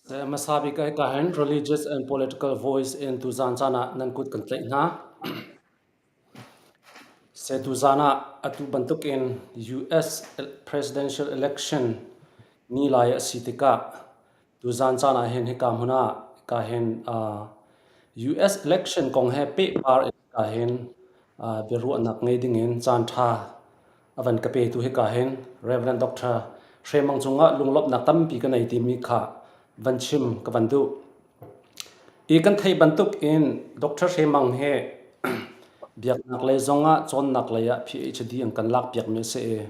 Hmasa bik ah hika hin Religious and Political Voice in tuzaan caan ah nan kut kan tlaih hna. Se tuzaan ah atu bantukin US presidential election ni lai a si tikah tuzaan caan ah hin hika hmun ah hika hin US election kong he pehpar in hika hin biaruahnak ngei dingin caan ṭha a van ka petu hika hin Reverend Dr. Hre Mang cungah lunglawmhnak tampi ka nei timi kha van chim ka van duh. I kan theih bantuk in Dr. Hre Mang hi biaknak lei zongah cawnnak lei ah PhD an kan lak piakmi a si i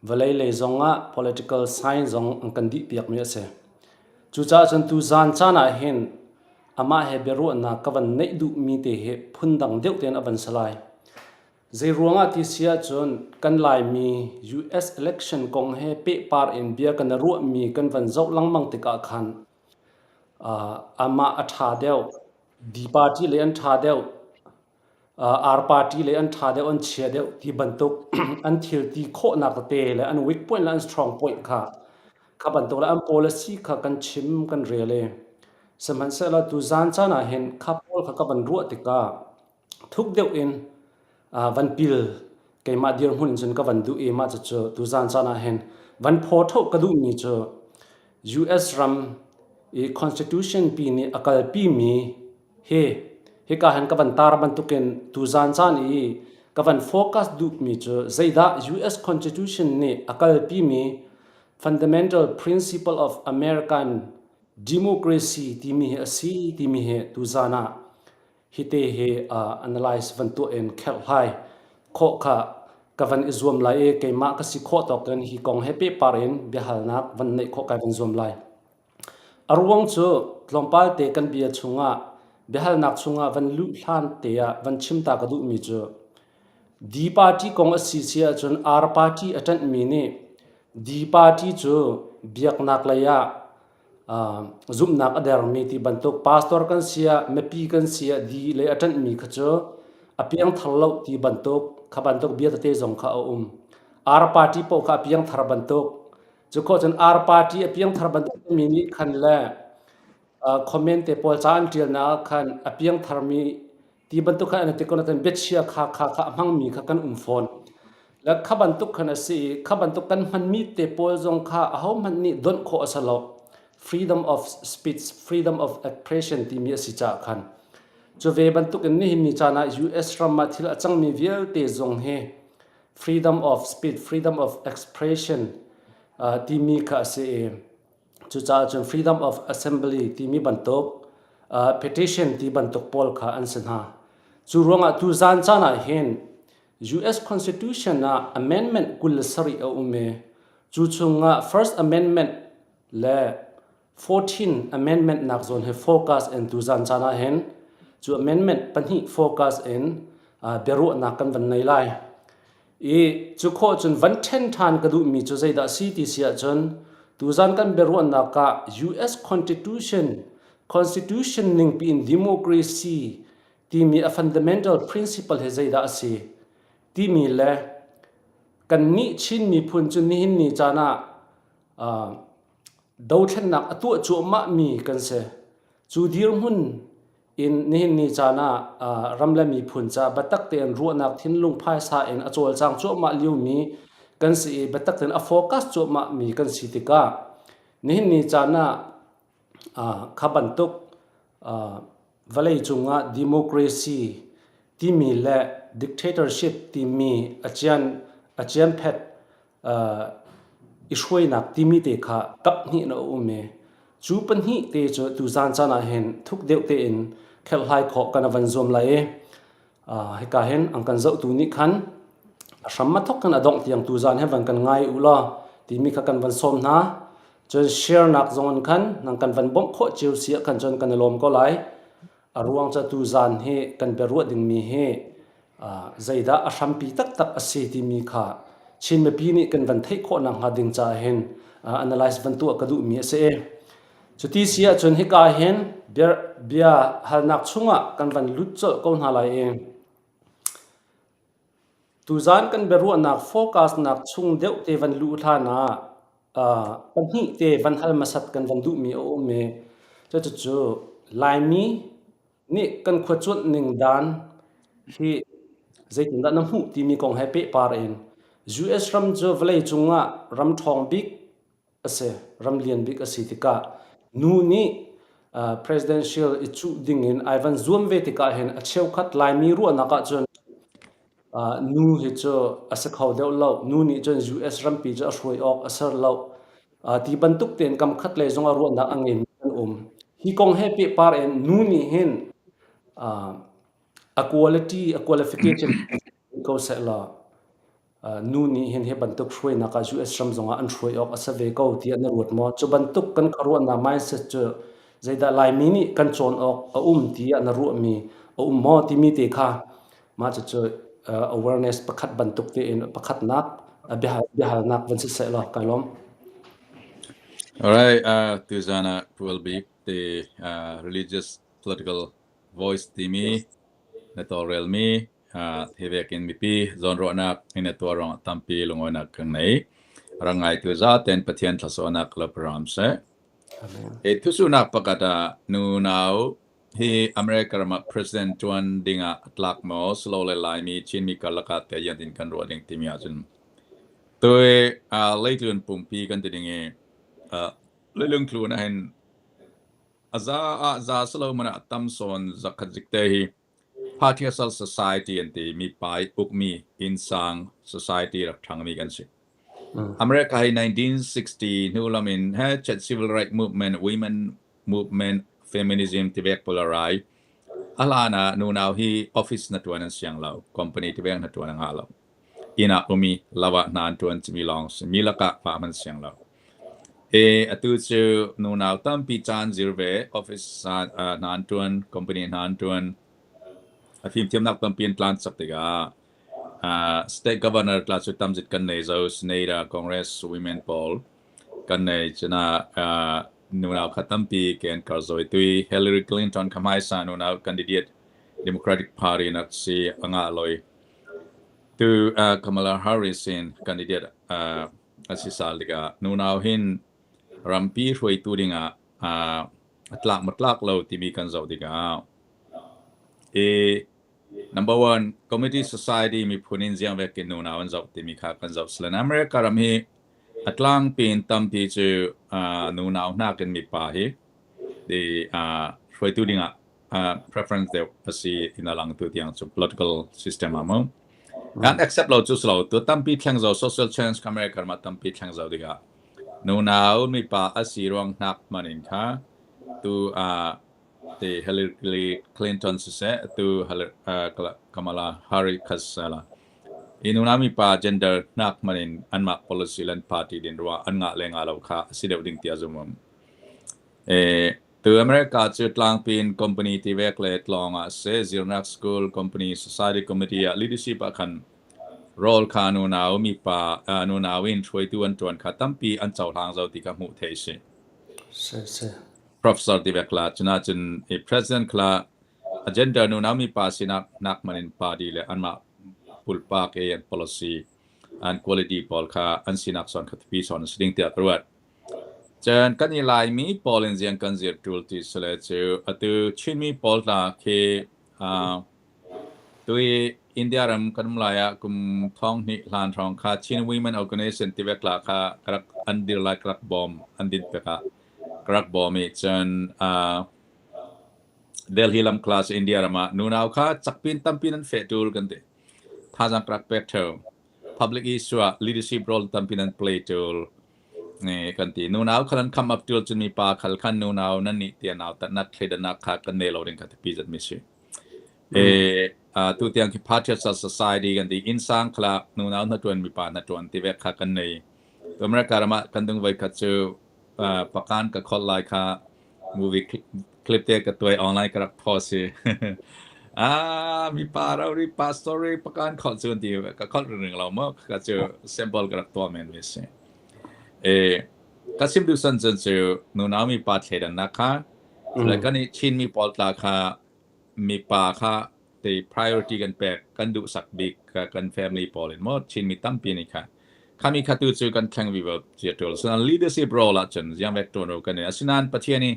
vawlei lei zongah political science zong an kan dih piakmi a si. Cucaah cun tuzaan caan ah hin amah he biaruahnak ka van neih duhmi te hi phundang deuh tein a van si lai. Zeiruangah ti si ahcun kan Laimi US election kong he pehpar in bia kan i ruahmi kan van zoh lengmang tikah khan amah a ṭha deuh, D party lei an ṭha deuh, R party lei an ṭha deuh, an chia deuh ti bantuk an thil ti khawhnak tete le an weak point le an strong point kha kha bantuk le an policy kha kan chim kan rel i sihmanhsehlaw tuzaan caan ah hin kha pawl kha ka van ruah tikah Thuk deuh in van pil keimah dirhmun in cun ka van duh i mah cucu tuzaan caan ah hin van phaw ka duhmi cu US ram i constitution pi nih a kalpi mi hi hika hin ka van tar bantukin tuzaan caan i ka van focus duhmi cu zeidah US constitution nih a kalpi mi fundamental principle of American democracy timi hi a si timi hi tuzaan ah Hite hi analyze van tuah in kherhhlai khawh kha ka van i zuam lai i keimah ka si khawh tawk in hi kong he pehpar in biahalnak van neih khawh kai van zuam lai. A ruang cu tlawmpal te kan bia chungah biahalnak chungah van luh hlan te ah van chim ta ka duhmi cu D party kong a si si ahcun R party a ṭanhmi nih D party cu biaknak lei ah zumhnak a dermi ti bantuk pastor kan si ah mipi kan si ah di le a ṭanhmi kha cu a piangthar lo ti bantuk kha bantuk bia tete zong kha a um. Ar party paoh kha a piangthar bantuk. Cu khawh cun ar party a piangthar bantuk mi nih khan le comment te pawl ca an ṭialnak ah khan a piangtharmi ti bantuk khan an ti ko nain biachia kha kha kha a hmangmi kha kan um fawn. Le kha bantuk khan a si i kha bantuk kan hmanmi te pawl zong kha ahohmanh nih donh khawh a si lo. Freedom of speech, freedom of expression timi a si caah khan. Cu ve bantuk in nihin ni caan ah US ram ah thil a cangmi vialte zong hi freedom of speech, freedom of expression uh, timi kha a si i Cucaah cun freedom of assembly timi bantuk uh, petition ti bantuk pawl kha an si hna. Cu ruangah tu zan caan ah hin US Constitution ah amendment 27 a um i cu chungah First Amendment le 14 Amendment nak zawn he focus in tu zan caan ah hin cu amendment pahnih focus in uh, biaruahnak kan van nei lai. I cu khawh cun van ṭhen ṭhan ka duhmi cu zeidah a si ti si ahcun tuzan kan biaruahnak ah US Constitution Constitution ningpi in democracy timi a fundamental principle hi zeidah a si timi le kannih Chin miphun cu nihin ni caan ah uh, dothlennak a tuah cuahmahmi kan si. Cu dirhmun in nihin ni caan ah ram le miphun ca biatak tein ruahnak thinlung phaisa in a cawlcang cuahmah liomi kan si i biatak tein a focus cuahmah mi kan si tikah nihin ni caan ah kha bantuk vawlei cungah democracy timi le dictatorship timi a cian a cianphet i hruainak timi te kha kaphnih in a um i cu pahnih te cu tuzaan caan ah hin thuk deuh tein kherhhlai khawh kan van zuam lai i hika hin an kan zohtu nih khan a hram a thok khan a dongh tiang tuzaan he van kan ngai u law timi kha kan van sawm hna. Cun share nak zong in khan nang kan van bawmh khawh cio si ah khan cun kan i lawm ko lai. A ruang cu tuzaan hi kan biaruah dingmi hi zeidah a hrampi taktak a si timi kha Chin mipi nih kan van theih khawh nakhnga ding caah hin analyze van tuah ka duhmi a si i cuti si ahcun hika hin bia, bia halnak chungah kan van lut colh ko hna lai i tuzaan kan biaruahnak focus nak chung deuh te van luh hlan ah. Pahnih te van hal hmasat kan van duhmi a um i cucu Laimi nih kan khua cuanh ning dan hi zeitindah na hmuh timi kong he pehpar in US ram cu vawleicung ah ram ṭhawng bik a si, ram lian bik a si tikah nu nih presidential i cuh dingin ai van zuam ve tikah hin a cheukhat Laimi ruahnak ahcun Nu hi cu a si kho deuh lo. Nu nih cun US rampi cu a hruai awk a ser lo. Ti bantuk tein kam khat lei zongah ruahnak a ngeimi an um. Hi kong he pehpar in nu nih hin a quality, a qualification ko seh law nu nih hin hi bantuk hruainak ah US ram zongah an hruai awk a si ve ko tiah na ruat maw? Cu bantuk kan khuaruahnak mindset cu zeidah Laimi nih kan cawn awk a um tiah na ruahmi a um maw timi te kha Mah cucu awareness pakhat bantuk tein pakhatnak biahalnak van si seh law kai lawm. Alright, tuzan ah Pual Bik ti religious political voice timi na tawlrelmi hi vekin mipi zawnruahnak in na tuah ruangah tampi lungawinak kan nei. Rak ngaitu zaten Pathian thlasawhnak lo ram seh. Amen. Hi thusunak pakhat ah nunau Hi America ram ah president ṭuan dingah a tlak maw silole Laimi Chinmi karlak ah teh ian in kan ruah ding timi ahcun tui leitlun pumpi kan ti ding i leilung tlun ahhin a za ah za silo man ah tam sawn zakhat zik te hi patriarchal society an ti mi pa i ukmi innsang society rak ṭhangmi kan si. America hi 1960 hnu lam in he chet civil right movement, women movement, feminism tivek pawl a rai. A hlan ah nunau hi office na ṭuan an siang lo, company tivek na ṭuan a ngah lo. Inn ah umi lo ah hna an ṭuan cimi lawng si. Mi lakah pa hman siang lo. E atu cu nunau tampi caan zir ve, office hna an ṭuan, company hna an ṭuan. A fimthiamnak tampi an tlan cak tikah state governor tla cu tamzit kan nei zo, senator, congress women pawl kan nei cuna nunau kha tampi ke an kar zoi tui Hillary Clinton kha hmaisa nunau candidate Democratic Party nak si anga loi tu Kamala Harris in candidate a si sal tikah nunau hin rampi hruaitu dingah a tlak ma tlak lo timi kan zoh tikah i Number one, community society miphun in ziang vek in nunau an zoh timi kha kan zoh silen. America ram hi a tlangpi in tampi cu nunau hnakin mipa hi di hruaitu dingah preference deuh a si in a lang tu tiang cu political system ah mu. Kan accept lo cu silo tu tampi thleng zo social change America ram ah tampi thleng zo dingah nunau mipa a si ruang hnak man in kha tu ti Hillary Clinton siseh, atu Kamala Harris kha siseh la i nunami pa gender hnak hman in anmah policy le an party din ruah an ngah le ngah lo kha a si deuh ding tiah zum um. E, tu America cu tlangpi in company ti vek le tlawng ah se zirnak school company society committee ah leadership ah khan role kha nunau mi pa nunau in hruaitu an tuan kha tampi an cohlang zo ti kha hmuh theih si. Si si. Professor ti vek la cuna cun i president kha a gender nunau mi pa sinak nak man in party le anmah pulpak i an policy an quality pawl kha an sinak son kha thipi son si ding tiah ka ruat. Cun kan i Laimi pawl in ziang kan zir tul ti sile cu atu Chinmi pawl hna khi tu i India ram kan um lai ah kum thong hnih hlan hrawng kha Chin Women Organization ti vek la kha ka rak an dir lai ka rak bawm an din pek ah ka rak bawm i cun Delhi lam class India ram ah nunau kha cakpin tampin an feh tul kan ti. Thazaang ka rak pek theo. Public issue ah leadership role tampin an play tul kan ti. Nunau khal an come up tul cun mi pa khal khan nunau nan nih tia nau tatnak thleidannak kha kan nei lo ding kha tipi zat mi si. E tu tiang khi patriarchal society kan ti insang khala nunau na tuan mi pa na tuan ti vek kha kan nei. America ram ah kan dung voi khat cu pakan ka khol lai kha movie clip te ka tuai online ka rak post hi. Ah, mi pa ro ri pastor ri pakan khol cu ti ka khol ring lo mo ka cu sample ka rak tua men mi si. E ka sim du san cun cu nunau mi pa thleidan nak kha le kan i Chin mi pawl tla kha mi pa kha te priority kan pek kan duh sak bik kan family pawl in mo Chin mi tampi nih kha. Khami kha tu cu kan thleng vivo cia ṭul. Asinain leadership role ahcun ziang vek ṭuan u kan i. Asinain Pathian i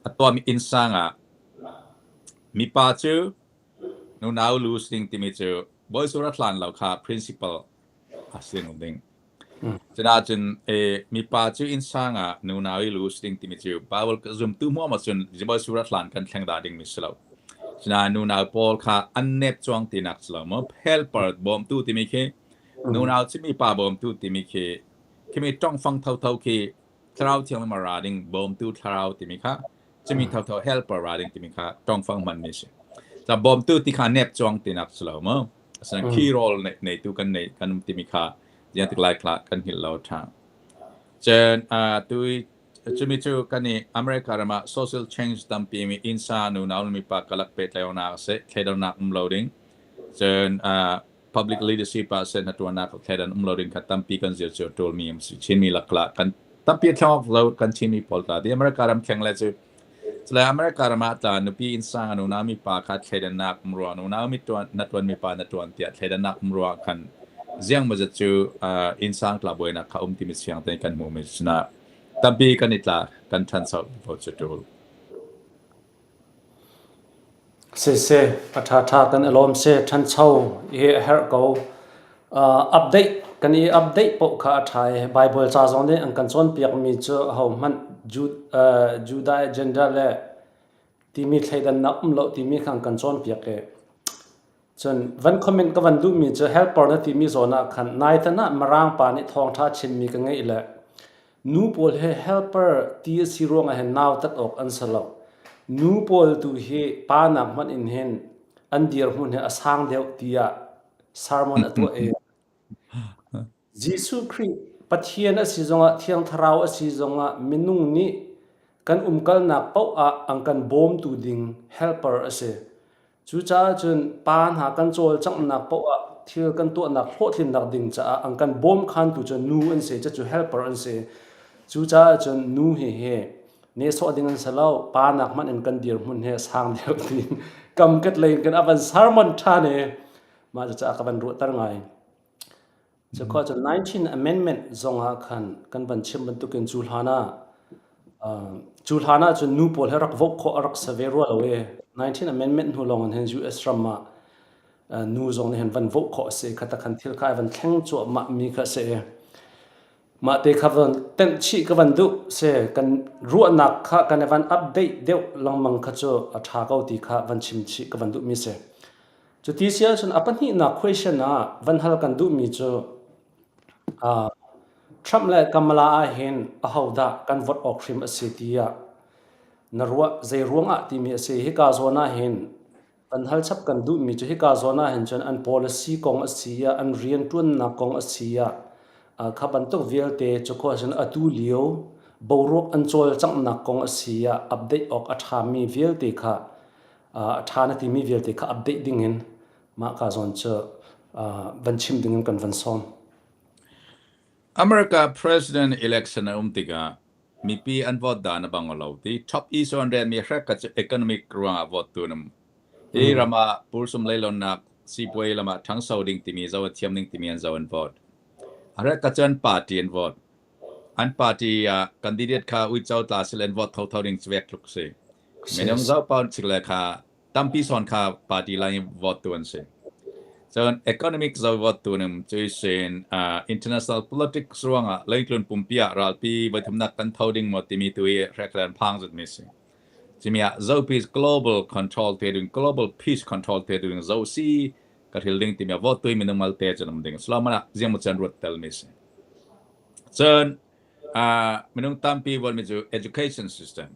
a tuahmi innsang ah mipa cu nunau lu si ding timi cu Bawi sur a hlan lo kha principle a si ding ding. Cunaahcun mipa cu innsang ah nunau i lu si ding timi cu Bible zumtu hmuam ahcun Bawi sur a hlan kan thleng dah dingmi si lo. Cunaah nunau pawl kha an nep cuang tinak si lo maw? Helper bawmtu timi khi nunau cu mipa bawmtu timi khi khimi tongfang thotho khi Thlarau Thianghlim a ra ding bawmtu thlarau timi kha cumi thotho helper ra ding timi kha tongfang hmanmi si. Ca bawmtu ti kha nep cuang tinak si lo maw? Asinain key role neitu kan nei kan um timi kha ziang tik lai khla kan hngilh lo ṭha. Cun tu cumi cu kan i America ram ah social change tampi mi innsa nunau le mipa kalak pehtlaihnak a si, thleidannak um lo ding. Cun public leadership ah seh hnaṭuannak thleidan um lo ding kha tampi kan zir cio ṭulmi an si. Chinmi lakla kan tampi a thleng awk lo kan Chinmi pawl tla ti America ram thleng le cu cule America ram ah tla nupi innsang a nunau mi pa kha thleidannak um rua nunau mi ṭuan na ṭuan mi pa na ṭuan tiah thleidannak um rua khan ziang mazat cu innsang tla buainak kha um timi siang te kan hmuh mi sinah tampi kan i tla kan ṭhancho vo cu ṭul. Siseh, a ṭhaṭha kan i lawm seh, ṭhancho hi a herh ko. Update kan i update paoh kha a ṭha i Baibal ca zong nih an kan cawnpiakmi cu ahohmanh Judah agenda le timi thleidannak um lo timi kha an kan cawnpiak i Cun van comment ka van duhmi cu helper na timi zawn ah khan naitan ah Mirang pa nih thawngṭha chimmi ka ngeih le nu pawl hi helper ti a si ruangah hin nautat awk an si lo. Nu pawl tu hi pa nak hmanh in hin an dirhmun hi a sang deuh tiah sermon a tuah i Jesuh Khrih Pathian a si zongah Thiang Thlarau a si zongah minung nih kan umkalnak paoh ah an kan bawmtu ding helper a si. Cucaah cun pa hna kan cawlcanghnak paoh ah thil kan tuahnak hlawhtlinnak ding caah an kan bawmkhantu cu nu an si, cucu helper an si. Cucaah cun nu hi hi nehsawh ding an si lo, pa nak hmanh in kan dirhmun hi a sang deuh tiin kamkat lei in kan a van sermon ṭhan i mah cucaah ka van ruahter ngai. Cukhua cu 19 Amendment zongah khan kan van chim bantukin cu hlan ah cu hlan ah cun nu pawl he rak vote khawh a rak si ve rua lo i 19 Amendment hnu lawng in hin US ram ah nu zong nih hin van vote khawh a si. Kha khan thil kha ai van thleng cuahmah mi kha a si i mah te kha van tenh chih ka van duh si kan ruahnak kha kan i van update deuh lengmang kha cu a ṭha ko ti kha van chim chih ka van duh mi si. Cuti si ahcun a pahnihnak question ah van hal kan duhmi cu uh, Trump le Kamala ahhin ahodah kan vote awk hrim a si tiah na ruah zei ruangah timi a si. Hika zawn ahhin van hal chap kan duhmi cu hika zawn ahhin cun an policy kong a si ah an rianṭuannak kong a si ah kha bantuk vialte cu khua cun atu lio boruak an cawlcanghnak kong a si ah update awk a ṭhami vialte kha a ṭha na timi vialte kha update dingin mah ka zawn cu van chim dingin kan van sawm. America president election a um tikah mipi an vote dan a bang lo ti top issue an relmi hrek ka cu economic ruangah vote tu nam hi ram ah pursum leilonnak sipuai lam ah ṭhangso ding timi zo a thiam ding timi an zo an vote a ka cun party an vote an party ah candidate kha uico tla silen vote thotho ding vek tluk si Minung zohpaoh chikle kha tampi sawn kha party line vote tu an si. Cun economic zo vote tu nim cui sin international politics ruangah leitlun pumpi ah ralpi voithumnak kan tho ding maw timi tu i hreklen phang zat mi si. Cimi ah zopi global control te ding global peace control te ding zo si ka hril ding timi vote tu minung mal te cun um ding sloman ah ziang mo chan ruat tel mi si. Cun minung tampi vote mi cu education system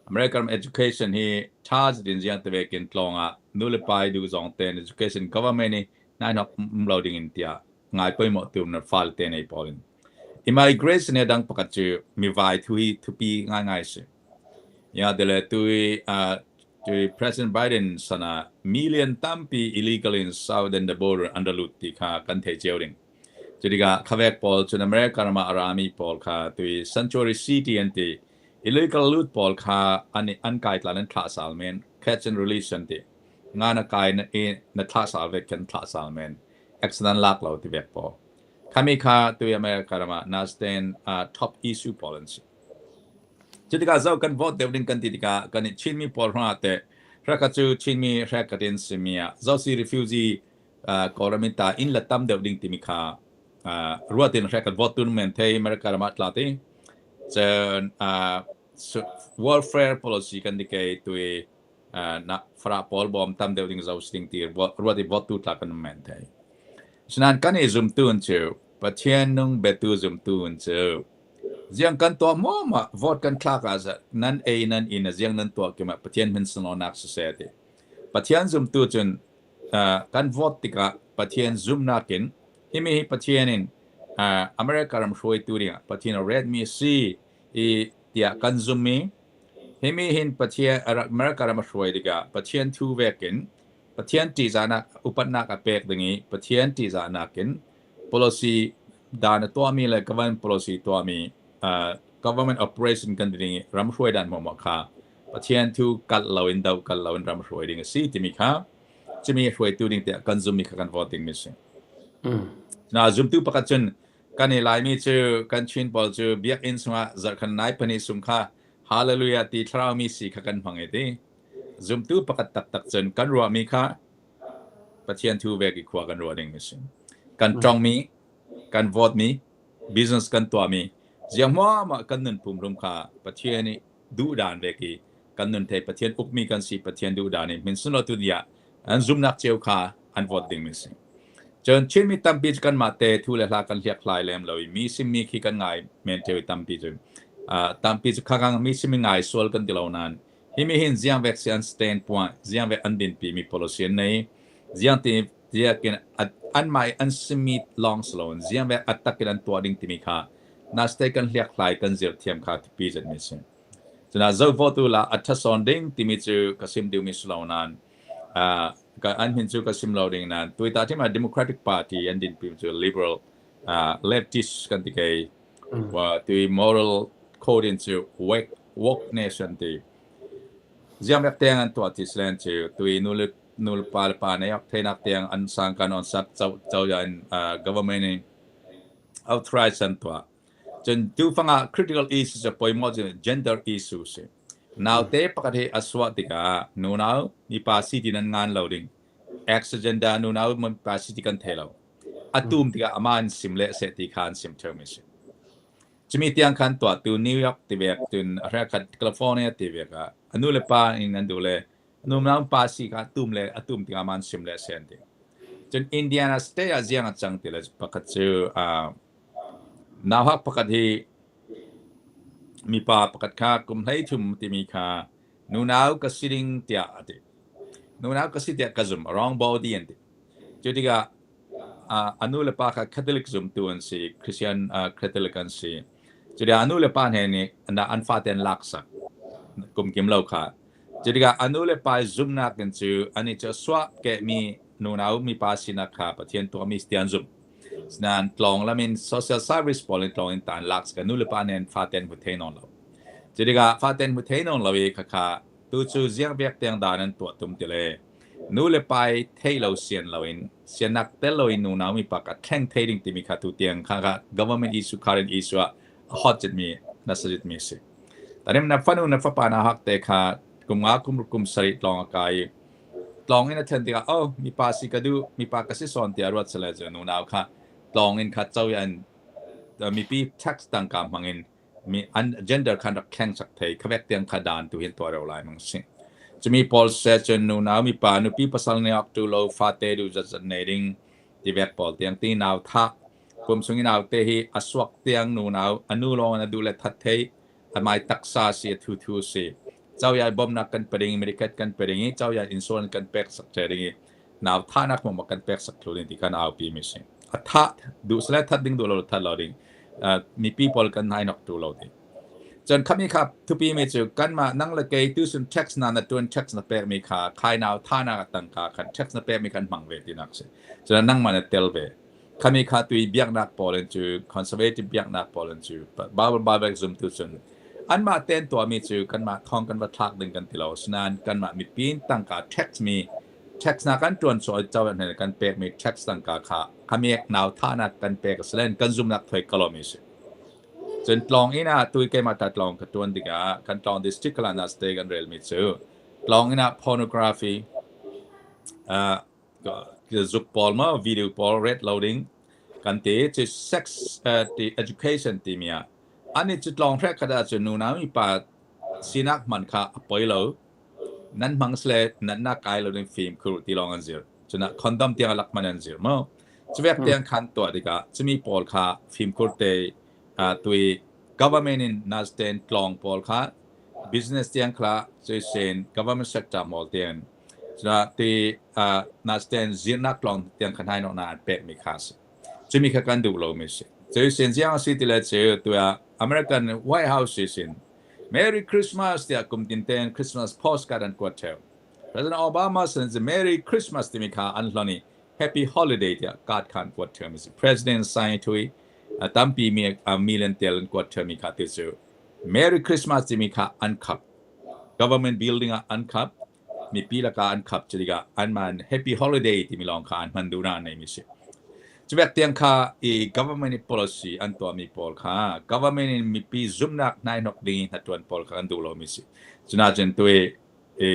American education hi ṭha zetin ziang te vekin tlawng ah nu le pa i duh zawng tein education government i hnahnawk um lo ding in tiah ngai poimawh tu na fale te nei pawl in. Immigration he dang pakhat cu mivai thu hi thupi ngaingai si. Ya dele tu i tu President Biden sana million tampi illegal in southern the border an ra lut ti kha kan thei cio ding. Cutikah khavek pawl cun America ram ah a rami pawl kha tui sanctuary city an ti Illegal lut pawl kha an an kai tlan an thlah sal men. Catch and release an ti. Nga na kai na i na thlah sal vek khin thlah sal men. Accident lak lo ti vek pawl. Khami kha tu America ram ah nasten top issue pawl an si. Cu tikah zo kan vote deuh ding kan ti tikah kan i Chinmi pawl hrangah teh hreka cu Chinmi hreka tin simi ah zo si refugee Kawlram in ta inn la tam deuh ding timi kha ruat in hreka vote tun men thei America ram ah tla ti. Cun welfare policy kan di kei tui na fara pawl bawm tam deuh ding zo ding ti ruat i vote tu tla kan men thei. Sinan kan i zumtu cu Pathian nung betu zumtu cu Ziang kan tuah maw mah vote kan thlak ah nan ei nan in a ziang nan tuah kim ah Pathian min sunlawinak siseh ti. Pathian zumtu cun kan vote tikah Pathian zumnak in himi hi Pathian in America ram hruaitu dingah Pathian a retmi a si i tiah kan zum i himi hin Pathian America ram a hruai tikah Pathian thu vekin Pathian ṭihzahnak upatnak a pek ding i Pathian ṭihzahnak in policy dan a tuahmi le government policy tuahmi government operation kan ti ding i ram hruai dan hmuahmuah kha Pathian thu kalh loin do kalh loin ram hruai ding a si timi kha cimi hruaitu ding tiah kan zummi kha kan vote dingmi a si. Na zumtu pakhat cun kan i Laimi cu kan Chin pawl cu biakinn chungah zarhkhan nai pahnih sung kha hallelujah ti thlarau mi si kha kan hmang i ti. Zumtu pakhat taktak cun kan ruahmi kha Pathian thu vek i khua kan ruah ding a si. Kan tongmi, kan vote-mi, business kan tuahmi, ziang hmuahmah kan nun pumhlum kha Pathian nih duhdan vek i kan nun thei Pathian ukmi kan si Pathian duhdan i min sunlaw tu ah an zumnak cio kha an vote ding mi si. Cun Chinmi tampi cu kanmah te thu le hla kan hliak hlai lem lo i mi simmi khi kan ngai men ṭheo i tampi cu tampi cu kha mi simmi ngai sual kan ti lo nain Himi hin ziang vek si an stand point, ziang vek an dinpi mi policy an nei, ziang ti tiakin anmah i an simi lawng si loin ziang vek a takin an tuah ding timi kha naste kan hliakhlai kan zir thiam kha thipi zet mi si. Cuna zo votu la a ṭhasawn ding timi cu ka sim duhmi si lo nain ka an min cu ka sim lo ding nain tuita thim ah Democratic Party an dinpi cu liberal leftist kan ti kei tui moral code in cu wake woke nation ti ziamrek tiang an tuah ti slen cu tui nule nule pa le pa nei ak theinak tiang an sang kan on sak cho cho in government in authorize an tuah cun tu fanga critical issue cu poimo cu gender issue si naute pakhat hi aswa tikah nunau mipa si ti nan ngan lo ding ex agenda nunau mipa si ti kan thei lo A tum tikah amah an sim le seh ti kha an sim ṭheumi a si. Cumi tiang khan tuahtu New York ti vek cun a hrekhat California ti vek ah a nu le pa in an duh le a nu nang pa si kha tum le a tum tikah amah an sim le a si an ti. Cun Indiana State ah ziang a cang ti le pakhat cu nauhak pakhat hi mipa pakhat kha kum 13 timi kha nunau ka si ding tiah a ti. Nunau ka si tiah ka zum, wrong body an ti. Cu tikah a nu le pa kha Catholic zumtu an si, Christian Catholic an si. Cu tikah a nu le pa hne nih an fate an laksak kum kim lo kha. Cu tikah a nu le pa zumhnak in cu anih cu a suah kehmi nunau mipa sinak kha Pathian tuahmi si tiah an zumh. Sinain tlawng lam in social service pawl in tlawng in ta an lak. Nu le pa nih an fate an hmu thei nawn lo. Cu tikah fate an hmu thei nawn lo i khakha tu cu ziang biak tiang dah nan tuah tum ti le Nu le pa i theih lo sian loin siannak tel loin nunau mipa ka thleng thei ding timi kha tutiang kha kha government issue current issue ah a hot citmi na sajitmi si. Tanim na fanu na fapa na hak te kha kum nga kum kum sarih tlawng a kai i tlawng in a thlen tikah oh mipa si ka duh mipa ka si sawn tiah ruat sale cu nunau kha tlawng in kha cho an mipi tax tangka hmang in mi an gender khan rak thleng sak thei khavek tiang kha dan tu hin tuah reu lai mang si chumi pawl se cun nunau mipa nupi pasal ne ok tu lo fate du zat zat nei ding ti vek pawl tiang ti nau tha kum sung in au te hi asuak tiang nunau anu long na du le that thei amai taksa si thu thu si choyai bomnak kan pe ding medical kan pe ding i choyai insurance kan pek sak che ding i nau thahnak hmuh kan pek sak thlu ding ti kan aupi mi si a thah duh sle that ding duh lo that lo ding mipi pawl kan nai nok tu lo ding cun khami kha thupi mi cu kanmah nang le kei tu sun tax na na tuan tax na pek mi kha khai nau tha na tangka khan tax na pek mi khan hmang ve ti nak si cun nang ma na tel ve khami kha tui biaknak pawl in cu conservative biaknak pawl in cu Bible Bible zum tu cun anmah ten tuahmi cu kanmah thong kan va thlak ding kan ti lo sinain kanmah mipi tangka tax mi Tax na kan ṭuan cawi cozah hna kan pekmi tax tangka kha khamiak nau thahnak kan pek a si len kan zumnak thoi kalomi a si. Cun tlawng inn ah tui keimah ta tlawng ka ṭuan tikah kan tlawng district kala na stay kan relmi cu tlawng inn ah pornography zuk pawl ma video pawl red loading kan ti cu sex ti education timi ah ani cu tlawng hrek khat ah cun nu na mi pa sinak hman kha a poi lo nan hmang sle nan na kai lo ding fim khur ti lawng an zir cuna condom tiang lak man an zir mo chuvek tiang khan tuah tikah chumi pawl kha fimkhur te tui government in nasten tlawng pawl kha business tiang kha sen government sector mol tiang cuna ti nasten zirnak tlawng tiang kha nai na an pek mi kha si chumi kha kan duh lo mi si cui sen jiang si ti le chu tuya American White House sin Merry Christmas tiah kum tin ten Christmas postcard an kuat theo. President Obama sin Merry Christmas timi kha an hlon i Happy Holiday tiah card kha an kuat theo mi si. President sign thui tampi mi million tel an kuat theo mi kha ti cu Merry Christmas timi kha an khap. Government building ah an khap. Mipi lakah an khap cu tikah anmah Happy Holiday timi lawng kha an hman duhnak an neimi si. Cuvek tiang kha i government i policy an tuahmi pawl kha government in mipi zumhnak hnaihnok ding i hnatuan pawl kha kan duh lomi si. Cunacun tui i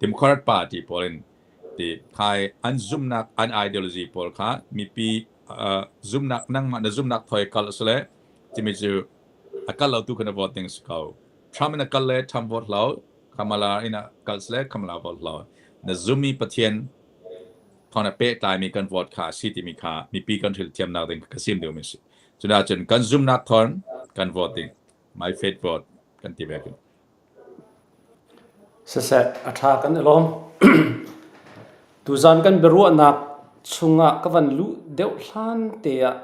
Democrat Party pawl in ti khai an zumhnak an ideology pawl kha mipi zumhnak nangmah na zumhnak thoi kal asile timi cu a kal lo tu kha na vote ding si ko. Trump in a kal le Trump vote lo Kamala in a kal sile Kamala vote lo. Na zummi Pathian thawng a pehtlaimi kan vote kha a si timi kha mipi kan hril thiamnak ding ka sim duhmi si. Cunahcun kan zumnak thawng kan vote ding. My faith vote kan ti ve. Siseh, a ṭha kan i lawm. Tuzan kan biaruahnak chungah ka van luh deuh hlan te ah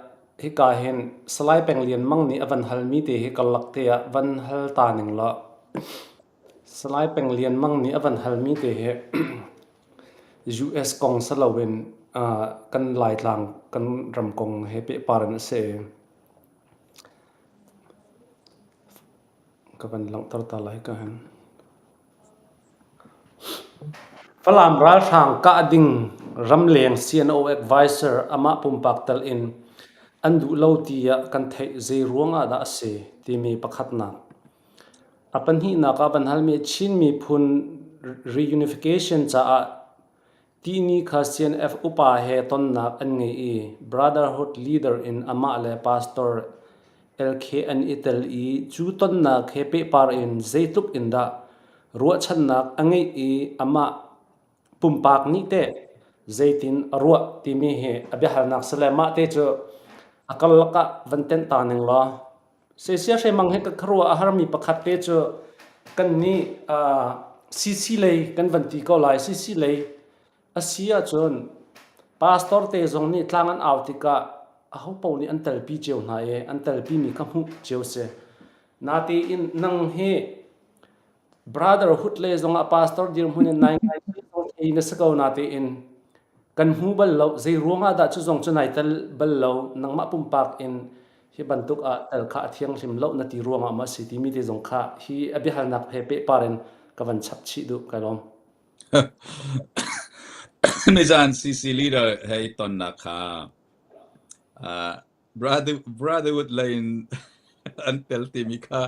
hika hin Salai Peng Lian Mang nih a van halmi te hi karlak te ah van hal ta ning law Salai Peng Lian Mang nih a van halmi te hi US kong si loin kan Laitlang kan ram kong he pehpar in a si. Ka van langhter ta lai ka hin. Falam ralhrang kah ding ramleng CNO advisor amah pumpak tal in an duh lo tiah kan theih zei ruang ah dah a si timi pakhatnak. A pahnihnak ah van halmi Chin miphun reunification caah tihni kha CNF upa he tonnak an ngei i Brotherhood leader in amah le Pastor LK an i tel i cu tonnak he pehpar in zeitluk in dah ruahchannak a ngeih i amah pumpak nih teh zeitin a ruah timi hi a biahalnak si le mah te cu a karlak ah van tenh ta ning law Sesia hremang hi ka khuaruah a harmi pakhat te cu kan nih CC lei kan van ti ko lai. CC lei a si ahcun pastor te zong nih tlang an au tikah ahopaoh nih an telpi cio hna i an telpimi kha hmuh cio si. Natein nang hi Brotherhood le zongah pastor dirhmun in nai ngai thei na si ko natein kan hmu bal lo zei ruangah dah cu zong cu nai tel bal lo nangmah pumpak in hi bantuk ah tel kha a thianghlim lo na ti ruangah ma si timi te zong kha hi a biahalnak he pehpar in ka van chap chih duh kai lawm. Nizan CC leader hei tonnak kha Brotherhood lei in an tel timi kha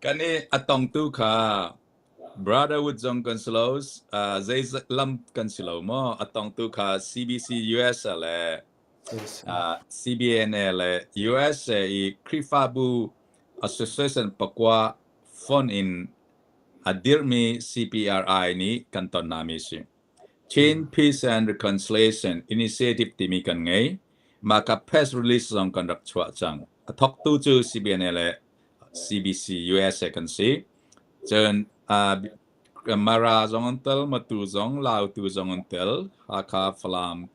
kan i a tongtu kha Brotherhood zong kan si lo, zei lam kan si lo maw? A tongtu kha CBC USA le CBNA le USA i Khrihfabu Association pakua fonh in a dirhmi CPRI nih kan ton hna mi si. Chin Peace and Reconciliation Initiative timi kan ngei. Mah ka press release zong kan rak chuah cang. A thawktu cu CBNA le CBC USA kan si. Cun Mara zong an tel, Matu zong, Lautu zong an tel, Hakha, Falam,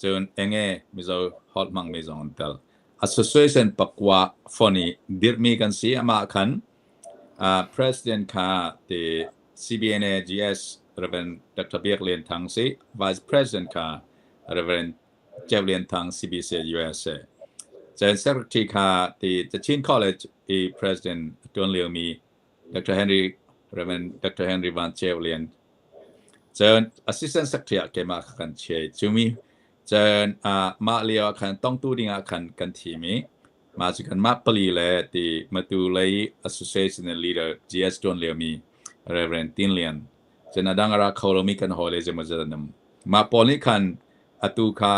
cun Enge Mizo holh hmangmi zong an tel. Association pakua fon i dirhmi kan si. Amah khan President kha ti CBNA GS Rev. Dr. Biak Lian Thang si, Vice President kha Rev. Ceu Lian Thang CBC USA. Cun Secretary kha ti the Chin College i President a tuan liomi Dr. Henry Rev. Dr. Henry Van Ceu Lian. Cun assistant secretary ah keimah kha kan chiah. Cumi cun mah lio ah khan tongtu ding ah khan kan thim i mah cu kanmah pali le ti Matu lei association leader GS ṭuan liomi Reverend Tin Lian cun a dang a ra kho lomi kan hawile zeimawzat an um. Mah pawl nih khan atu kha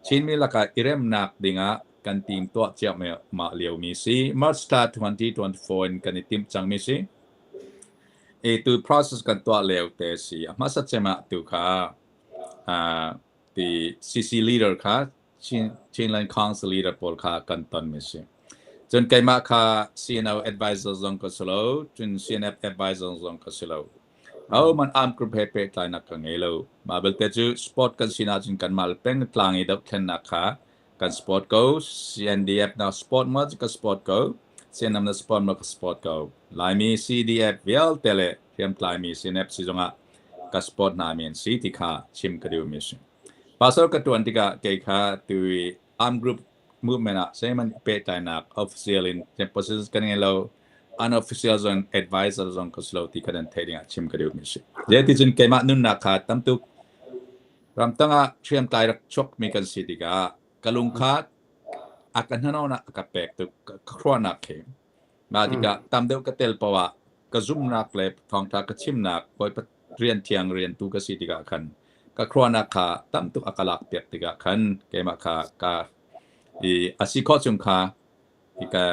Chinmi lakah i remnak dingah kan team tuah ciahmah liomi si. March thla 2024 in kan i timh cangmi si. I tu process kan tuah lio te si. A hmasa cem ah tu kha ti CC leader kha Chin, Chinland Council leader pawl kha kan tonmi si. Cun keimah kha CNO advisor zong ka si lo, cun CNF advisor zong ka si lo. Ahohmanh armed group he pehtlainak ka ngei lo. Mah belte cu sport kan si ahcun kanmah le pengtlang i dohthlennak kha kan sport ko. CNDF na sport maw cu ka sport ko. CNM na sport maw ka sport ko. Laimi CDF vialte le hriamtlaimi CNF si zongah ka sport hna mi an si ti kha chim ka duhmi a si. Pastor ka ṭuan tikah kei kha tu i armed group movement ah zeihmanh pehtlainak official in position kan ngei lo unofficial zong advisor zong ka si lo ti kha nan theih dingah chim ka duhmi si. Zeiticun keimah nunnak kha tamtuk ramtang ah hriamtlai rak chuakmi kan si tikah ka lung kha a ka hnanawnak a ka pek tuk ka khuaruahnak khi mah tikah tam deuh ka tel paoh ah ka zumhnak le thawngṭha ka chimnak Bawipa rian thiang riantu ka si tikah khan ka khuaruahnak kha tam tuk a ka lak piak tikah khan keimah kha ka i a si khawh chung kha i ka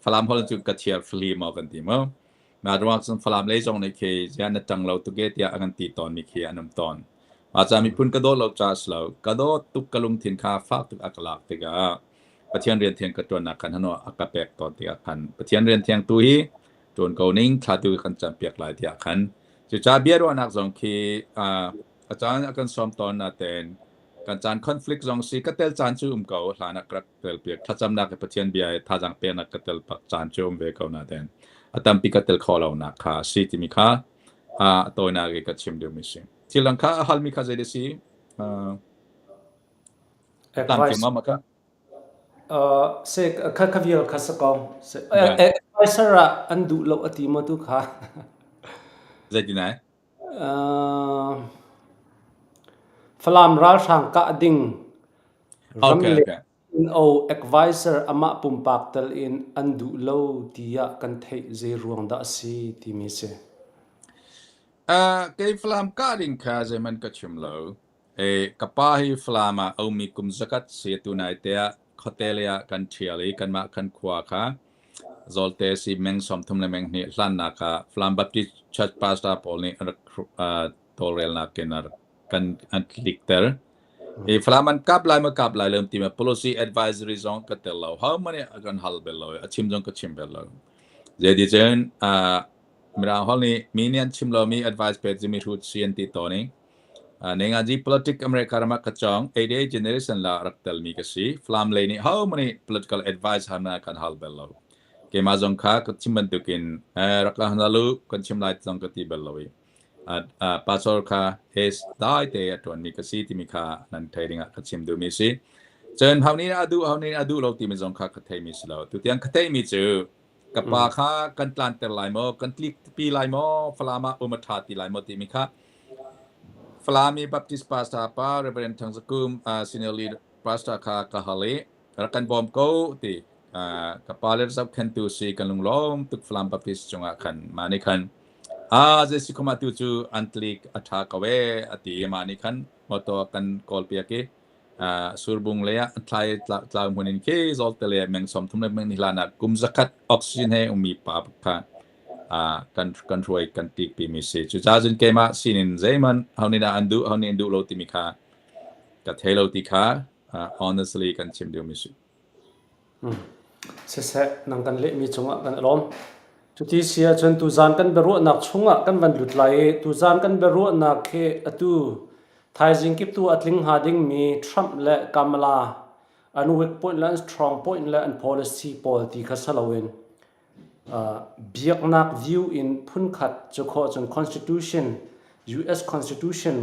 Falam holh cu ka thiar fli maw kan ti maw mah ruang cun Falam lei zong nih khi ziah na ṭang lo tuk e tiah a kan ti tawn mi khi an um tawn. Mah ca miphun ka dawt lo ca a si lo. Ka dawt tuk ka lungthin kha fak tuk a ka lak tikah Pathian rian thiang ka ṭuannak khan hanu a ka pek tawn tikah khan Pathian rian thiang tu hi ṭuan ko ning thla tu kan campiak lai tiah khan cucaah biaruahnak zong khi a caan a kan sawm tawn natein kan caan conflict zong si ka tel caan cu um ko hlan ah ka rak tel piak thlacamnak i Pathian bia i thazaang peknak ka tel caan cu um ve ko natein a tampi ka tel khawh lonak kha a si timi kha a tawinak i ka chim duhmi si. Thil dang kha a halmi kha zei dah si? Tlamtling ma ka? Se kha kha vial kha sa ko. Advisor ah an duh lo a ti maw tu kha? Zeitin ai? Falam ralhrang kah ding ram le o advisor amah pumpak tal in an duh lo tiah kan theih zei ruang dah a si timi si. Kei Falam kah ding kha zeihmanh ka chim lo. Ka pa hi Falam ah a ummi kum zakhat si atu naite ah khuate lei ah kan ṭhial i kanmah kan khua kha Zawlte si meng 30 le meng hnih hlannak ah Falam Baptist Church pastor pawl nih an rak tawlrelnak in a rak kan an tlikter. I Falam an kap lai ma kap lai lo ti ma policy advisory zong ka tel lo. Ho mah nih a kan hal bel lo a chim zong ka chim bel lo. Zeiti cun Mirang holh nih mi nih an chim lomi advice pek cu mi hrut si an ti tawn i Nengaji politic America ram ah ka cawng 88 generation la rak telmi ka si. Falam lei nih ho mah nih political advice han kan hal bel lo. Keimah zong kha ka chim bantukin rak la hna lu kan chim lai zong ka ti bel lo i pastor kha es dai te a tuanmi ka si timi kha nan thei dingah ka chim duhmi si. Cun ho nih a duh ho nih a duh lo timi zong kha ka theimi si lo. Tutiang ka theimi cu Ka pa kha kan tlanter lai maw, kan tlikpi lai maw, Falam ah um a ṭha ti lai maw timi kha Falam i Baptist pastor pa Reverend Thang Za Kum senior lead pastor kha ka hal i rak kan bawm ko ti ka pa le zohkhentu si kan lunglawm tuk Falam Baptist cungah khan mah nih khan a zei si khom ah tu cu an tlik a ṭha ko e a ti i mah nih khan motor kan kawl piak i Surbung lei ah thlai tlau hmun in khi zawlte le meng 30 le meng hlan ah kum zakhat oxygen he ummi pa kha kan kan hruai kan tik pimi si. Cucaah cun keimah sinin zeihmanh ho nih dah an duh ho nih an duh lo timi kha ka thei lo ti kha honestly kan chim duhmi si. Siseh, nang kan lehmi cungah kan i lawm. Cuti si ahcun tuzaan kan biaruahnak chungah kan van lut lai i tuzaan kan biaruahnak hi atu thaizing kiptu a tling hnga dingmi Trump le Kamala an weak point le an strong point le an policy pawl ti kha si loin biaknak view in phunkhat cu khawh cun constitution US constitution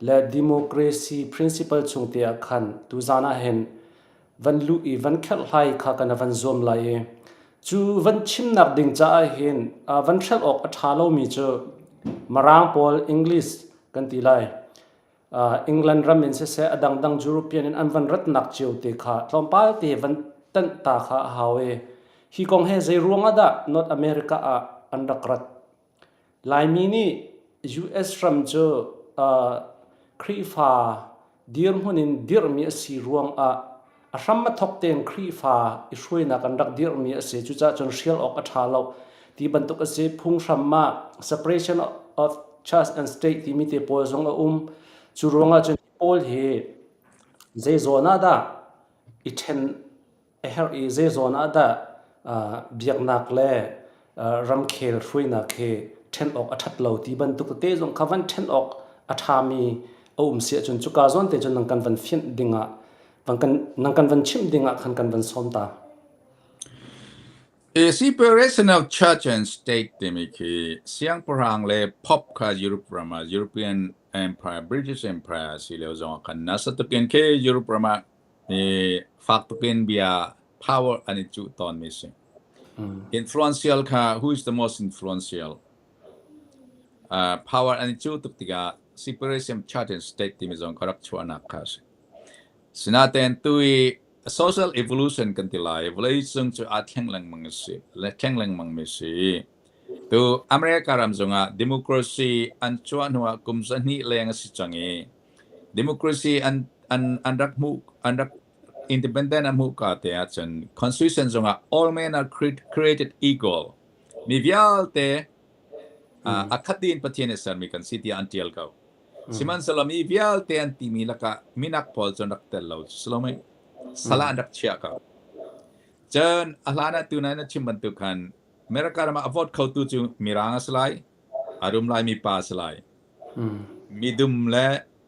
le democracy principle chung te ah khan tuzaan ah hin van luh i van kherhhlai kha kan van zuam lai i cu van chimnak ding caah hin van hrelh awk a ṭha lomi cu Mirang pawl English kan ti lai. England ram in siseh a dangdang European in an van ratnak cio te kha tlawmpal te van tanh ta kha a hau i hi kong he zei ruang ah dah North America ah an rak rat? Laimi nih US ram cu Khrihfa dirhmun in dirhmi a si ruang ah a hram a thawk tein Khrihfa i hruainak an rak dirhmi a si. Cucaah cun hrial awk a ṭha lo ti bantuk a si. Phunghram ah separation of church and state timi te pawl zong a um. Cu ruangah cun pawl hi zei zawn ah dah i ṭhen a herh i zei zawn ah dah biaknak le ramkhel hruainak hi ṭhen awk a ṭhat lo ti bantuk tete zong kha van ṭhen awk a ṭhami a um si ahcun cuka zawn te cun nang kan van fianh dingah van kan nang kan van chimh dingah khan kan van sawm ta. A separation of church and state timi khi siangpahrang le Pope kha Europe ram ah European Empire, British Empire si lio zong ah khan nasa tukin khi Europe ram ah i fak tukin bia power an i cuh tawnmi si. Influential kha who is the most influential? Power an i cuh tuk tikah separation church and state timi zong ka rak chuahnak kha a si. Sinain tu i social evolution kan ti lai vawleicung cu aa thleng lengmang a si le thleng lengmang mi si. Tu America ram zongah democracy an chuah hnuah kum 200 leng a si cang i Democracy an an an rak hmuh an rak independent an hmuh ka te ahcun constitution zongah all men are created equal. Mi vialte a khat ding Pathian nih sermi kan si tiah an tial ko. Sihmanhsehlaw mi vialte an timi lakah minak pawl cu an rak tel lo. Salome sal ah an rak chiah ko. Cun a hlan ah tunai na chim bantuk khan America ram ah a vote khotu cu Mirang a si lai, a rum laimi pa a si lai. Midum le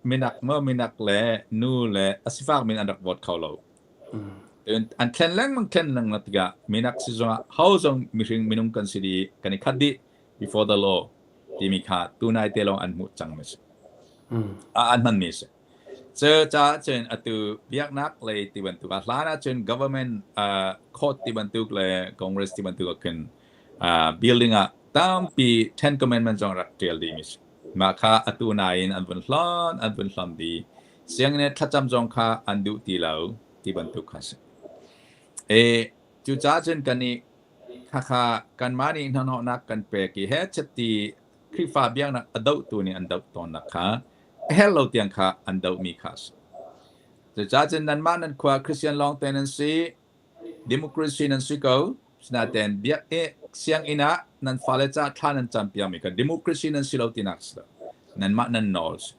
minak maw minak le nu le a sifak min an rak vote kho lo. An thlen lengmang thlen lengmang tikah minak si zongah ho zong mihring minung kan si dih kan i khat dih before the law timi kha tunai te lawng an hmuh cang mi si. An hman mi si. Cu caah cun atu biaknak lei ti bantuk ah hlan ahcun government court ti bantuk le Congress ti bantuk ah khin building ah tampi Ten Commandment zong rak ṭial dihmi si. Mah kha atu nain an vun hlon an vun hlon dih. Sianginn i thlacam zong kha an duh ti lo ti bantuk kha si. E, cucaah cun kan i khakha kanmah nih hnahnawhnak kan pek i he chatti Khrihfa biaknak a dohtu nih an doh tawnnak kha a herh lo tiang kha an dohmi kha a si. Cucaah cun nanmah nan khua Christian lawngte nan si, democracy nan si ko, sinain biak sianginn ah nan fale ca thla nan campiakmi kha democracy nan si lo tinak si lo. Nanmah nan nawl si.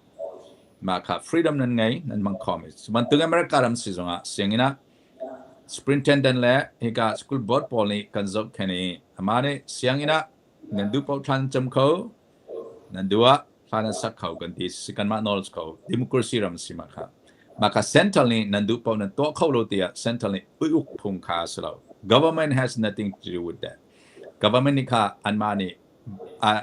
Mah kha freedom nan ngei, nan hmang khomi. Bantuk America ram si zongah sianginn ah superintendent le hika school board pawl nih kan zohkhenh i amah nih sianginn ah Nan duh paoh thla nan cam kho, nan duh ah hla nan sak kho kan ti si kanmah nawl si kho. Democracy ram si mah kha. Mah kha central nih nan duh paoh nan tuah kho lo tiah central nih ui-uk phung kha a si lo. Government has nothing to do with that. Government nih kha anmah nih uh,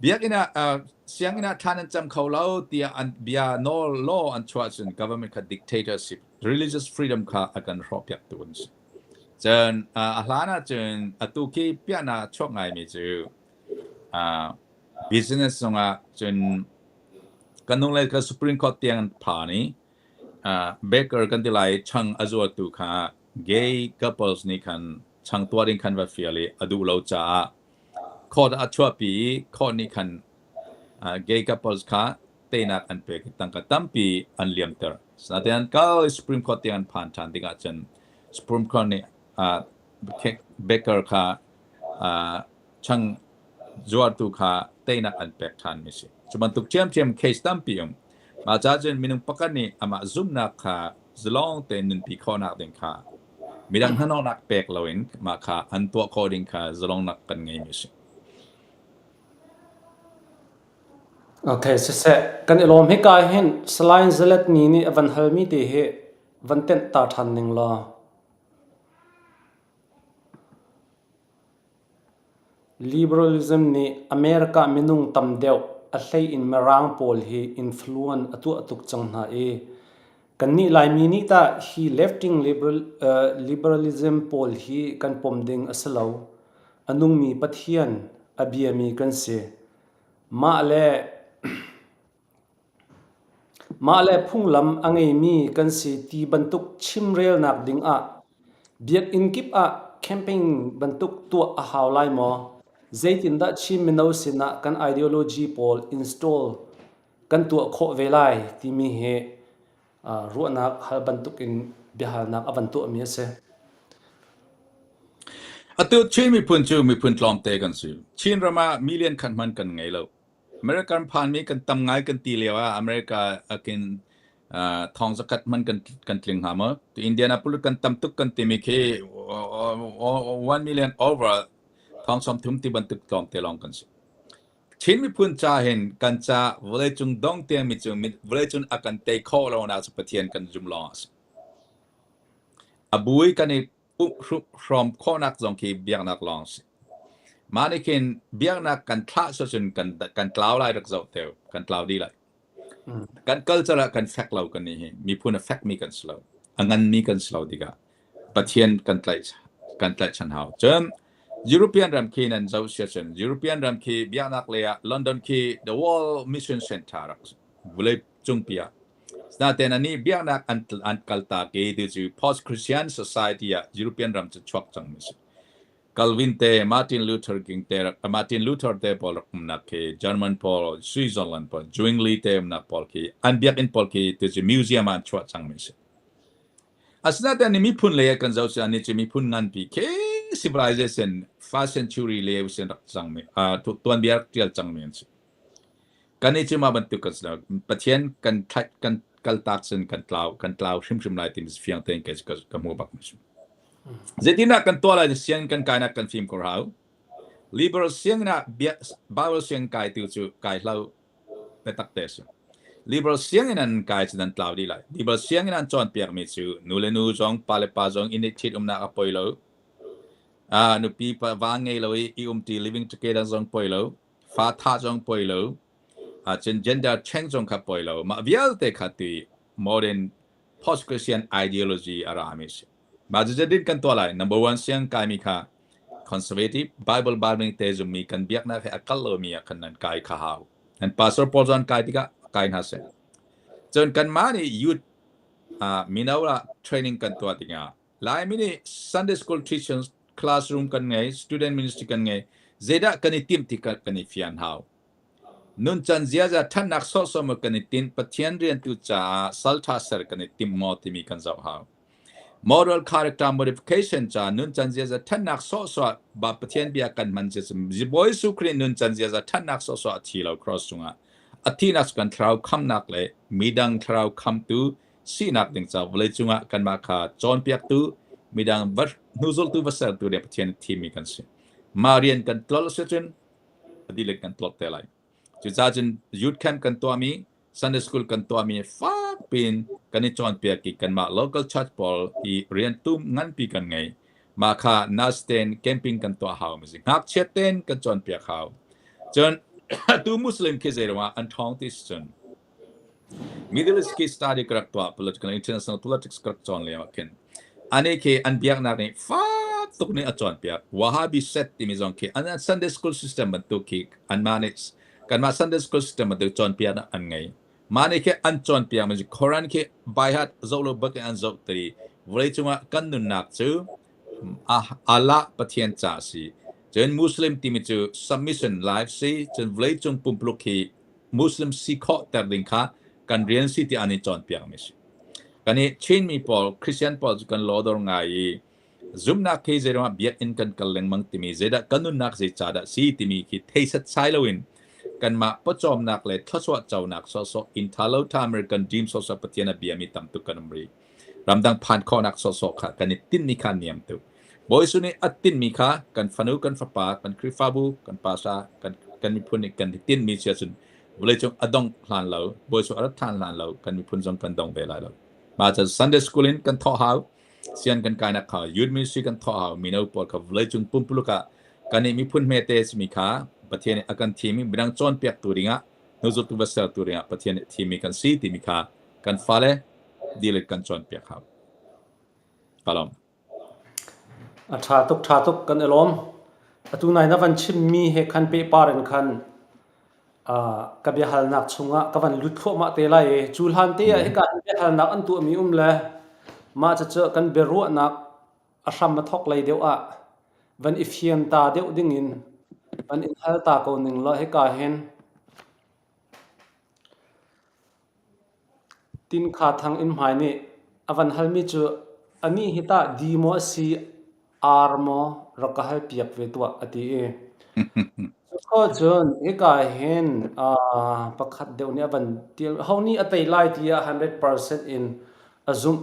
biakinn ah uh, sianginn ah thla nan cam kho lo tiah an bia nawl law an chuah cun government kha dictatorship religious freedom kha a kan hrawhpiak tu an si. Cun a hlan ahcun atu khi piahna a chuak ngaimi cu business zongah cun kan nung le ka Supreme Court tiang an phan i baker kan ti lai chang a zuartu kha gay couples nih khan chang tuah ding khan va fial i a duh lo caah court ah a chuahpi i court nih khan gay couples kha teinak an pek i tangka tampi an liamter. Natein an kal i Supreme Court tiang an phan ṭhan tikah cun Supreme Court nih Baker kha chang zuartu kha teinak an pek ṭhanmi si. Cu bantuk ṭhiamṭhiam case tampi um. Mah caah cun minung pakhat nih amah zumhnak kha zalong tein nunpi khawhnak ding kha midang hnahnawhnak pek loin mah kha an tuah khawh ding kha zalongnak kan ngeimi si. Okay, siseh, kan i lawm. Hika hin Salai Zaletni nih a van halmi te hi van tenh ta ṭhan ning law. Liberalism nih America minung tam deuh a hlei in Mirang pawl hi influence a tuah tuk cang hna i kannih Laimi nih tah hi left-wing liberalism pawl hi kan pom ding a si lo. A nungmi Pathian a biami kan si. Mah le. Mah le phunglam a ngeimi kan si ti bantuk chimrelnak ding ah biakinn kip ah campaign bantuk tuah a hau lai maw? Zeitindah Chin mino sinah kan ideology pawl install kan tuah khawh ve lai timi hi ruahnak hal bantukin biahalnak a van tuahmi a si. Atu Chin miphun cu miphun tlawmte kan si. Chin ram ah million khat hmanh kan ngei lo. American phanmi kan tam ngai kan ti lio ah America akin thong zakhat hmanh kan kan tling hnga maw? Indianapolis kan tam tuk kan timi khi 1 million over thong 30 ti bantuk tlawmte lawng kan si. Chin miphun ca hin kan ca vawleicung dong tiang mi cu vawleicung a kan tei khawh lo nak cu Pathian kan zum lawng a si. A bui kan i hrawm khawhnak zong khi biaknak lawng a si. Mah nih khin biaknak kan thlah cun kan kan tlau lai rak zoh teu, kan tlau dih lai. Kan culture ah kan fek lo kan nih hi miphun a fekmi kan si lo. A nganmi kan si lo tikah Pathian kan tlaih kan tlaihchan hau. Cun European ram khi nan zoh sia cun European ram khi biaknak lei ah London khi the World Mission Center rak vawlei cungpi ah Natein anih biaknak an an kaltak i tu cu post-Christian society ah European ram cu chuak cangmi a si. Calvin te, Martin Luther King te, Martin Luther te pawl rak umnak khi German pawl, Switzerland pawl, Zwingli te umnak pawl khi an biakinn pawl khi tu cu museum ah an chuah cangmi a si. Asinain miphun lei ah kan zoh cu anih cu miphun nganpi khi civilization first century lio sin rak cangmi tuanbia rak ṭial cangmi an si. Kannih cu mah bantuk kan si lo. Pathian kan thlaih kan kaltak cun kan tlau kan tlau hrimhrim lai timi fiang tein kei cu ka hmu bak mi si. Zeitindah kan tuah lai sianginn kan kainak kan fim ko hau. Liberal sianginn ah bia Bible sianginn kai tu cu kai hlo biatak te a si. Liberal sianginn an kai cu nan tlau dih lai. Liberal sianginn an cawnpiakmi cu nu le nu zong pa le pa zong inn i ṭhit umnak a poi lo. Nupi pa va ngei lo i i umṭi living together zong poi lo. Fa thah zong poi lo. Cun gender change zong kha poi lo. Mah vialte kha ti modern post-Christian ideology a rami a si. Mah cu zeitin kan tuah lai? Number one siang kaimi kha conservative Bible Bible te zummi kan biaknak he a kal lomi ah khan nan kai kha hau. Nan pastor pawl zong kai tikah kai hna seh. Cun kanmah nih youth mino ah training kan tuah tikah Laimi nih Sunday school teaching classroom kan ngei, student ministry kan ngei. Zeidah kan i timh ti kan i fian hau. Nuncan ziaza ṭhatnak sawhsawh maw kan i tinh, Pathian riantu caah salṭha ser kan i timh maw timi kan zoh hau. Moral character modification ca nuncan ziaza ṭhatnak sawhsawh ba Pathian bia kan hman si Bawi Jesuh Khrih nuncan ziaza ṭhatnak sawhsawh a thi lo cross cungah. A thihnak cu kan thlarau khamnak le midang thlarau khamtu sinak ding ca vawleicung ah kanmah kha cawnpiaktu midang va hnuzultu va sertu le Pathian thimmi kan si. Mah rian kan tlol si cun a dihlak kan tlolh te lai. Cucaah cun youth camp kan tuahmi, Sunday school kan tuahmi fak piin kan i cawnpiak i kanmah local church pawl i rian tum nganpi kan ngei. Mah kha nurse ten camping kan tuah hau mi si. Ngakchia ten kan cawnpiak hau. Cun atu Muslim khi zeiruangah an ṭhawng ti si cun Middle East case study ka rak tuah political international politics ka rak cawn lio ah khin ani khi an biaknak nih fak tuk nih a cawnpiak Wahhabi sect timi zong khi an Sunday school system bantuk khi anmah nih kanmah Sunday school system bantuk cawnpiaknak an ngei mah nih khi an cawnpiak mi Quran khi by heart zoh lo bak in an zoh ti vawleicung ah kan nunnak cu Allah Pathian ca a si cun Muslim timi cu submission life si cun vawleicung pumpuluk hi Muslim si khawh ter ding kha kan rian si ti an i cawnpiak mi si. Kan i Chinmi pawl, Christian pawl cu kan lawdor ngai i zumhnak khi zeiruangah biakinn kan kal lengmang timi zeidah kan nunnak zeicadah si timi khi thei setsai loin kanmah pawcawmnak le thluachuah conak sawhsawh inn tha lo tha American dream sawhsawh Pathian a biami tam tuk kan um rih. Ramdang phan khawhnak sawhsawh kha kan i tinhmi kha niam tuk. Bawi Jesuh nih a tinhmi kha kan fanu, kan fapa, kan Khrihfabu, kan pasa, kan, kan miphun nih kan i tinhmi si ahcun vawleicung a dong hlan lo, Bawi Jesuh a rat ṭhan hlan lo, kan miphun zong kan dong ve lai lo. Mah cun Sunday school in kan thawh hau, sian kan kainak kha youth ministry kan thawh hau, mino pawl kha vawleicung pumpuluk ah kan nih miphun hmete simi kha Pathian nih a kan thim i midang cawnpiaktu dingah hnuzultu va sertu dingah Pathian nih thimmi kan si timi kha kan fale dihlak kan cawnpiak hau. Ka lawm. A ṭha tuk, ṭha tuk kan i lawm. Atu nai na van chimmi he khan pehpar in khan. Ka biahalnak chungah ka van lut thluahmah te lai i cu hlan te ah hika in biahalnak an tuahmi um le mah cucu kan biaruahnak a hram a thawk lei deuh ah van i fian ta deuh dingin van in hal ta ko ning law hika hin Tin Kha Thang inn hmai nih a van halmi cu anih hi tah di maw a si ar maw rak ka halpiak ve tuah a ti i cuko cun hika hin pakhat deuh nih a van tial ho nih a tei lai tiah 100% in a zumh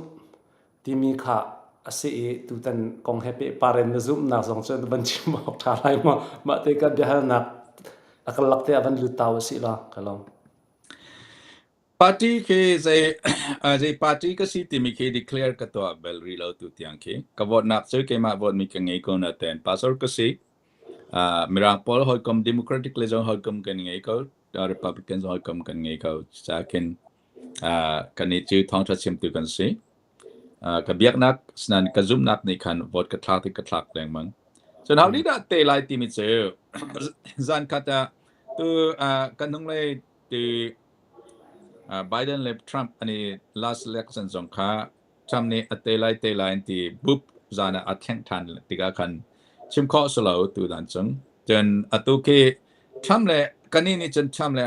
timi kha a si i tutan kong he pehpar in na zumhnak zong cu van chim awk ṭha lai maw mah te ka biahalnak a karlak te ah van lut ta u sih law ka lawm. Party khi zei party ka si timi khi declare ka tuah bel rih lo tu tiang khi. Ka vote-nak cu keimah vote mi ka ngei ko natein pastor ka si. Mirang pawl hawikom Democratic le zong hawikom kan ngei ko, Republican zong hawikom kan ngei ko. Cucaah khin kannih cu thawngṭha chimtu kan si. Ka biaknak sinan ka zumhnak nih khan vote ka thlak tik ka thlak lengmang. Cun ho nih dah te lai timi cu zan khat ah tu kan hnunglei ti Biden le Trump an i last election zong kha Trump nih a te lai te lai an ti bup zan ah a thleng ṭhan tikah khan chim khawh si lo tu dan cung. Cun atu khi Trump le kannih nih cun Trump le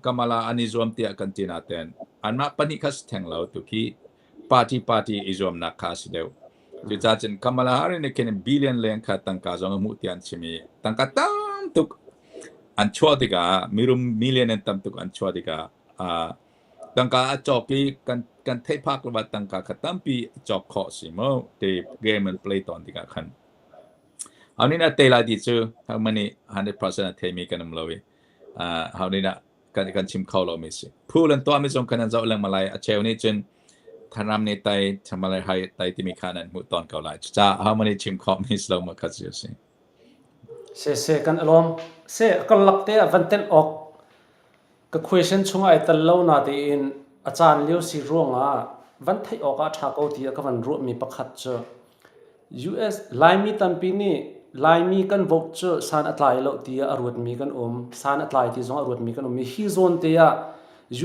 Kamala an i zuam tiah kan ti nain anmah pahnih kha si theng lo tu khi party party i zuamnak kha a si deuh. Cucaah cun Kamala Harris nih khin billion leng kha tangka zong a hmuh tiah an chim i tangka tam tuk an chuah tikah mirum million in tam tuk an chuah tikah tangka a cawk i kan theih phak lo ah tangka kha tampi cawk khawh si mu ti game an play tawn tikah khan. Ho nih dah tei lai ti cu hohmanh nih 100% a theimi kan um lo i ho nih dah kan chim kho lomi si. Phul an tuahmi zong khan an zoh lengmang lai. A cheu nih cun Tharam nih tai, Thamalai hai tai timi kha nan hmuh tawn ko lai. Cucaah hohmanh nih chim khawhmi si lo ma kha cu a si. Seh kan alawm. Seh karlak te ah van telh awk Ka question chungah ai tel lo natein a caan lio si ruangah van theih awkah a ṭha ko tiah ka van ruahmi pakhat cu US Laimi tampi nih Laimi kan vote cu san a tlai lo tiah a ruatmi kan um. San a tlai ti zong a ruatmi kan um i hi zawn te ah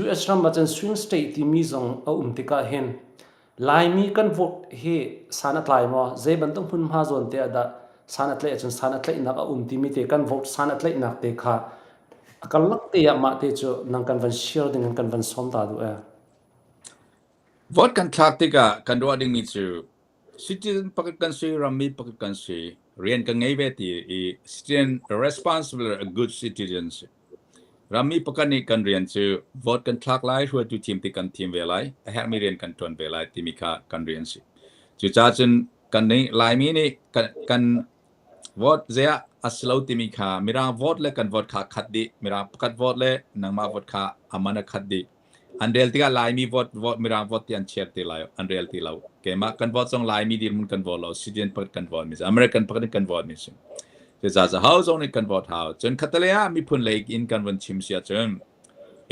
US ram ah cun swing state timi zong a um tikah hin Laimi kan vote hi san a tlai maw? Zei bantuk hmunhma zawn te ah dah san a tlaih ahcun san a tlaihnak a um timi te kan vote san a tlaihnak te kha a karlak te ah mah te cu nang kan van share ding in kan van sawm ta duh ee. Vote kan thlak tikah kan ruah dingmi cu citizen pakhat kan si, rammi pakhat kan si, rian kan ngei ve ti i citizen responsible a good citizen si. Rammi pakhat nih kan rian cu vote kan thlak lai, hruaitu thim tik kan thim ve lai, a herhmi rian kan ṭuan ve lai timi kha kan rian a si. Cucaah cun kan nih Laimi nih kan vote zei ah a si lo timi kha Mirang vote le kan vote kha khat dih. Mirang pakhat vote le nangmah vote kha a man a khat dih. An rel tikah Laimi vote, vote Mirang vote ti an chiar ti lai, an rel ti lo. Keimah kan vote zong Laimi dirhmun kan vote lo, citizen pakhat kan vote mi si, American pakhat in kan vote mi si. Cucaah hau zong nih kan vote hau. Cun khatalei ah miphun lei in kan vun chim si ahcun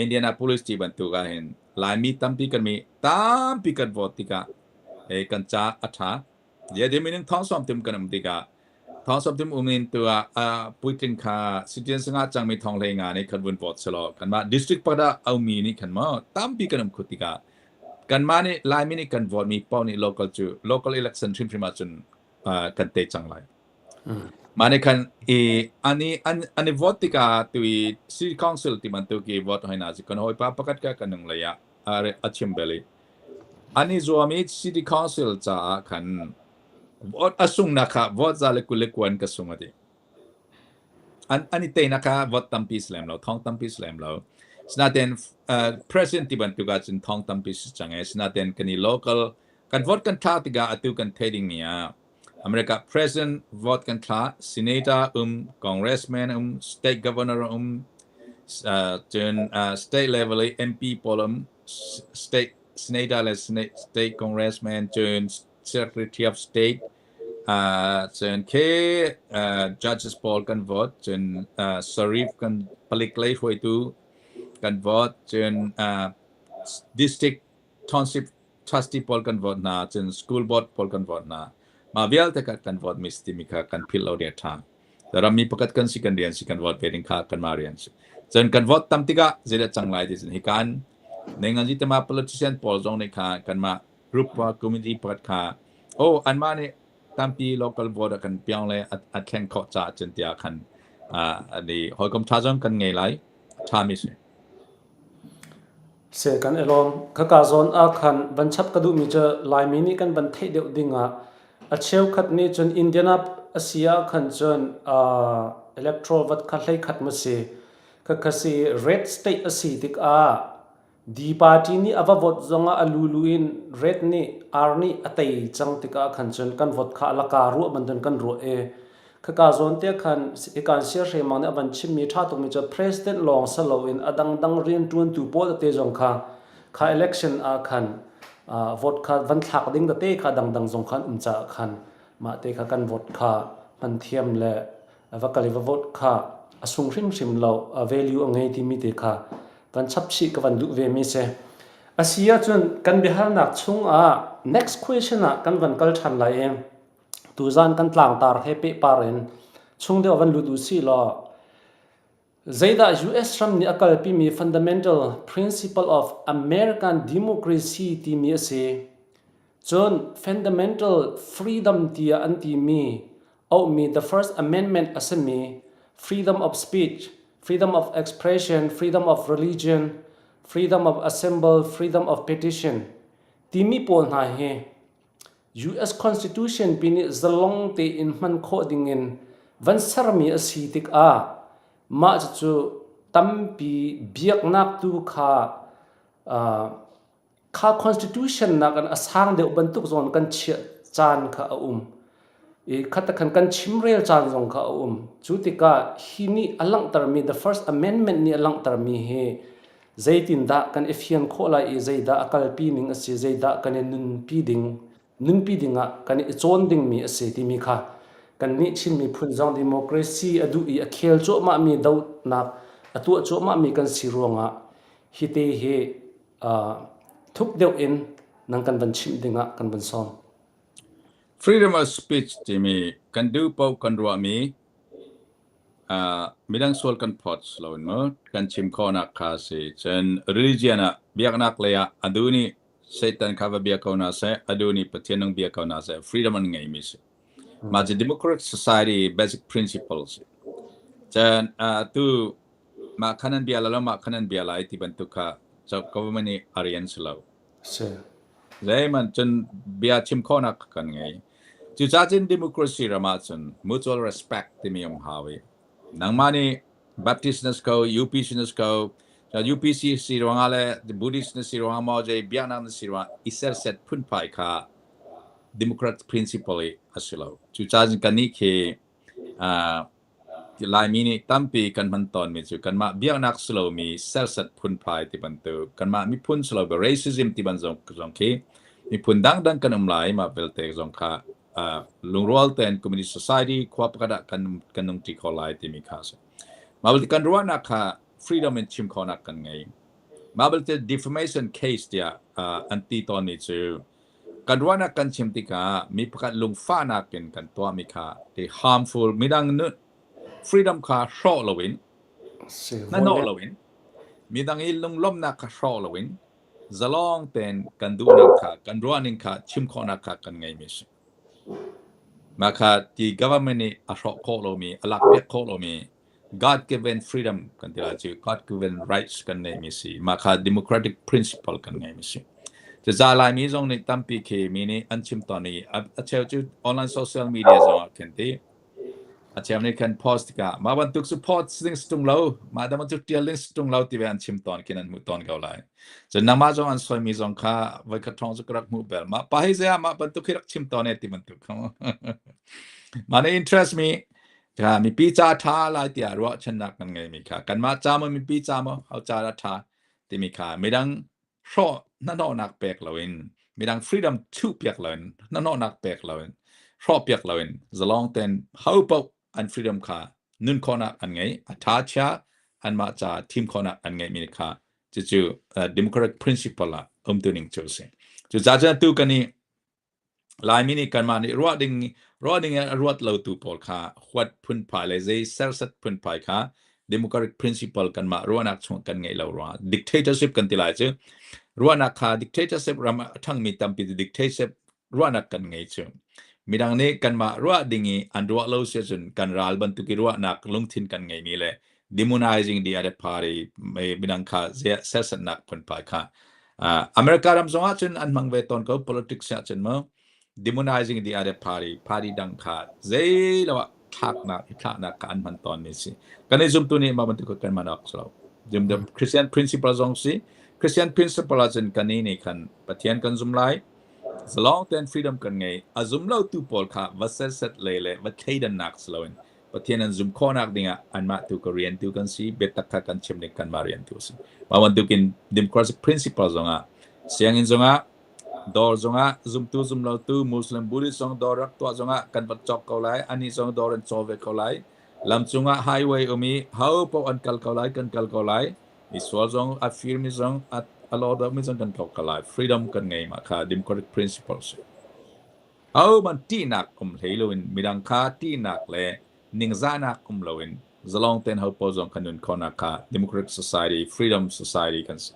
Indianapolis ti bantuk ah hin Laimi tampi kan mi tampi kan vote tikah kan ca a ṭha. Dia minung thong sawm tum kan um tikah thong sawm tum um in tu ah puitling kha citizen sangah cangmi thong hlei nga nih kan vun vote selaw kanmah district pakhat ah aumi nih khan maw tampi kan um khut tikah kanmah nih Laimi nih kan vote mi paoh nih local cu local election hrimhrim ahcun kan te cang lai. Mah nih khan i an i an i vote tikah tu i city council ti bantuk i vote hoi na kan hawipa pakhat ka kan nung lei ah a chim bel i An i zuam i City Council caah khan vote a sungnak kha vote 129 ka sung a ti. An i teinak kha vote tampi si lem lo, thong tampi si lem lo. Sinain president ti bantuk ahcun thong tampi si cang i sinain kan i local kan vote kan thlak tikah atu kan theih dingmi ah America president vote kan thla, senator um, congressman um, state governor um, cun state level i MP pawl um, state senator le state congressman cun secretary of state cun khi judges pawl kan vote cun sheriff kan palik lei hruaitu kan vote cun district township trustee pawl kan vote hna cun school board pawl kan vote hna mah vialte kha kan vote mi timi kha kan philh lo ding a ṭha. Rammi pakhat kan si, kan rian si, kan vote ve ding kha kanmah rian si. Cun kan vote tam tikah zeidah cang lai ti cun hi kan nengan tama politician pawl zong nih kha kanmah group community pakhat kha oh anmah nih tampi local vote a kan piang le a thleng khawh caah cun tiah khan ni hawikom ṭha zong kan ngei lai. Ṭhami si. Se kan i lawm. Khaka zawn ah khan van chap ka duhmi cu Laimi nih kan van theih deuh ding ah a cheukhat nih cun Indiana a si ah khan cun electoral vote kha 11 ma si. Khakha si red state a si tikah D party nih a va vote zongah a lulu in red nih R nih a tei cang tikah khan cun kan vote kha a laka ruah bantukin kan ruah i khaka zawn te khan hikan siahremang nih a van chimmi ṭha tukmi cu president lawng si loin a dangdang rianṭuantu pawl tete zong kha kha election ah khan vote kha van thlak ding tete kha dangdang zong khan um caah khan mah te kha kan vote kha hman thiam le va kal i va vote kha a sung hrimhrim lo, a value a ngei timi te kha van chap chih ka van duh ve mi si. A si ahcun kan biahalnak chung ah next question ah kan van kal ṭhan lai i tuzan kan tlangtar he pehpar in chung deuh van lut u sih law zeidah US ram nih a kalpimi fundamental principle of American democracy timi a si. Cun fundamental freedom tiah an timi auhmi the First Amendment a simi freedom of speech, freedom of expression, freedom of religion, freedom of assemble, freedom of petition timi pawl hna hi US Constitution pi nih zalong tein hman khawh dingin van sermi a si tikah mah cucu tampi biaknak tu kha kha constitution nakin a sang deuh bantuk zong kan chiah caan kha a um i khatakhan kan chimrel caan zong kha a um. Cu tikah hi nih a langhtermi, the First Amendment nih a langhtermi hi zeitindah kan i fian khawh lai i zeidah a kalpi ning a si, zeidah kan i nunpi ding nunpi dingah kan i cawn dingmi a si timi kha kannih Chin miphun zong democracy a duh i a khel cuahmahmi, dohnak a tuah cuahmahmi kan si ruangah hi te hi thuk deuh in nang kan van chimh dingah kan van sawm. Freedom of speech timi kan duh paoh kan ruahmi midang sual kan phawt lo in mu kan chim khawhnak kha a si. Cun religion ah biaknak lei ah a duh nih Satan kha va bia ko hna seh, a duh nih Pathian nung bia ko hna seh, freedom an ngeimi si. Mah cu democratic society basic principle si. Cun tu mah khan an bia la lo, mah khan an bia lai ti bantuk kha government nih a rian si lo. Si. Zeihmanh cun bia chim khawhnak kan ngei. Cucaah cun democracy ram ahcun mutual respect timi um hau i nangmah nih Baptist na si ko, UPC na si ko, UPC si ruangah le Buddhist na si ruangah maw zei biaknak na si ruangah i serset phunphai kha democrat principle i a si lo. Cucaah cun kannih khi Laimi nih tampi kan hman tawnmi cu kanmah biaknak si lomi serset phunphai ti bantuk, kanmah miphun si lo racism ti bantuk zong khi miphun dangdang kan um lai, mah vialte zong kha lungrual tein community society khua pakhat ah kan kan nungṭi kho lai timi kha a si. Mah belte kan ruahnak kha freedom in chim khawhnak kan ngei. Mah belte defamation case tiah an ti tawnmi cu Kan ruahnak kan chim tikah mi pakhat lungfahnak in kan tuahmi kha ti harmful, midang nun freedom kha hrawh loin, hnahnawh loin, midang i lunglawmhnak kha hrawh loin, zalong tein kan duhnak kha, kan ruahning kha chim khawhnak kha kan ngeimi a si. Mah kha ti government nih a hrawh khawh lomi, a lakpiak khawh lomi God given freedom kan ti lai cu, God given rights kan neihmi si. Mah kha democratic principle kan ngeimi si. Cucaah Laimi zong nih tampi khi mi nih an chim tawn i a cheu cu online social media zong ah khin ti a cheu nih khan post tikah mah bantuk cu post ding si tung lo, mah dang bantuk tial ding si tung lo ti ve an chim tawn khin an hmuh tawn ko lai. Cun nangmah zong an soimi zong kha voikhat thong cu ka rak hmuh bel, mah pa hi zei ah mah bantuk hi rak chim tawn e ti bantuk. Mah nih interest mi Kha mipi ca ṭha lai tiah ruahchannak kan ngeimi kha kanmah ca maw, mipi ca maw, ho ca dah ṭha timi kha midang hrawh hnahnawhnak pek loin, midang freedom chuhpiak loin, hnahnawhnak pek loin, hrawhpiak loin zalong tein ho paoh an freedom kha nun khawhnak an ngei, a ṭha chia anmah ca thim khawhnak an ngeihmi kha cucu democratic principle ah umtu ning cu a si. Cucaah cun atu kan i. Laimi nih kanmah nih ruah ding in a ruat lotu pawl kha huat phunphai le zei sersiat phunphai kha democratic principle kanmah ruahnak chung kan ngeih lo ruangah dictatorship kan ti lai cu. Ruahnak kha dictatorship ram a ṭhangmi tampi cu dictatorship ruahnak kan ngei cu. Midang nih kanmah ruah ding i an ruah lo si ahcun kan ral bantuk i ruahnak lungthin kan ngeimi le demonizing the other party midang kha sersiatnak phunphai kha America ram zong ahcun an hmang ve tawn ko politics ahcun mu demonizing the other party party dang kha zei lo ah thlaknak i thlaknak kha an hman tawn mi si. Kan i zumtu nih mah bantuk kan hman awk si lo. The Christian principle zong si. Christian principle ahcun kan nih khan Pathian kan zum lai, zalong tein freedom kan ngei. A zum lo tu pawl kha va serset lei le va thleidannak si loin Pathian an zum khawhnak dingah anmah tu ka rian tu kan si, biatak kha kan chim ding kanmah rian tu a si. Mah bantukin democratic principle zongah sianginn zongah dawr zongah zumtu zumlotu Muslim Buddhist zong dawr rak tuah zongah kan va cawk ko lai, anih zong dawr an caw ve ko lai. Lam cungah highway um i ho paoh an kal ko lai, kan kal ko lai. Misual zong a firmi zong a lawdawmi zong kan kal ko lai. Freedom kan ngei mah kha democratic principle si. Ahohmanh ṭihnak um hlei loin midang kha ṭihnak le ningzahnak um loin zalong tein hopaoh zong kan nun khawhnak kha democratic society, freedom society kan si.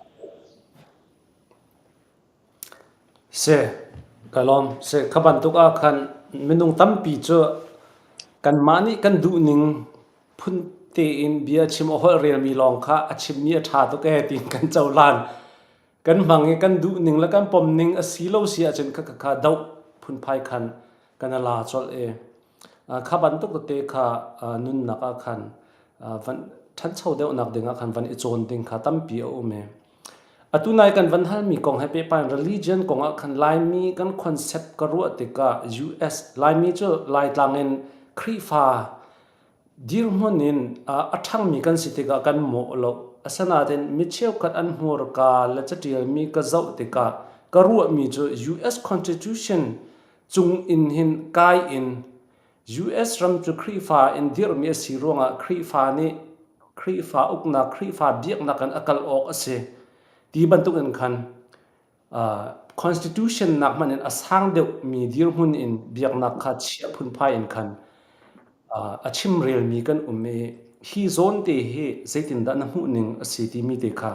Si, ka lawm. Si, kha bantuk ah khan minung tampi cu kanmah nih kan duhning phun tein bia chim a holh relmi lawng kha a chimmi a ṭha tuk ee tiin kan cohlan. Kan hmang i kan duhning le kan pomning a si lo si ahcun kha kha doh phunphai khan kan la colh i kha bantuk tete kha nunnak ah khan van ṭhancho deuhnak ding ah khan van i cawn ding kha tampi a um i atu nai kan van halmi kong he pehpai in religion kong ah khan Laimi kan concept ka ruah tikah US Laimi cu Laitlang in Khrihfa Dirhmun in a ṭhangmi kan si tikah kan mawh lo. Asinain mi cheukhat an hmurka le caṭialmi ka zoh tikah ka ruahmi cu US Constitution cung in hin kai in US ram cu Khrihfa in dirhmi a si ruangah Khrihfa nih Khrihfa uknak, Khrihfa biaknak in a kal awk a si ti bantuk in khan Constitution nak hmanh in a sang deuhmi dirhmun in biaknak kha chiah phunphai in khan a chimrelmi kan um i hi zawn te hi zeitindah na hmuhning a si timi te kha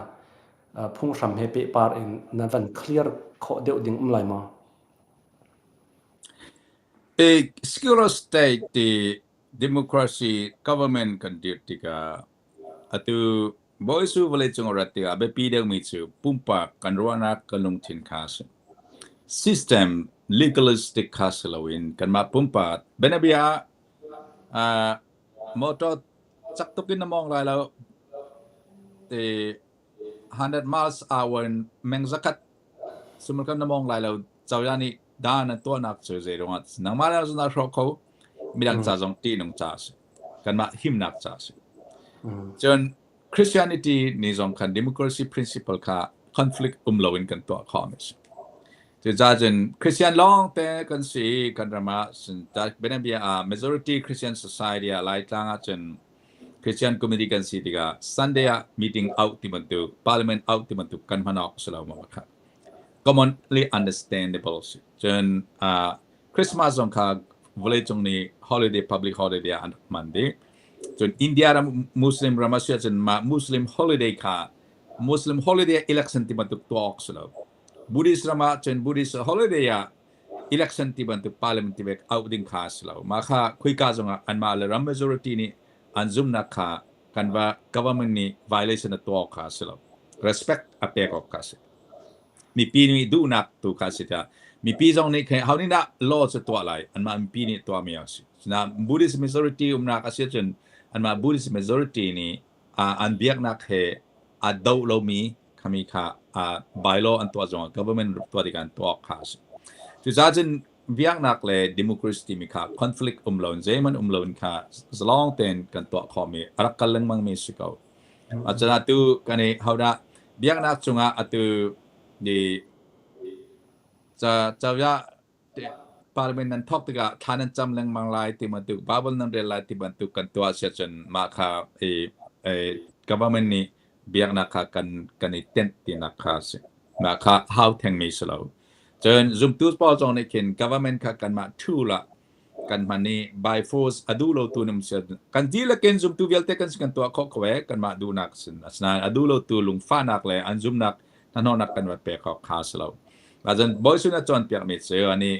phunghram he pehpar in na van clear khawh deuh ding um lai maw? Secular state ti democracy government kan dirh tikah atu Bawi Jesuh vawleicung a rat tikah a biapi deuhmi cu pumpak kan ruahnak kan lungthin kha a si. System legalistic kha si loin kanmah pumpak bianabia ah motor cak tuk in na mawng lai lo ti 100 miles hour in meng zakhat sumalkam na mawng lai lo cozah nih dan an tuahnak cu zei ruangah nangmah le na hrawk kho midang ca zong ṭihnung ca a si. Kanmah himnak ca a si. Cun Christianity nih zong khan democracy principle kha conflict um loin kan tuah khawh mi a si. Cucaah cun Christian lawng te kan si kan ram ah bianabia ah majority Christian society ah Laitlang ah cun Christian community kan si tikah Sunday ah meeting out ti bantuk parliament out ti bantuk kan hman awk si lo maw kha commonly understandable si. Cun Christmas zong kha vawleicung nih holiday public holiday ah an rak hman dih. Cun India ram Muslim ram a si ahcun mah Muslim holiday kha Muslim holiday election ti bantuk tuah awk si lo. Buddhist ram ah cun Buddhist holiday ah election ti bantuk parliament ti bek auh ding kha a si lo. Mah kha khuika zongah anmah le ram majority nih an zumnak kha kan va government nih violation a tuah awk kha a si lo. Respect a pek awk kha a si. Mipi nih duhnak tu kha a si tiah mipi zong nih khin ho nih dah law cu tuah lai anmah mipi nih tuahmi a si. Sinain Buddhist majority umnak a si ahcun anmah Buddhist majority nih an biaknak he aa do lomi khami kha bylaw an tuah zongah government tuah tikah an tuah awk kha a si. Cucaah cun biaknak le democracy timi kha conflict um loin zeihmanh um loin kha zalong tein kan tuah khawhmi a rak kal lengmangmi a si ko. Cun atu kan i hodah biaknak cungah atu ni ca cozah parliament nan thawk tikah thla nan cam lengmang lai ti bantuk Bible nan rel lai ti bantuk kan tuah si ahcun mah kha i government nih biaknak kha kan i tenh tinak kha a si. Mah kha hau thengmi si lo. Cun zumtu pawl zong nih khin government kha kanmah tool ah kan hman i by force a duh lotu num si kan dihlak in zumtu vialte kan si kan tuah khawh ko e kanmah duhnak sin asinain a duh lotu lungfahnak le an zumnak hnahnawhnak kan va pek awk kha si lo. Ahcun Bawi Sun a cawnpiakmi cu ani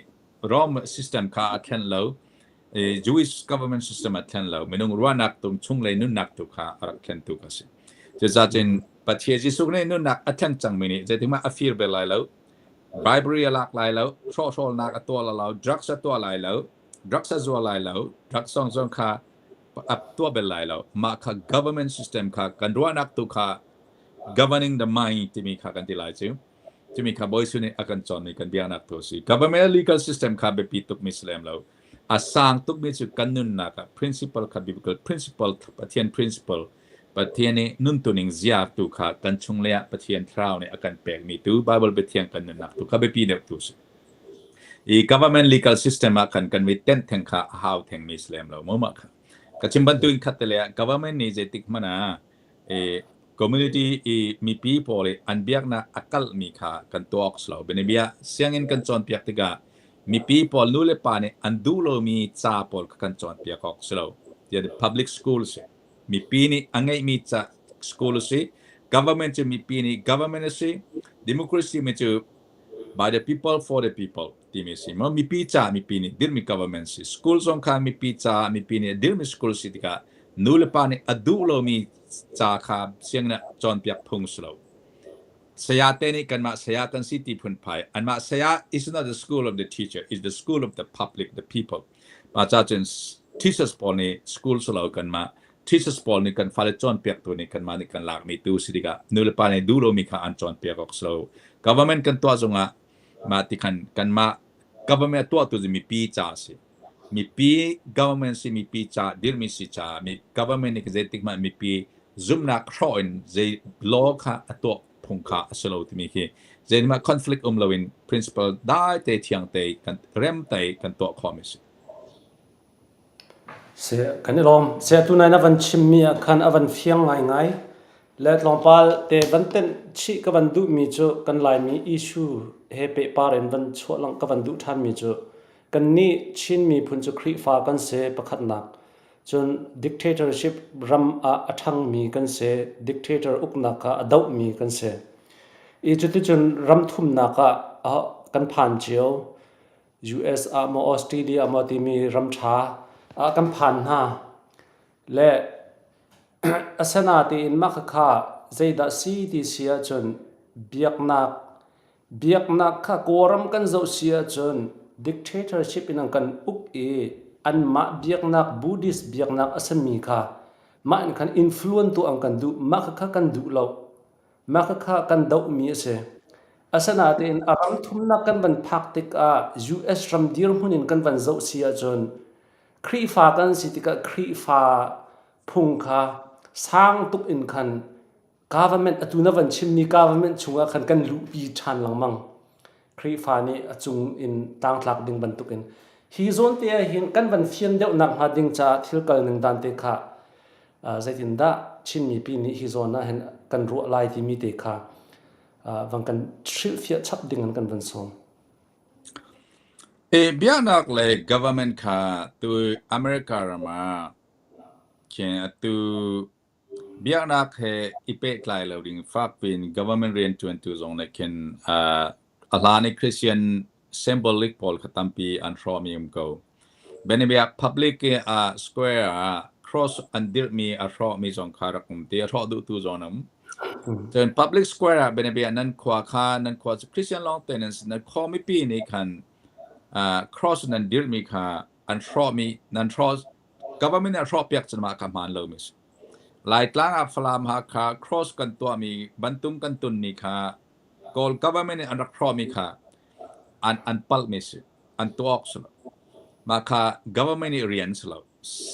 Rome system kha a thlen lo i Jewish government system a thlen lo minung ruahnak tung chunglei nunnak tu kha a rak thlentu kha si. Cucaah Pathian Jesuh nih nunnak a thlen cangmi nih zeitikmah a fir bel lai lo bribery a lak lai lo hrawhhrawlnak a tuah lai lo drugs a tuah lai lo drugs a zuar lai lo drugs zong zong kha a tuah bel lai lo mah kha government system kha kan ruahnak tu kha governing the mind timi kha kan ti lai cu timi kha Bawi nih a kan cawnmi kan biaknak tu a si government legal system kha biapi tukmi si lem lo a sang tukmi cu kan nunnak ah principle kha biblical principle Pathian principle Pathian nih nuntuning zia tu kha kan chunglei ah Pathian thlarau nih a kan pekmi tu Bible biathiang kan nunnak tu kha biapi deuh tu si. I government legal system ah khan kan mit tenh theng kha a hau thengmi si lem lo maw mah kha. Ka chim bantuin khat te le ah government nih zeitik hmanh ah i community i mipi pawl i an biaknak a kalhmi kha kan tuah awk si lo. Bianabia sianginn kan cawnpiak tikah mipi pawl nu le pa nih an duh lomi ca pawl kha kan cawnpiak awk si lo. Tiah public school si. Mipi nih a ngeihmi ca school a si. Government cu mipi nih government a si. Democracy mi cu by the people for the people timi si. Maw mipi ca mipi nih dirhmi government si. School zong kha mipi ca mipi nih dirhmi school si tikah nu le pa nih a duh lomi ca kha sianginn ah cawnpiak phung si lo. Saya te nih kanmah saya kan si ti phunphai. Anmah saya is not the school of the teacher, is the school of the public, the people. Mah ca cun teachers pawl nih school si lo kanmah teachers pawl nih kan fale cawnpiaktu nih kanmah nih kan lakmi tu si tikah nulepa nih duh lomi kha an cawnpiak awk si lo. Government kan tuah zongah mah ti khan kanmah government a tuahtu cu mipi ca a si. Mipi government si mipi ca dirhmi si caah mi government nih zeitik hmanh mipi zumhnak hrawh in zei law kha a tuah phung kha a si lo timi khi zeihmah conflict um loin principle dai te thiang te kan rem te kan tuah khawhmi si. Se kan i lawm. Se tu nai na van chimmi ah khan a van fiang ngaingai. Le tlawmpal te van tenh chih ka van duhmi cu kan Laimi issue he pehpar in van chuah lang ka van duh ṭhanmi cu kannih Chin miphun cu Khrihfa kan si pakhatnak. Cun dictatorship ram ah a ṭhangmi kan si, dictator uknak kha a dohmi kan si. I cuticun ram thumnak ah kan phan cio. US ah maw Australia maw timi ram ṭha ah kan phan hna. Le asinain mah khakha zeidah si ti si ahcun biaknak biaknak kha Kawlram kan zoh si ahcun dictatorship in an kan uk i anmah biaknak Buddhist biaknak a simi kha mah in khan influence tuah an kan duh. Mah khakha kan duh lo. Mah khakha kan dohmi a si. Asinain a ram thumnak kan van phak tikah US ram dirhmun in kan van zoh si ahcun Khrihfa kan si tikah Khrihfa phung kha sang tuk in khan government atu na van chimmi government chungah khan kan luhpi ṭhan lengmang. Khrihfa nih a cung in tlangtlak ding bantukin hi zawn te ah hin kan van fian deuh nak hnga ding caah thil kal ning dan te kha zeitindah Chin mipi nih hi zawn ah hin kan ruah lai timi te kha van kan hrilhfiah chap ding in kan van sawm. Biaknak le government kha tu America ram ah khin atu biaknak he i pehtlai lo ding fakpi in government rianṭuantu zong nih khin a hlan i Christian symbolic pawl kha tampi an hrawhmi um ko. Bianabia public ah square ah cross an dirhmi a hrawhmi zong kha rak um ti a hrawh duhtu zong an um. Cun public square ah bianabia nan khua kha nan khua cu Christian lawngte nan si nan khua mipi nih khan cross nan dirhmi kha an hrawhmi nan hrawh government nih a hrawhpiak cun mah kha hmaan lomi si. Laitlang ah Falam Hakha cross kan tuahmi bantung kan tunmi kha Kawl government nih an rak hrawhmi kha an an palhmi si. An tuah awk si lo. Mah kha government nih rian si lo.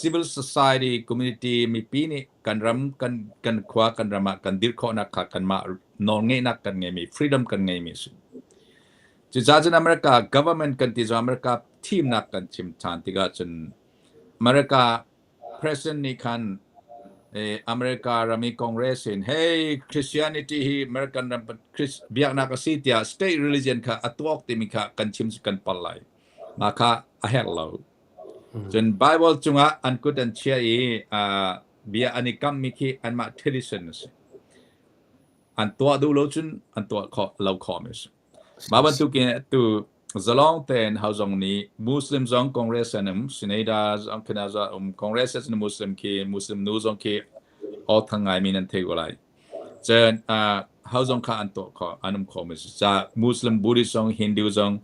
Civil society community mipi nih kan ram kan kan khua kan ram ah kan dirh khawhnak kha kanmah nawlngeihnak kan ngeimi freedom kan ngeimi a si. Cucaah cun America government kan ti zong America thimnak kan chim ṭhan tikah cun America president nih khan America ram i Congress in hey Christianity hi American ram biaknak a si tiah state religion kha a tuak timi kha kan chim kan pal lai. Mah kha a herh lo. Cun Bible cungah an kut an chia i bia an i kammi khi anmah tradition a si. An tuah duh lo cun an tuah khawh lo khawhmi a si. Mah bantukin atu zalong tein ho zong nih Muslim zong Congress an um, Senator zong khina zong um, Congress cun Muslim khi Muslim nu zong khi aw thang ngaimi nan thei ko lai. Cun ho zong kha an tuah khawh an um khawhmi si. Ca Muslim, Buddhist zong, Hindu zong,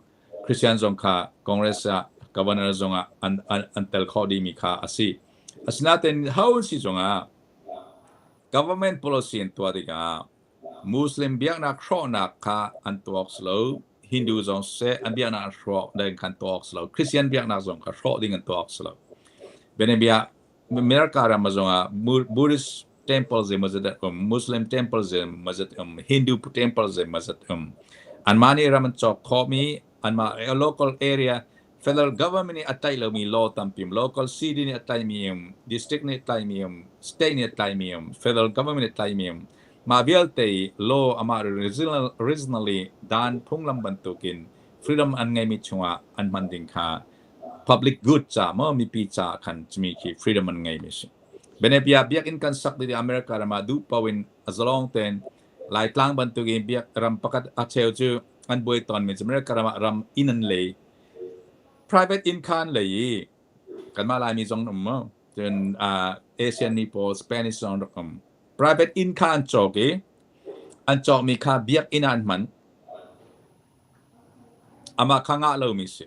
Christian zong kha Congress ah governor zong ah an tel khawh dihmi kha a si. Asinain ho si zongah government policy an tuah tikah Muslim biaknak hrawhnak kha an tuah awk si lo. Hindu zong siseh an biaknak an hrawh ding kha an tuah awk si lo. Christian biaknak zong kha hrawh ding an tuah awk si lo. Bianabia America ram zongah Buddhist temple zeimawzat um, Muslim temple zeimawzat um, Hindu temple zeimawzat um. Anmah nih ram an cawk khawhmi, anmah local area federal government nih a tlaih lomi law tampi um, local city nih a tlaihmi um, district nih a tlaihmi um, state nih a tlaihmi um, federal government nih a tlaihmi um. Mah vialte law amah originally dan phunglam bantukin freedom an ngeimi chungah an hman ding kha public good ca maw mipi ca khan cumi khi freedom an ngeimi si. Benebia biakinn kan sak dih America ram ah duh paoh in a zalong tein Laitlang bantukin biak ram pakhat a cheu cu an buai tawnmi cu America ram ah ram inn an lei. Private inn kha an lei i kanmah Laimi zong an um maw? Cun Asian mi pawl Spanish zong rak um. Private inn kha an cawk i an cawkmi kha biakinn ah an hman. Amah kha ngah lomi si.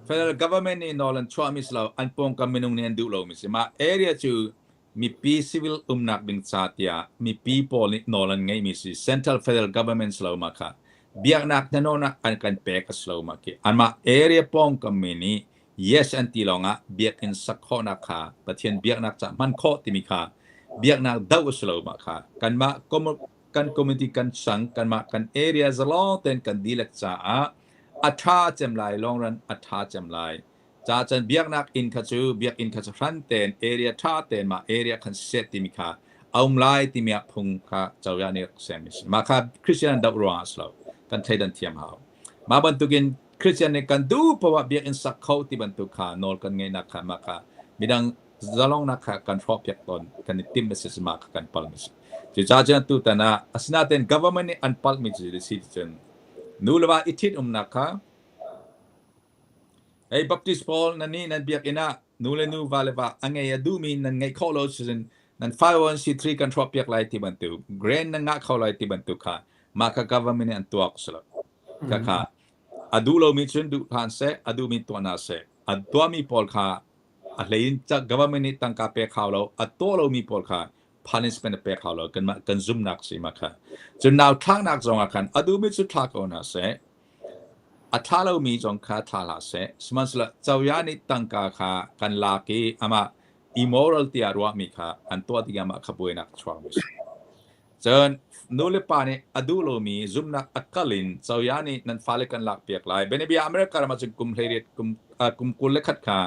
Federal government nih nawl an chuahmi si lo, an pawngkam minung nih an duh lomi si. Mah area cu mipi civil umnak ding ca tiah mipi pawl nih nawl an ngeihmi si. Central federal government si lo mah kha. Biaknak hnanawnak an kan pek a si lo mah khi. Anmah area pawngkam mi nih yes an ti lawngah biakinn sak khawhnak kha Pathian biaknak ca hman khawh timi kha biaknak doh a si lo mah kha. Kanmah kan community kan sang kanmah kan area zalong tein kan dihlak caah a ṭha cem lai long run a ṭha cem lai ca cun biaknak inn kha cu biakinn kha cu hran tein area ṭha tein mah area khan set timi kha a um lai timi ah phung kha cozah nih rak sermi si mah kha Christian doh ruangah a si lo kan thleidan thiam hau mah bantukin Christian nih kan duh poah biakinn sak kho ti bantuk kha nawl kan ngeihnak kha mah kha midang zalongnak kha kan hrawhpiak tawn kan i timh a si mah kha kan palmi si cucaah cun tutan ah asinain government nih an palhmi cu si cun nu le va i ṭhitumnak kha hey Baptist pawl nan nih nan biakinn ah nu le nu va le va a ngei a duhmi nan ngeih khawh lo cun nan 501c3 kan hrawhpiak lai ti bantuk grant nan ngah kho lai ti bantuk kha mah kha government nih an tuak si lo kha kha a duh lomi cun duh hlan seh a duhmi tuah hna seh a tuahmi pawl kha a hlei in government nih tangka pek hau lo a tuah lomi pawl kha punishment a pek hau lo kanmah kan zumnak si ma kha cun nau thlaknak zong ah khan a duhmi cu thla ko hna seh a thla lomi zong kha thla hlah seh sihmanhsehlaw cozah nih tangka kha kan lak i amah immoral tiah ruahmi kha an tuah tikah mah kha buainak chuakmi si cun nu le pa nih a duh lomi zumnak a kal in cozah nih nan fale kan lak piak lai benebia America ram ah cun kum 18 kum kum 21 kha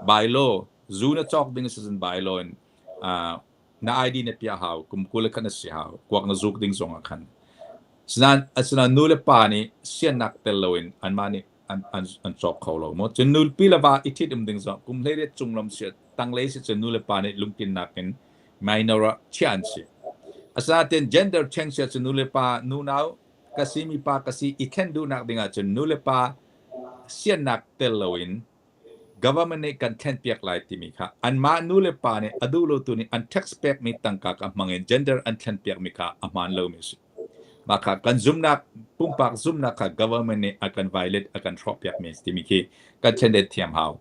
by law zu na cawk ding si cun by law in na ID na piah hau kum 20 khan na si hau kuak na zuk ding zong ah khan asinain asinain nu le pa nih siannak tel loin anmah nih an an an cawk kho lo maw cun nupi le va i ṭhit um ding zong kum 18 cung lam si tanglei si cun nu le pa nih lungtlinnak in minor ah chiah an si asinain gender change si ahcun nu le pa nunau ka si mi pa ka si i thlen duhnak ding ahcun nu le pa siannak tel loin Government nih kan thlenpiak lai timi kha anmah nu le pa nih a duh lotu nih an tax pekmi tangka kha hmang in gender an thlenpiakmi kha a hmaan lomi a si. Mah kha kan zumnak pumpak zumnak kha government nih a kan violate a kan hrawhpiakmi timi khi kan thlendet thiam hau.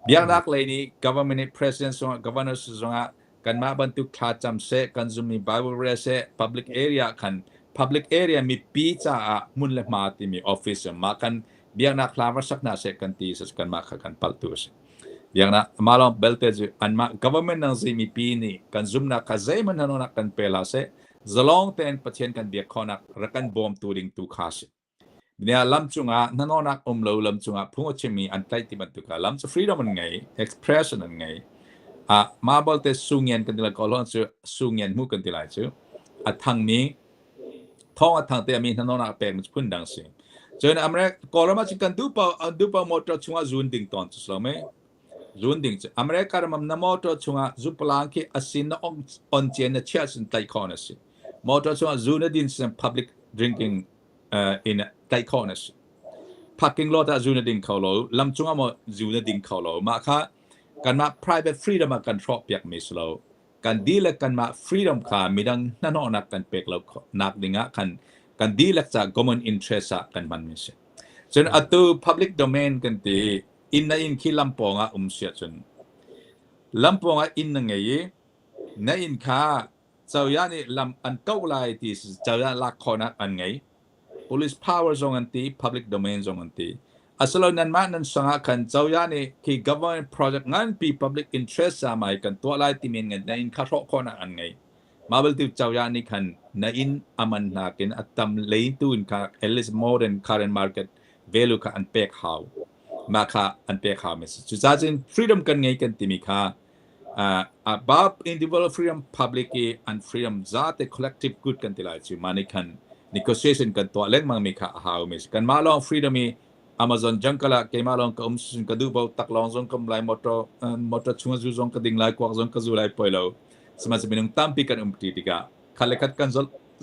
Biaknak lei nih government nih president zongah governor zongah kanmah bantuk thla cam seh kan zummi Bible rel seh public area khan public area mipi caah hmun le hma timi office mah kan biaknak hla va sak hna seh kan ti kanmah kha kan palh tu a si. Biaknak mah lawng belte cu anmah government nang zi mipi nih kan zumnak kha zeihmanh hnahnawhnak kan pe hlah seh zalong tein Pathian kan biak khawhnak rak kan bawmtu ding tu kha si. Nia lam cungah hnahnawhnak um lo lam cungah phung a chimmi an tlaih ti bantuk kha lam cu freedom an ngei, expression an ngei. Ah mah balte sungyen kan ti lai ko cu sungyen mu kan ti lai cu a thangmi thong a thang te mi hnanon ah pek mi phun dang si. Cun America Kawlram ah cun kan duh paoh duh paoh motor chungah zun ding tawn cu si lo mei. Zun ding cu America ram na motor chungah zupalang khi a sin na on on cian na chiah sin tlaih khawh na si. Motor chungah zu na din sin public drinking in tlaih khawh na si. Parking lot ah zu na ding kho lo, lam cungah maw zu na ding kho lo. Mah kha kanmah private freedom ah kan hrawh piak mi si lo. Kan dihlak kanmah freedom kha midang hnahnawhnak kan pek lo nak ding ah khan kan dihlak ca common interest ah kan hman mi si. Cun atu public domain kan ti inn na inn khi lam pawng ah um si ahcun lam pawng ah inn na ngei i na inn kha cozah nih lam an kauh lai ti cozah lak khawhnak an ngei. Police power zong an ti, public domain zong an ti. Asilo nanmah nan sangah khan cozah nih khi government project nganpi public interest sa mai kan tuah lai timi ngan na inn kha hrawh khawhnak an ngei. Mah belte cozah nih khan na inn a man nakin a tam lei tu in kha at least more than current market value kha an pek hau. Mah kha an pek hau mi si. Cucaah cun freedom kan ngei kan timi kha above individual freedom public i an freedom zate collective good kan ti lai cu mah nih khan negotiation kan tuah lengmang mi kha a hau mi si. Kanmah lawng freedom i Amazon jungle ah keimah lawng ka um sin ka duh bo tak lawng zong ka um lai motor motor chung zu zong ka ding lai kuak zong ka zu lai poi lo sihmanhsehlaw minung tampi kan um ti tikah khat le khat kan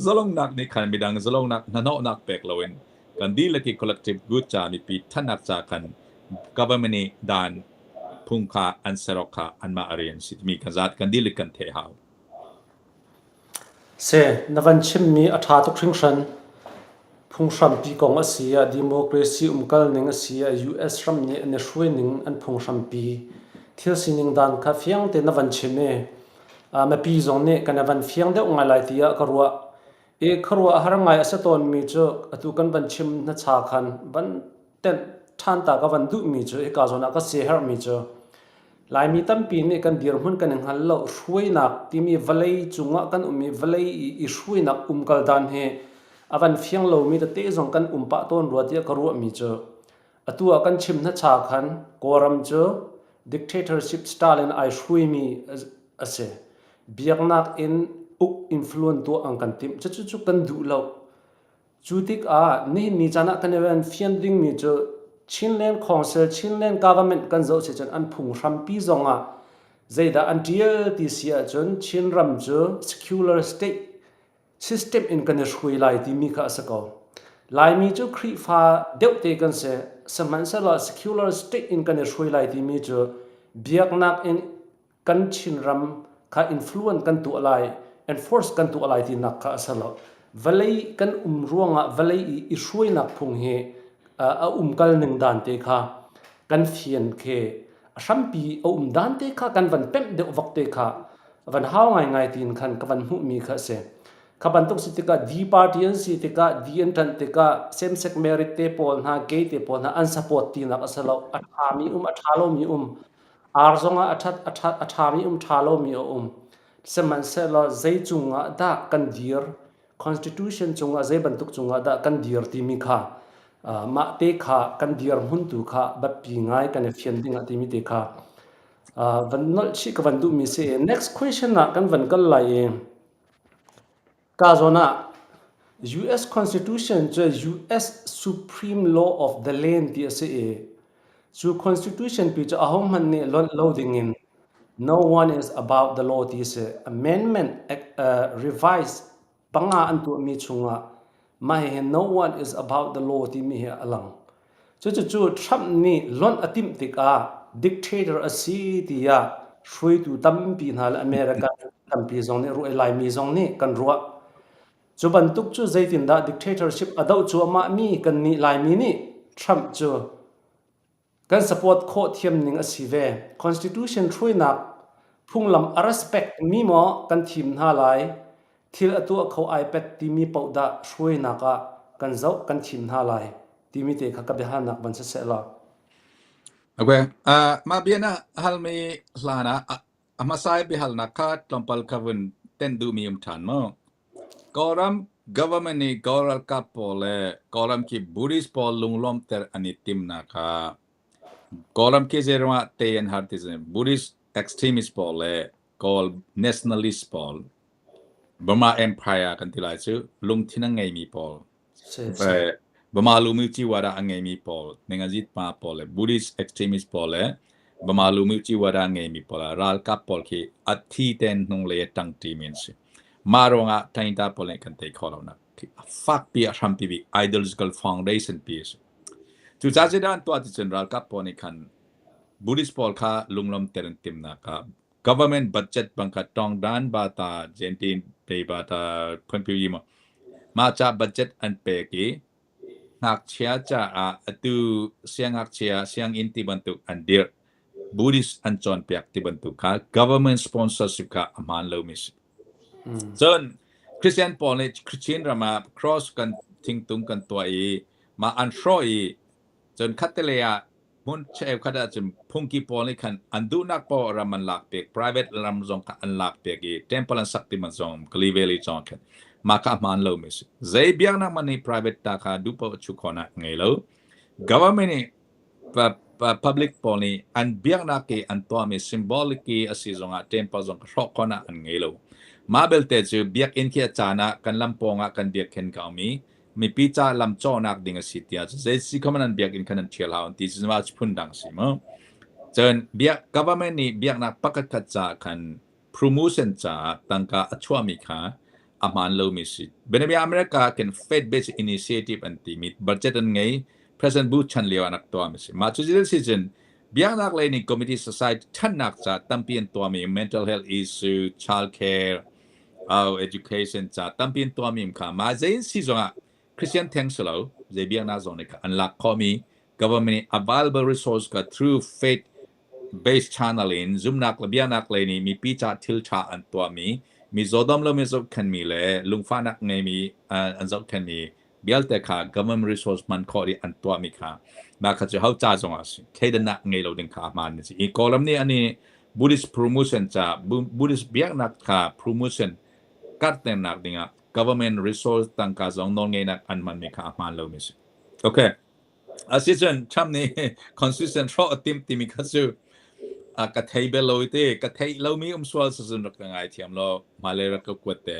zalongnak nih khan midang zalongnak hnahnawhnak pek loin kan dihlak i collective good ca mipi thannak ca khan government nih dan phung kha an ser awk kha anmah a rian si timi kan zat kan dihlak kan theih hau. Se na van chimmi a ṭha tuk hringhran. Phunghrampi kong a si ah, democracy umkal ning a si ah, US ram nih an i hruai ning an phunghrampi thil sining dan kha fiang tein na van chim i mipi zong nih kan i van fiang deuh ngai lai tiah ka ruah. I khuaruah har ngai a si tawnmi cu atu kan van chim hnacha khan van tenh ṭhan ta ka van duhmi cu hika zawn ah ka siaherhmi cu Laimi tampi nih kan dirhmun kan i hngal lo hruainak timi vawlei cungah kan um i vawlei i i hruainak umkal dan hi a van fiang lomi tete zong kan um pah tawn rua tiah ka ruahmi cu atu ah kan chim hnacha khan Kawlram cu dictatorship style in ai hruaimi a si. Biaknak in uk influence tuah an kan timh. Cucu cu kan duh lo. Cu tikah nihin ni caan ah kan i van fian dingmi cu Chinland Council, Chinland Government kan zoh si cun an phunghrampi zongah zeidah an ṭial ti si ahcun Chinram cu secular state system in kan i hruai lai timi kha a si ko. Laimi cu Khrihfa deuh te kan si. Sihmanhsehlaw secular state in kan i hruai lai timi cu biaknak in kan Chinram kha influence kan tuah lai, enforce kan tuah lai tinak kha a si lo. Vawlei kan um ruangah vawlei i i hruainak phung hi a umkal ning dan te kha kan fian khi a hrampi a um dan te kha kan van pemh deuh vak te kha van hau ngaingai tiin khan ka van hmuhmi kha a si. Kha bantuk si tikah D party an si tikah D an ṭanh tikah same sex marriage te pawl hna gay te pawl hna an support tinak a si lo. A ṭhami um a ṭha lomi um Ar zongah a ṭhat a ṭhami um ṭha lomi a um. Sihmanhsehlaw zei cungah dah kan dir, constitution cungah zei bantuk cungah dah kan dir timi kha mah te kha kan dirhmun tu kha biapi ngai kan i fian ding ah timi te kha van nolh chih ka van duhmi si. Next question ah kan van kal lai i Ka zawn ah US Constitution cu US Supreme Law of the Land ti a si i cu Constitution pi cu ahohmanh nih lonh lo dingin no one is above the law ti a si. Amendment revise panga an tuahmi chungah mah hihi no one is above the law timi hi a lang. Cucucu Trump nih lonh a timh tikah dictator a si tiah hruaitu tampi hna le America tampi zong nih ruah i Laimi zong nih kan ruah. Cu bantuk cu zeitindah dictatorship a doh cuahmahmi kannih Laimi nih Trump cu kan support khawh thiam ning a si ve. Constitution hruainak phunglam a respect mi maw kan thim hna lai, thil a tuah kho iPad timi paoh dah hruainak ah kan zoh kan thim hna lai timi te kha ka biahalnak van si seh law. Okay. Mah bia na halmi hlan ah a hmasa i biahalnak kha tlawmpal kha vun tenh duhmi um ṭhan maw? Kawlram government nih Kawl ralkap pawl le Kawlram khi Buddhist pawl lunglawmhter an i timnak kha Kawlram khi zeiruangah tei an har ti cu Buddhist extremist pawl le Kawl nationalist pawl, Burma Empire kan ti lai cu, lungthin a ngeimi pawl, Burma Lumuci Wada a ngeimi pawl, Ningazit pa pawl le Buddhist extremist pawl le Burma Lumuci Wada a ngeimi pawl ralkap pawl khi a thi ten hnunglei a ṭangṭimi an si. Mah ruangah Tainta pawl nih kan tei khawh lonak fakpi a hrampi bik ideological foundation pi a si. Cucaah zeidah an tuah ti cun ralkap pawl nih khan Buddhist pawl kha lunglawmter an timhnak ah government budget bang kha tawngdan bata gentin pe bata phunpi yi maw mah ca budget an pek i ngakchia caah atu siangngakchia sianginn ti bantuk an dirh Buddhist an cawnpiak ti bantuk kha government sponsorship kha a hmaan lomi si. Cun Christian pawl nih Christian ram ah cross kan thingtung kan tuah i mah an hrawh i cun khattelei ah hmun cheukhat ahcun phungki pawl nih khan an duhnak paoh ram an lak piak, private ram zong kha an lak piak i temple an sak ti man zong Kali Valley zong khan mah kha hmaan lomi a si. Zei biaknak man nih private ta kha duh paoh chu khawhnak ngei lo. Government nih public pawl nih an biaknak i an tuahmi symbolic i a si zongah temple zong kha hrawh khawhnak an ngei lo. Mah belte cu biakinn khi a caan ah kan lam pawng ah kan biakinn ka um i mipi ca lam cawhnak ding a si tiah zei si kha man an biakinn khan an ṭhial hau an ti cu mah phun dang si mu. Cun biak government nih biaknak pakhat khat ca khan promotion caah tangka a chuahmi kha a hmaan lomi si. Bianabia America kan faith-based initiative an timi budget an ngei. President Bush chan lio ah an rak tuahmi si. Mah cu si cun biaknak lei nih community society ṭhannak ca tampi an tuahmi mental health issue, child care, education ca tampi an tuahmi kha mah zei si zongah Christian theng si lo, zei biaknak zong nih an lak khawhmi government nih available resource kha through faith based channel in zumnak le biaknak lei nih mipi ca thil ṭha an tuahmi, mi zawdam lomi zohkhenmi le lungfahnak ngeimi an zohkhenmi vialte kha government resource hman khawh dih an tuahmi kha mah kha cu ho ca zong ah si thleidannak ngei lo ding kha a hmaan si. I Kawlram nih ani Buddhist promotion ca Buddhist biaknak kha promotion karhternak dingah government resource tangka zong nawlngeihnak an hmanmi kha a hmaan lomi si. Okay. Asicun Trump nih constitution hrawh a timh timi kha cu a ka thei bel lo te ka theih lomi um sual sazun rak ka ngai thiam lo hmailei rak ka kuat te.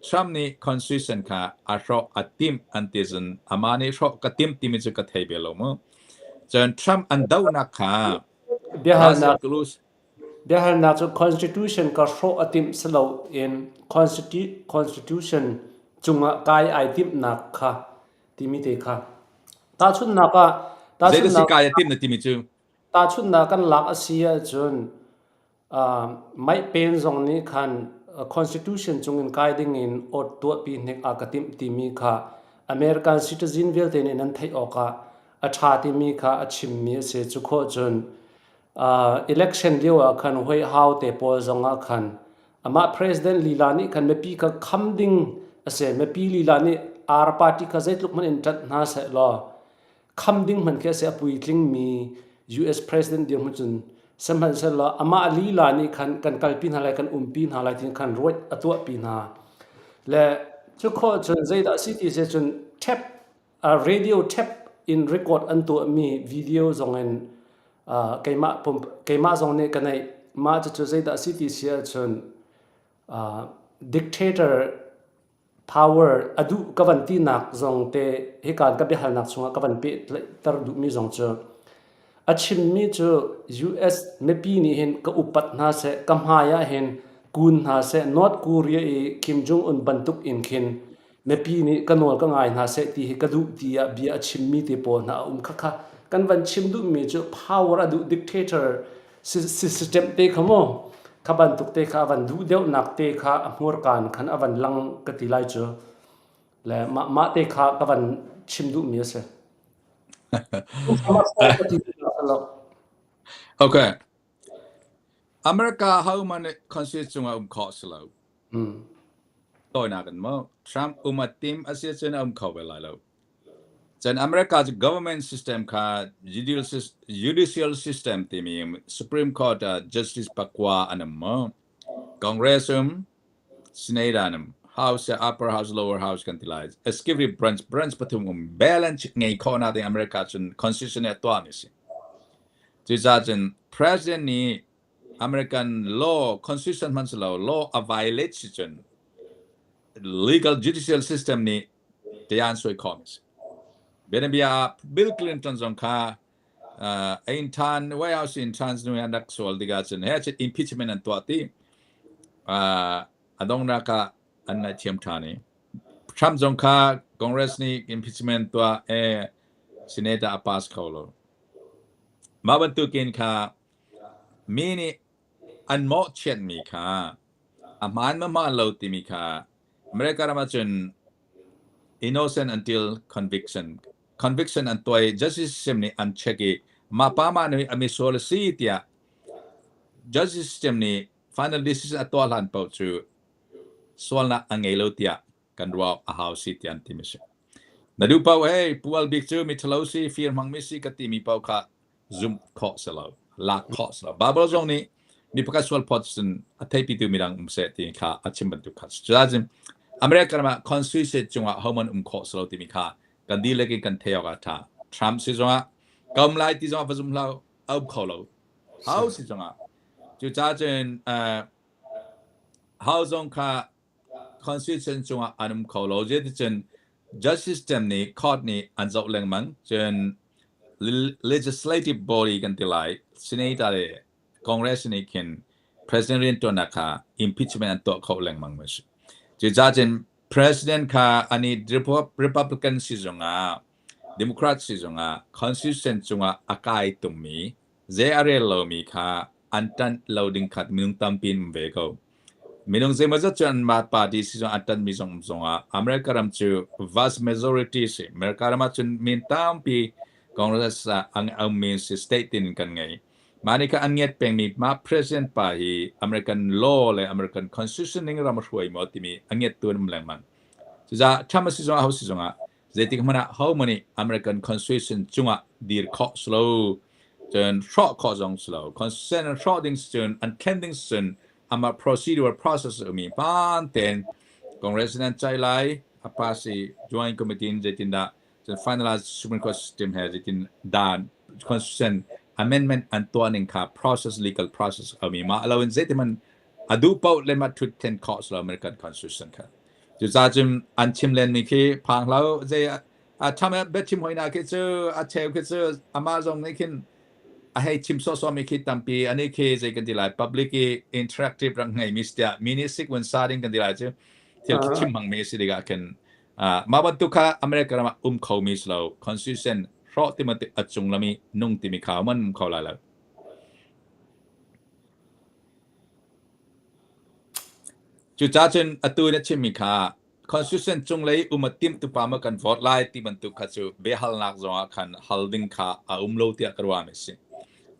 Trump nih constitution kha a hrawh a timh an ti cun amah nih hrawh ka timh timi cu ka thei bel lo mu. Cun Trump an dohnak kha Biahalnak Biahalnak cu constitution ka hrawh a timh si loin constitution cungah kai ai timhnak kha timi te kha. Tahchunhnak ah Zeidah si kai a timh na timi cu? Tahchunhnak kan lak a si ahcun Mike Pence zong nih khan constitution cungin kai dingin awt tuahpi hnek a ka timh timi kha American citizen vialte nih nan theih awkah a ṭha timi kha a chimmi a si. Cu khawh cun election lio ah khan White House te pawl zong ah khan amah president lila nih khan mipi kha kham ding a si. Mipi lila nih R party kha zeitluk hmanh in ṭanh hna seh law kham ding hmanh khi a si. A puitlingmi US president dirhmun cun sihmanhsehlaw amah lila nih khan kan kalpi hna lai, kan umpi hna lai ti khan ruat a tuahpi hna. Le cu khawh cun zeidah a si ti si cun ṭhep radio tape in record an tuahmi video zong in keimah keimah zong nih ka neih. Mah cucu zeidah a si ti si ahcun dictator power a duh ka van tinak zong te hika ka biahalnak chungah ka van pehtlaihter duhmi zong cu a chimmi cu US mipi nih hin ka upat hna seh, ka hmai ah hin kun hna seh, North Korea i Kim Jong Un bantuk in khin mipi nih ka nawl ka ngai hna seh ti hi ka duh tiah bia a chimmi te pawl hna a um khakha kan van chim duhmi cu power a duh dictator system te kha mu kha bantuk te kha a van duh deuhnak te kha a hmurkaan khan a van lang ka ti lai cu le mah mah te kha ka van chim duhmi a si. Okay. America ho man constitution cungah um khawh si lo. Tawinak in maw Trump um a tim a si ahcun a um kho ve lai lo. Cun America cu government system kha judicial system timi Supreme Court ah justice pakua an um maw? Congress um, Senate an um, House upper house, lower house kan ti lai. Executive branch, branch pathum um balance ngei khawhnak ding America cun constitution nih a tuahmi a si. Cucaah cun president nih American law constitution hman si lo law a violate si cun legal judicial system nih tian soi khawh mi si. Bianabia ah Bill Clinton zong kha ein than White House in than nu an rak sual tikah cun he cun impeachment an tuah ti a dongnak ah an ngaihthiam ṭhan i Trump zong kha Congress nih impeachment tuah e Senator a pass kho lo. Mah bantukin kha mi nih an mawhchiatmi kha a hmaan ma hmaan lo timi kha America ram ahcun innocent until conviction conviction an tuah i justice system nih an check i mah pa mah nih a misual a si tiah justice system nih final decision a tuah hlan paoh cu sualnak a ngei lo tiah kan ruah a hau si tiah an timi a si. Na duh paoh hey Pu Al Bik cu mi ṭhalo si fir hmangmi si ka timi paoh kha zumh khawh si lo, lak khawh si lo. Bible zong nih mi pakhat sual phawt cun a theipitu midang um seh ti kha a chim bantuk kha. Cucaah America ram ah constitution cungah homan um khawh si lo timi kha kan dihlak in kan theih awk a ṭha. Trump si zongah ka um lai ti zongah va zum hlah a um kho lo. Hau si zongah. Cucaah cun hau zong kha constitution cungah an um kho lo. Zeticun judge system nih court nih an zoh lengmang. Cun legislative body kan ti lai, senator le congress nih khin president riantuannak kha impeachment an tuah kho lengmang ma si. Cucaah cun president kha ani Republican si zongah Democrat si zongah constitution cungah a kai tungmi zei a rel lomi kha an ṭanh lo ding kha minung tampi in um ve ko. Minung zeimawzat cu anmah party si zong an ṭanhmi zong um zongah America ram cu vast majority si. America ram ahcun min tampi Congress ah a ummi si state tin kan ngei. Mah nih khan an ngiat pengmi mah president pa hi American law le American constitution ning ram a hruai maw timi a ngiattu an um lengmang. Cucaah Trump a si zongah ho si zongah Zeitik hmanh ah hohmanh nih American Constitution cungah dir khawh si lo, cun hrawh khawh zong si lo. Constitution an hrawh ding si cun, an thlen ding si cun, amah procedure process a ummi hmaan tein Congress in an ceih lai, a pass i Joint Committee in zeitindah cun finalize Supreme Court system he zeitin dan Constitution amendment an tuah ning kha process legal process a ummi mah lo in zeitihmanh a duh paoh le mah thut thlen khawh si lo American Constitution kha. Cucaah cun an chim lenmi khi phang hlah zei a tham biachim hoina khi cu a cheu khi cu amah zong nih khin a hei chim sawhsawhmi khi tampi ani khi zei kan ti lai public i interactive rak ngeimi si tiah mini sequence sa ding kan ti lai cu thil khi chim hmangmi si tikah khin mah bantuk kha America ram ah um khomi si lo constitution hrawh ti a cung lami nung timi kha man um kho lai lo. Cucaah cun atu na chimmi kha constitution cunglei um a timhtu pa maw kan vote lai ti bantuk kha cu biahalnak zongah khan hal ding kha a um lo tiah ka ruahmi a si.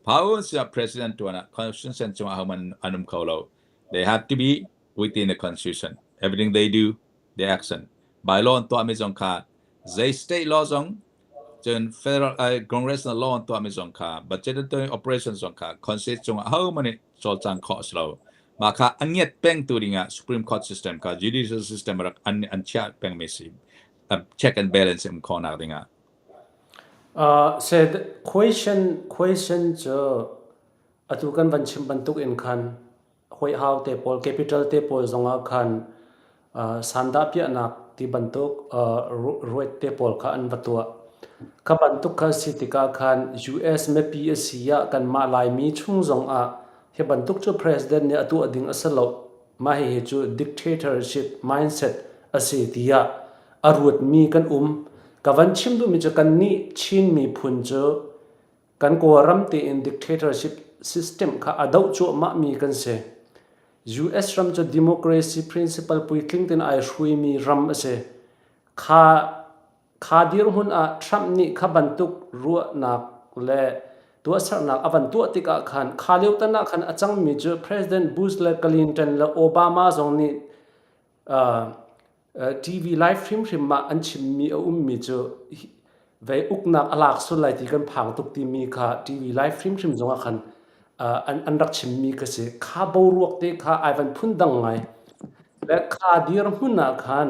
Pau siah president tuan ah constitution cungah ahohmanh an um kho lo. They have to be within the constitution. Everything they do, they action. Bylaw an tuahmi zong kha zei state law zong Cun federal congressional law an tuahmi zong kha budgetary operation zong kha constitution cungah ahohmanh nih cawlcang khawh a si lo. Mah kha a ngiat pengtu dingah Supreme Court system kha judicial system rak an an chiah pengmi si. Check and balance um khawhnak dingah. Said question question cu atu kan van chim bantuk in khan Huaihau te pawl, capital te pawl zongah khan sandah piahnak ti bantuk ruat te pawl kha an va tuah. Kha bantuk kha si tikah khan US mipi a si ah kanmah Laimi chung zongah hi bantuk cu president nih a tuah ding a si lo. Mah hihi cu dictatorship mindset a si tiah a ruatmi kan um. Ka van chim duhmi cu kannih Chin miphun cu Kan Kawlram tein dictatorship system kha a doh cuahmahmi kan si. US ram cu democracy principle puitling tein ai hruaimi ram a si. Kha, kha dirhmun ah Trump nih kha bantuk ruahnak le tuahsernak a van tuah tikah khan kha lio tan ah khan a cangmi cu President Bush le Clinton le Obama zong nih TV live hrimhrim ah an chimmi a ummi cu vei uknak a lak sual lai ti kan phang tuk timi kha TV live hrimhrim zongah khan an rak chimmi ka si. Kha boruak te kha ai van phun dang ngai. Le kha dirhmun ah khan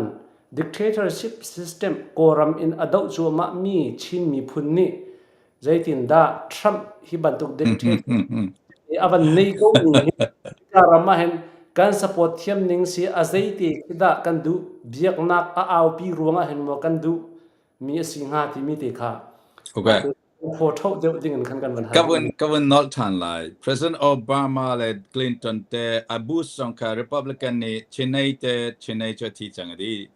dictatorship system Kawlram in a doh cuahmah mi Chin miphun nih zeitindah Trump hi bantuk dictator A van nei ko ning hi ka ram ah hin kan support thiam ning si a zeite khi dah kan duh biaknak a aupi ruangah hin maw kan duh mi a si hnga timi te kha Okay. phaw ṭhoh deuh ding in khan kan van hal Ka vun ka vun nolh ṭhan lai. President Obama le Clinton te a Bush zong kha Republican nih Chinei te Chinei cu a thi cang a ti.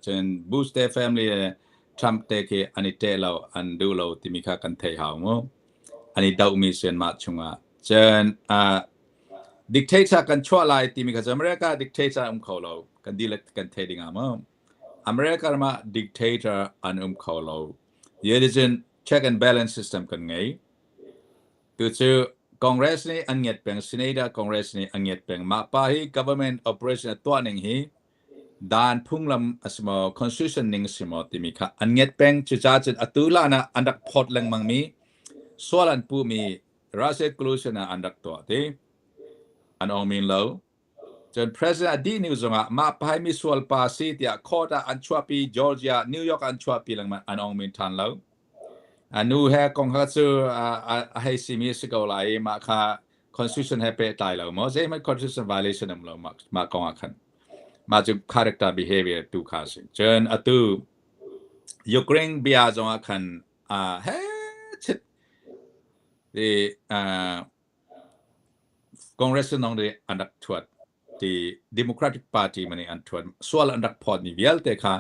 Cun Bush te family le Trump te khi an i ṭeh lo, an duh lo timi kha kan theih hau mu. An i dohmi si anmah chungah. Cun dictator kan chuah lai timi kha cu America dictator um kho lo. Kan dihlak kan theih ding ah mu. America ram ah dictator an um kho lo. Yedicin check and balance system kan ngei. Tucu Congress nih an ngiat peng, Senator Congress nih an ngiat peng. Mah pa hi government operation a tuah ning hi dan phunglam a si maw, constitution ning a si maw timi kha an ngiat peng. Cucaah cun atu lan ah an rak phawt lengmang mi sual an puhmi Russia collusion ah an rak tuah ti. An ong min lo. Cun president a dih ni zongah mah pa hi misual pa si tiah court ah an chuahpi Georgia, New York ah an chuahpi lengmang an ong min ṭhan lo. A nu he kong kha cu a hei simi a si ko lai i mah kha constitution he pehtlai lo maw zeihmanh constitution violation um lo mah, mah kong ah khan. Mah cu character behavior tu kha a si. Cun atu Ukraine bia zongah khan he chit i Congress nong nih an rak thuat ti Democratic Party man nih an thuat sual an rak phawtmi vialte kha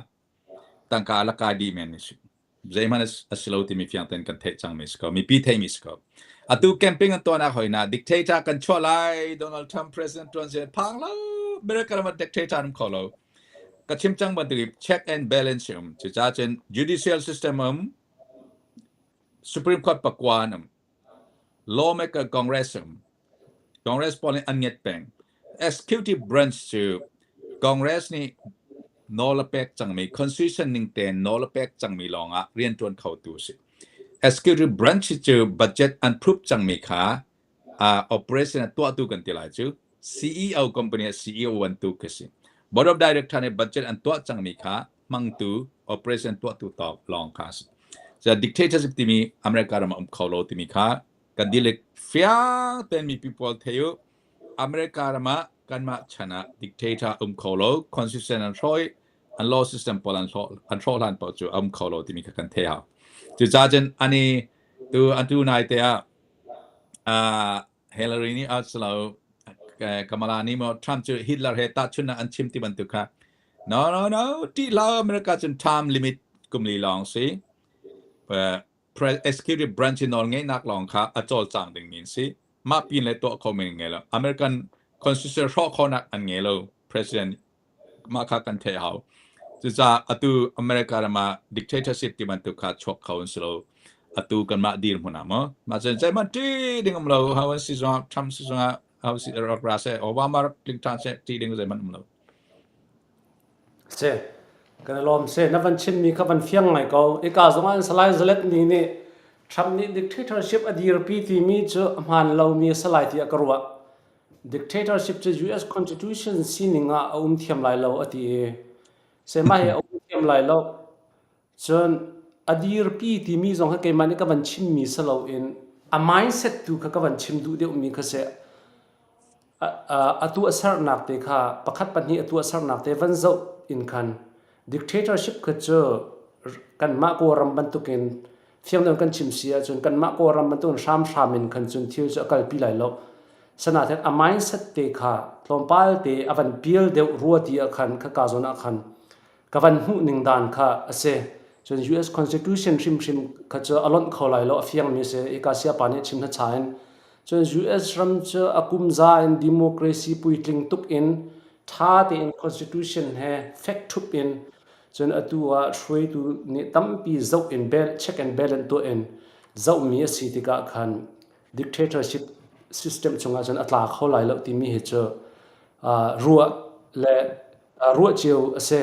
tangka a la kai dih men si zeihmanh a si lo timi fiang tein kan theih cangmi si ko mipi theihmi si ko atu camping an tuahnak hoina dictator kan chuah lai Donald Trump president tuan si phang lo America ram ah dictator um kho lo ka chim cang bantuk check and balance um cucaah cun judicial system um Supreme Court pakua an um Lawmaker Congress um. Congress pawl nih an ngiat peng. Executive branch cu Congress nih nawl a pek cangmi constitution ning tein nawl a pek cangmi lawngah rianṭuan khotu a si. Executive branch cu budget an approve cangmi kha uh, operation a tuahtu kan ti lai cu CEO company ah CEO bantuk khi si. Board of Director nih budget an tuah cangmi kha hmangtu operation tuahtu tawk lawng kha a si. So dictatorship timi America ram ah um kho lo timi kha kan dilik fiang tein mipi pawl thei u. America ram ah kanmah chan ah dictator um kho lo, constitution an hrawh an law system pawl an hrawh an hrawh hlan paoh cu um kho lo timi kha kan thei hau. Cucaah cun ani tu atu nai te ah uh, Hillary nih a si lo Kamala nih maw Trump cu Hitler he tahchunhnak an chim ti bantuk kha no no no ṭih hlah America cun term limit kum li lawng si executive branch in nawl ngeihnak lawng kha a cawlcang ding mi si mah pin le tuah kho men ngei lo American constitution hrawh khawhnak an ngei lo president mah kha kan theih hau. Cucaah atu America ram ah dictatorship ti bantuk kha chuak kho an si lo. Atu kanmah dirhmun ah maw? Mah cun zeihmanh ṭih ding um lo. Ho an si zongah Trump si zongah ho si rak ra seh Obama rak tling ṭhan seh ṭih ding zeihmanh um lo. Si. Kan i lawm si. Na van chimmi kha van fiang ngai ko. Ika zongah an Salai Zalet ni nih Trump nih dictatorship a dirpi timi cu a hmaan lomi a si lai tiah ka ruah. Dictatorship cu US Constitution sining ah a um thiam lai lo a ti i sehmah hi a um thiam lai lo. Cun a dirpi timi zong kha keimah nih ka van chimmi si loin a mindset tu kha ka van chim duh deuhmi kha si. A tuahsernak te kha pakhat pahnih a tuahsernak te van zoh in khan dictatorship kha cu kanmah Kawlram bantukin fiang deuh kan chim si ahcun kanmah Kawlram bantukin hramhram in khan cun thil cu a kalpi lai lo. Sanaten a mindset te kha tlawmpal te a van pial deuh rua ti ah khan khaka zawn ah khan ka van hmuh ning dan kha a si. Cun US Constitution hrimhrim kha cu a lonh kho lai lo a fiangmi a si. Hika siapa nih chim hna cha in. Cun US ram cu a kum za in democracy puitling tuk in ṭha tein constitution he fek ṭhup in cun atu ah hruaitu nih tampi zoh in check and balance tuah in zohmi a si tikah khan dictatorship system chungah cun a tla kho lai lo timi hi cu ruah le ruah cio a si.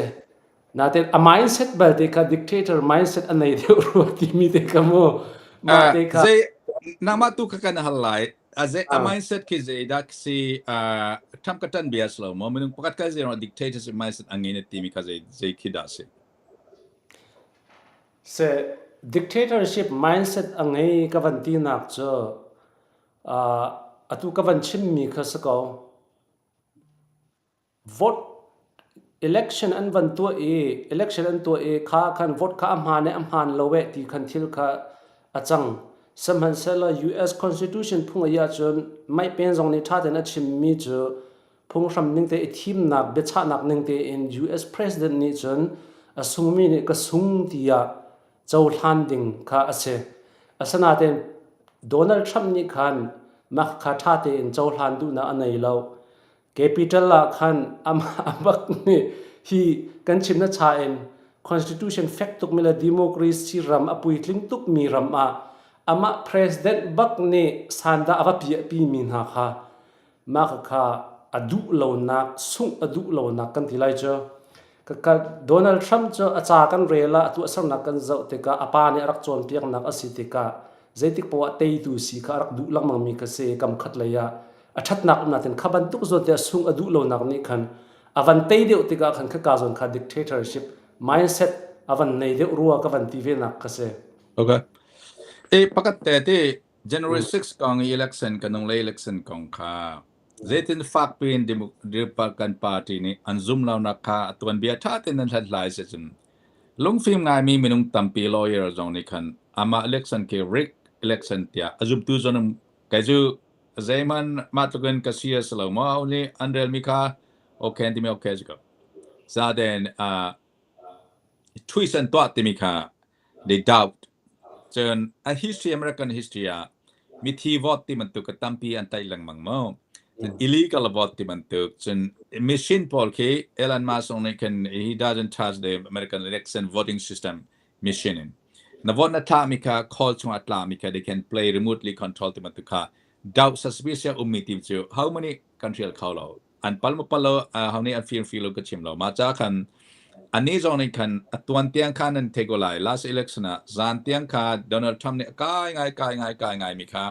Natin a mindset belte kha dictator mindset a nei deuh rua timi te kha mu mah te kha Zei nangmah tu kha kan hal lai. A zei a mindset khi zei dah si Trump ka tan bia lo maw minung pakhat ka zei dictatorship mindset a ngei na timi kha zei zei khi dah si. Se dictatorship mindset a ngei ka van ti nak cu. Atu ka van chimmi kha si ko. Vote election an van tuah i election an tuah i kha khan vote kha a hmaan i a hmaan lo eh ti khan thil kha a cang. Sihmanhsehlaw US Constitution phung ai ahcun Mike Pence zong nih ṭha tein a chimmi cu phunghram ning te i thimnak biachahnak ning tein US President nih cun a sungmi nih ka sung tiah cohlan ding kha a si. Asinain Donald Trump nih khan mah kha ṭha tein cohlan duhnak a nei lo. Capital ah khan amah bak nih hi kan chim na cha in constitution fek tukmi le democracy ram a puitling tukmi ram ah amah president bak nih sandah a va piahpi mi hna kha mah kha a duh lonak sungh a duh lonak kan ti lai cu. Donald Trump cu a ca kan rel ah a tuahsernak kan zoh tikah a pa nih a rak cawnpiaknak a si tikah zeitik poah teitu si kha a rak duh lengmangmi kha si kam khat lei ah a ṭhatnak um nain kha bantuk zawn te a sung a duh lonak nih khan a van tei deuh tikah khan khaka zawn kha dictatorship mindset a van nei deuh rua ka van ti ve nak kha si. Okay. E pakhat te ti January 6 kong i election kanung le election kong kha Zeitin fakpi in Republican Party nih an zum lonak kha a tuanbia ṭha tein an hlathlai sicun lungfim ngaimi minung tampi lawyer zong nih khan amah election khi rigged election tiah a zumtu zong um kei cu zeihmanh mah tluk in ka serious lo maw nih an relmi kha okay an timi okay a si ko. Zaden twist an tuah timi kha they doubt. Cun a history American history ah mithi vote ti bantuk tampi an taih lengmang mu. Cun illegal vote ti bantuk cun machine pawl khi Elon Musk zong nih khan he doesn't trust the American election voting system machine in. Na vote na thlahmi kha call chungah tlami kha they can play remotely control ti bantuk kha doubt suspicious ummi ti cu how many kan hrial kho lo. An pal maw pal lo ho nih an fir fir lo ka chim lo. Mah ca khan anih zong nih khan a tuan tiang khan nan thei ko lai. Last election ah zan tiang kha Donald Trump nih a kai ngai kai ngai kai ngai mi kha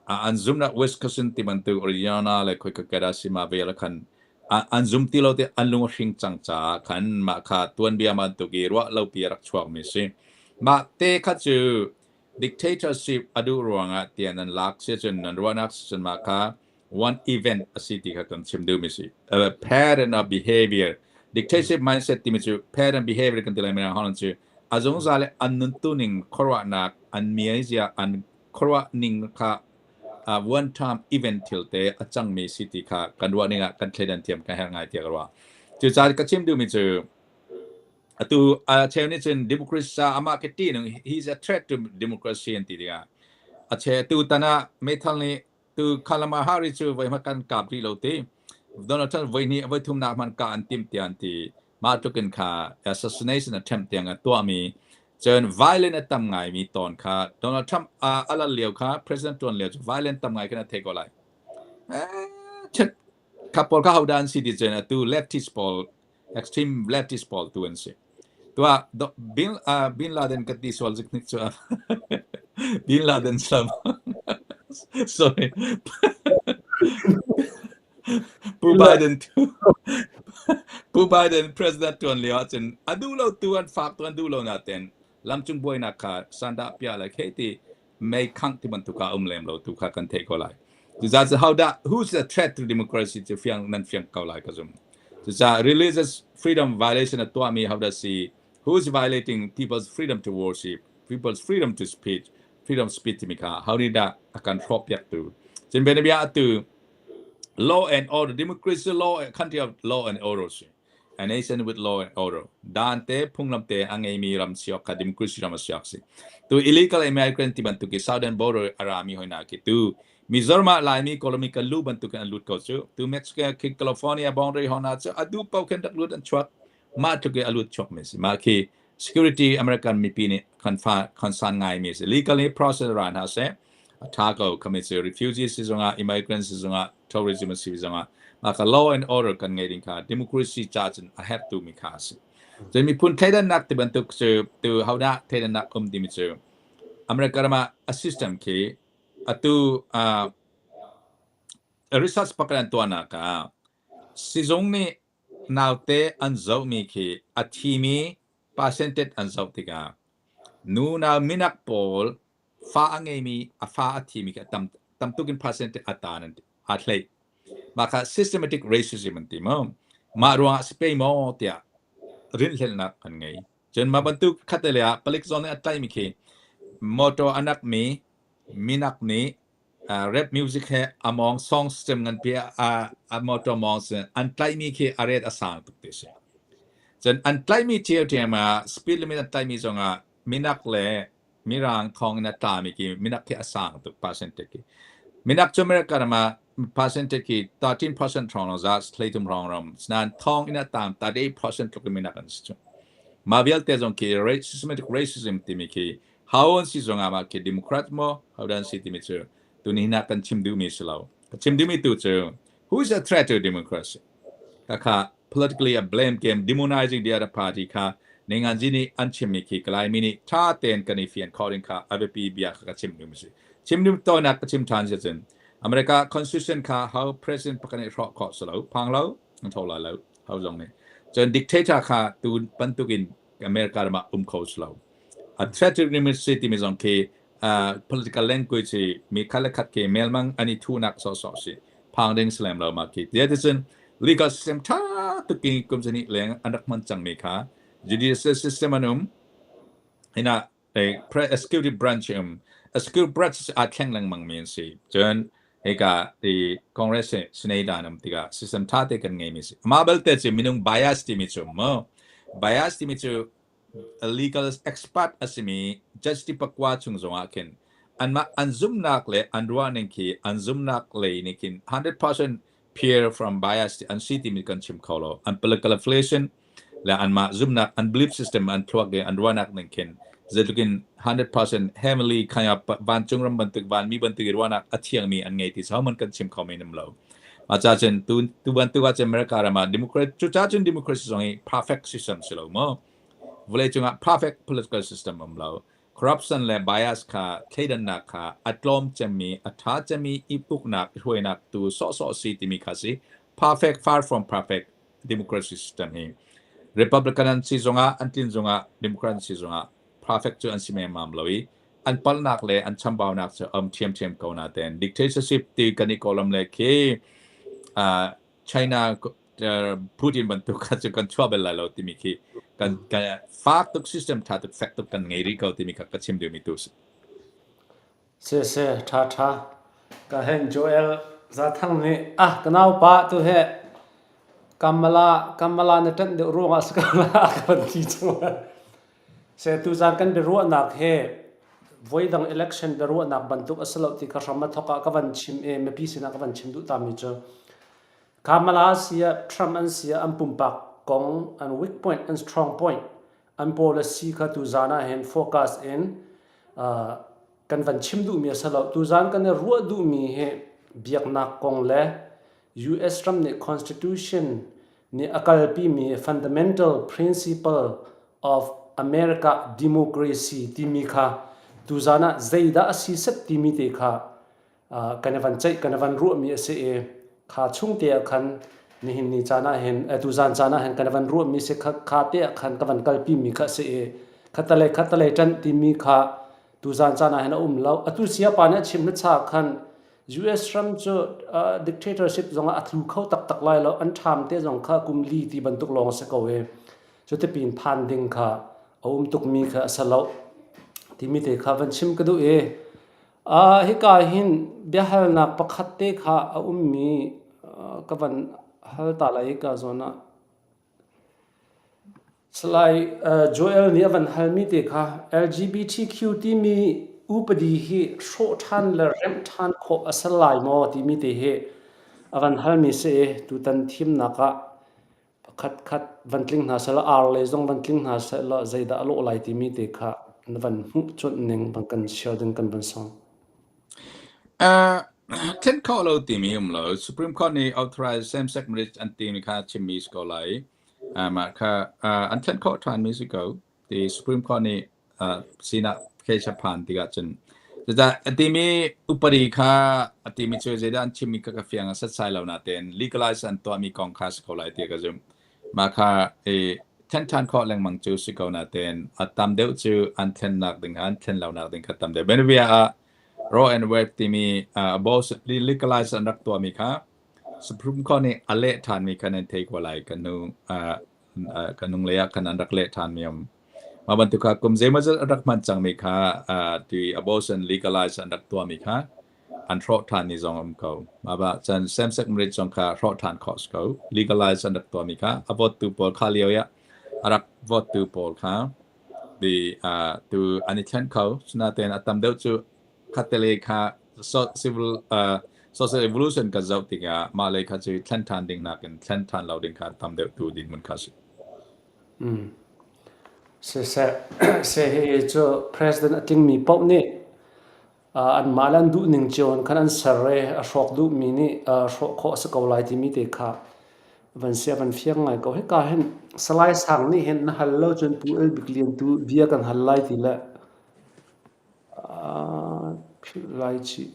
an zumnak Wisconsin ti bantuk Arizona le khoi ka da sima vel khan an zum ti lo te an lung a hring cang caah khan mah kha tuanbia bantuk i ruah lo pi rak chuak mi si. Mah te kha cu dictatorship a duh ruangah tian an lak si cun nan ruahnak si cun mah kha one event a si ti kha kan chim duhmi si. A pattern of behavior. Dictatorship mindset timi cu pattern behavior kan ti lai mirang holh cu a zungzal le an nuntu ning khuaruahnak an miaizia an khuaruah ning kha one time event thil te a cangmi si ti kha kan ruah ning ah kan thleidan thiam kan herh ngai tiah ka ruah. Cucaah ka chim duhmi cu atu a cheu nih cun democracy amah ke ti nung he's a threat to democracy an ti tikah a che tu tan ah meithal nih Tu Kalama Hari cu voi hmanh kan kap rih lo ti. Donald Trump voi hnih voi thumnak hmanh kah an timh tiah an ti. Mah tluk in kha assassination attempt tiang a tuahmi cun violent a tam ngaimi tawn kha Donald Trump a lal lio kha president tuan lio cu violent tam ngai khan a thei ko lai. Eh, kha pawl kha hodah an si ti cun atu leftist pawl extreme leftist pawl tu an si. Tua Bin, Bin Laden ka ti sual zik nik cu Bin Laden sam. Sorry. Pu Biden tu Pu Biden president tuan lio ahcun a duh lo tu an fak tu an duh lo naten lamcung buainak kha sandah pia le khe ti mei khangh ti bantuk ah um lem lo tu kha kan theih ko lai. Cucaah cu how dah who's the threat to democracy cu fiang nan fiang ko lai ka zum. Cucaah religious freedom violation a tuahmi how dah si who's violating people's freedom to worship, people's freedom to speech, freedom of speech timi kha how nih dah a kan hrawk piak tu. Cun bianabia atu law and order democracy law country of law and order si. A nation with law and order. Dan te phunglam te a ngeimi ram siok kha democracy ram a siak si. Tu illegal immigrant ti bantuk i southern border a rami hoi na ki tu Mizoram ah Laimi Kawlmi kan lu bantuk in an lut ko cu. Tu Mexico khi California boundary hona cu adu pau khin rak lut an chuak. Mah tluk i a lut chuak mi si. Mah khi security American mipi nih kan fa concern ngai mi si. Legally process ra hna seh. A tha ko kami cu refugee si zongah immigrant si zongah tourism a si zongah mah kha law and order kan ngei ding kha democracy ca cun a herh tu mi kha a si. Cun miphun thleidannak ti bantuk cu tu hodah thleidannak um timi cu America ram ah a system khi atu uh, research pakhat an tuahnak ah sizung nih naute an zohmi khi a thimi percentage an zoh tikah nu nau minak pawl fa a ngeimi a fa a thimi khi a tam. tam tuk in percentage a tan an ti aa thlei. Mah kha systematic racism an ti mu. Mah ruangah si pei maw tiah rinhlelhnak an ngei. Cun mah bantuk khat le ah palik zawn nih a tlaihmi khi motor a nakmi minak nih rap music he a mawng song system nganpi a motor mawng sin an tlaihmi khi a ret a sang tuk ti si. Cun an tlaihmi ṭhiamṭhiam ah speed limit an tlaihmi zongah minak le Mirang thawng in a tlami khi minak khi a sang tuk percentage khi. Minak cu America ram ah percentage khi 13% hrawng za thleitum hrawng ram. Nain thawng in a tam 38% tluk in minak an si cu. Mah vialte zong khi systematic racism timi khi how an si zong ah mah khi Democrat maw how dan si timi cu tuni hin ah kan chim duhmi si lo. Ka chim duhmi tu cu who is a threat to democracy? Khakha politically a blame game demonizing the other party kha ninganzi nih an chimmi khi Kalaimi nih ṭha tein kan i fian khawh ding kha a biapi bia kha ka chim duhmi si. Chim duh tawinak ka chim ṭhan si cun America constitution kha how president pakhat nih hrawh khawh si lo, phang lo, an tho lai lo, ho zong nih. Cun dictator kha tu bantukin America ram ah um kho si lo. A threat to democracy timi zong khi political language hi mi khat le khat khi melmang an i thuhnak sawhsawh si. Phang ding si lem lo ma khi. Tiah legal system ṭha tuk in kum zahnih leng an rak hman cangmi kha judicial system an um. Hina executive branch um. Executive branch aa thleng lengmang mi an si. Cun hika ti Congress hi Senate an um tikah system ṭha te kan ngeimi si. Amah belte cu minung bias timi cu mu. Bias timi cu legal expert a simi judge pakua chung zongah khin anmah an zumnak le an ruahning khi an zumnak lei nih khin 100% pure from bias an si timi kan chim kho lo. An political affiliation le anmah zumnak an belief system an thluak i an ruahnak ning khin zeitluk in 100% heavenly kind of vancung ram bantuk vanmi bantuk i ruahnak a thiangmi an ngei ti homan kan chim kho men lo. Ma cha cun tu tu bantuk ah America ram ah democrat cu cha cun democracy zong hi perfect system si lo mu. Vawlei cungah perfect political system um lo. Corruption le bias kha thleidannak kha a tlawm cemmi a ṭha cemmi i uknak i hruainak tu sawhsawh si timi kha si perfect far from perfect democracy system hi. Republican an si zongah an tlin zongah Democrat an si zongah perfect cu an si memam lo i an palnak le an chambaunak cu um ṭhiamṭhiam ko natein dictatorship ti kan i kawlam le khi China Putin bantuk kha cu kan chuah bel lai lo timi khi kan kan fak tuk system tha tuk fek tuk kan ngei rih ko timi kha ka chim duhmi tu si. Se se tha tha ka hen Joel Zathang nih ah ka nau pa tu he Kamala Kamala na ṭanh deuh ruangah si ko la ka van ti cu. Se tuzan kan biaruahnak he voidang election biaruahnak bantuk a si lo ti ka hram a thawk ah ka van chim i mipi sinah ka van chim duh tami cu Kamala siah Trump an siah an pumpak kong an weak point an strong point an policy kha tuzan ah hin focus in kan van chim duhmi a si lo. Tuzan kan i ruah duhmi hi biaknak kong le US ram nih constitution nih a kalpimi fundamental principle of America democracy timi kha tuzan ah zeidah a si set timi te kha kan i van ceih kan i van ruahmi a si i kha chung te ah khan nihin ni caan ah hin tuzan caan ah hin kan i van ruahmi si kha kha te ah khan ka van kalpi mi kha a si i khatalei khatalei ṭanh timi kha tuzan caan ah hin a um lo. Atu siapa nih a chim hmasa khan US ram cu dictatorship zongah a tlu kho taktak lai lo, an ṭham te zong kha kum li ti bantuk lawng a si ko i cutipin phan ding kha a um tukmi kha a si lo timi te kha van chim ka duh i hika hin biahalnak pakhat te kha a ummi ka van hal ta lai hika zawn ah. Salai Joel nih a van halmi te kha LGBTQ timi upadi hi hrawh ṭhan le remh ṭhan khawh a si lai maw timi te hi a van halmi si i tutan thimnak ah pakhat khat van tling hna seh law ar lei zong van tling hna seh law zeidah a lawh lai timi te kha na van hmuh cuanh ning van kan share ding kan van sawm. Then khawh lo timi um lo. Supreme Court nih authorize same sex marriage an timi kha chimmi si ko lai. Mah kha an then khawh ṭhanmi si ko. Ti Supreme Court nih sinah case a phan tikah cun cucaah a timi upadi kha a timi cu zeidah an chimmi kha ka fiang a setsai lo natein legalize an tuahmi kong kha si ko lai ti ka zumh. Mah kha i then ṭhan khawh lengmang cu si ko natein a tam deuh cu an thlennak ding an thlen lonak ding kha tam deuh. Bianabia ah. Roe and Wade timi abortion legalize an rak tuahmi kha Supreme Court nih a leh ṭhanmi kha nan thei ko lai. Kan nu kan nung lei ah khan an rak leh ṭhanmi um. Mah bantuk kha kum zeimawzat an rak hman cangmi kha ti abortion legalize an rak tuahmi kha an hrawh ṭhan ni zong um ko. Mah ba cun same sex marriage zong kha hrawh ṭhan khawh si ko. Legalize an rak tuahmi kha a vote tu pawl kha lio ah a rak vote tu pawl kha di tu an i thlen kho. Sinain a tam deuh cu khattele kha civil social evolution kan zoh tikah mah lei kha cu thlen ṭhan ding nakin thlen ṭhan lo ding kha tam deuh tu dinhmun kha si. Siseh, hi cu president a tlingmi paoh nih anmah le an duhning cio in khan an ser i a hrawk duhmi nih hrawh khawh a si ko lai timi te kha van sia van fiang ngai ko. Hika hin Salai Sang nih hin na hal lo cun Pu El Bik Lian tu bia kan hal lai ti le philh lai chih.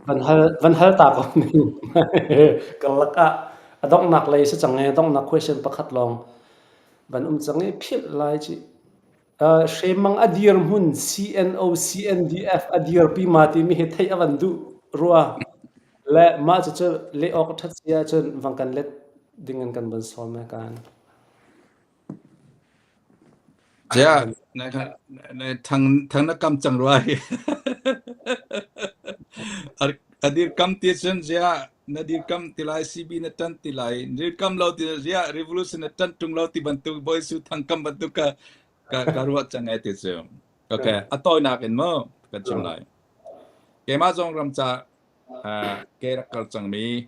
Van hal ta ko ning. Karlak ah a donghnak lei si cang i donghnak question pakhat lawng van um cang i philh lai cih. Hremang a dirhmun CNO CNDF a dirpi ma timi hi theih a van duh rua. Le mah cucu leh awk a ṭhat si ahcun van kan let ding in kan van sawm e kan. Ja, thang thang na kam cang rua hi. A dirkam ti cun zia na dirkam ti lai CB na tan ti lai dirkam lo ti zia revolution na tan tung lo ti bantuk boy su thang kam bantuk ka ka ka ruah cang ai ti cu. Okay, a tawinak in mo kan chim lai. Keimah zong ram ca ke rak kal cangmi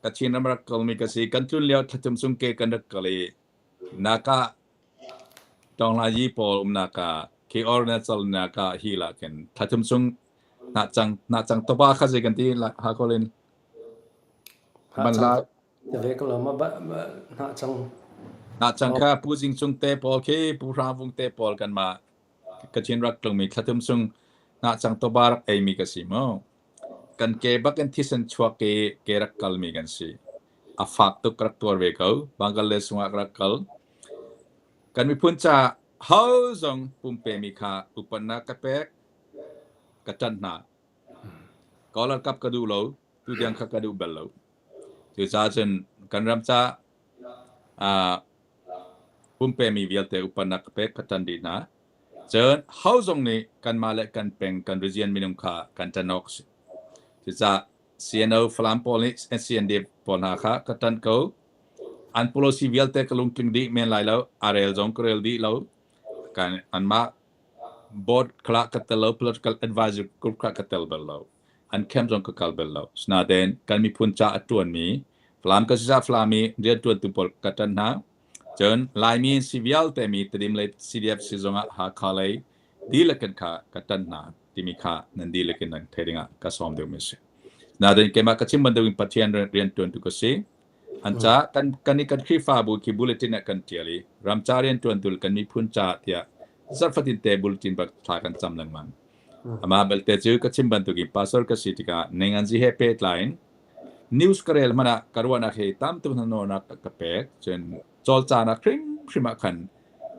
Kachin ram rak kalmi ka si. Kan tlun lio thlathum chung ke kan rak kal i naka Tawnglayi pawl umnak ah KR na cal nak ah hi la khin thlathum chung na cang na cang toba kha zei kan ti la ha kolin ban la ve ko lo ma ba na cang na cang kha pu jing chung te pawl khi pu hrang vung te pawl kan ma Kachin rak tlungmi thlathum chung na cang toba rak ei mi ka si mu Kan ke bak in thisen chuak i ke rak kalmi kan si. A fak tuk ka rak tuar ve ko. Bangladesh chungah ka rak kal. Kan miphun caah ho zong pumpemi kha upatnak ka pek, ka ṭanh hna. Kawl ralkap ka duh lo, tutiang kha ka duh bal lo. Cucaah cun kan ram caah pumpemi vialte upatnak ka pek, ka ṭanh dih hna. Cun ho zong nih kanmah le kan peng kan region minung kha kan ṭan awk a si. Cucaah CNO Falam pawl nih CND pawl hna kha ka ṭanh ko. An policy vialte ka lungtling dih men lai lo. A rel zong ka rel dih lo. Kan anmah board kha ka tel lo, political advisory group kha ka tel bal lo. An camp zong ka kal bal lo. Sinain kan miphun ca a ṭuanmi Falam ka si caah Falam i rianṭuantu pawl ka ṭanh hna. Cun Laimi si vialte mi Tedim lei CDF sizung ah Hakha lei dihlak in kha ka ṭanh hna timi kha nan dihlak in nan theih dingah ka sawm deuhmi a si. Nain keimah ka chim bantukin Pathian rianṭuantu ka si. An ca kan kan i kan Khrihfabu khi bulletin ah kan ṭial i ramca rianṭuantu kan miphun ca tiah zarhfatin te bulletin bak thla kan cam lengmang. Amah belte cu ka chim bantukin pastor ka si tikah ninganzi he pehtlai in News ka rel hmanh ah ka ruahnak hi tam tuk hnahnawhnak ka pek. Cun cawlcangnak hrimhrim ah khan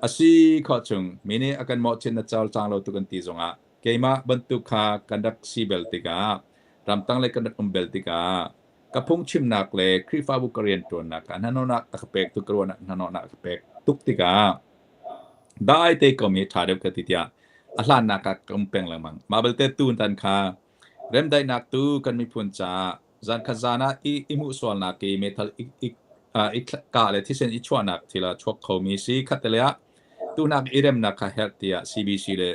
a si khawh chung mi nih a kan mawhchiat na cawlcang lo tuk an ti zongah keimah bantuk kha kan rak si bel tikah ramtang le kan rak um bel tikah ka phungchimnak le Khrihfabu ka rianṭuannak ah hnahnawhnak a ka pek tuk ka ruahnak hnahnawhnak a ka pek tuk tikah dai te ko mi ṭha deuh ka ti tiah a hlannak ah ka um peng lengmang. Mah belte tutan kha Remdaihnak tu kan miphun caah zankhat zan ah i hmuhsualnak i meithal i kah le thisen i chuahnak thil a chuak khomi si. Khattele ah tunak i remnak kha herh tiah CBC le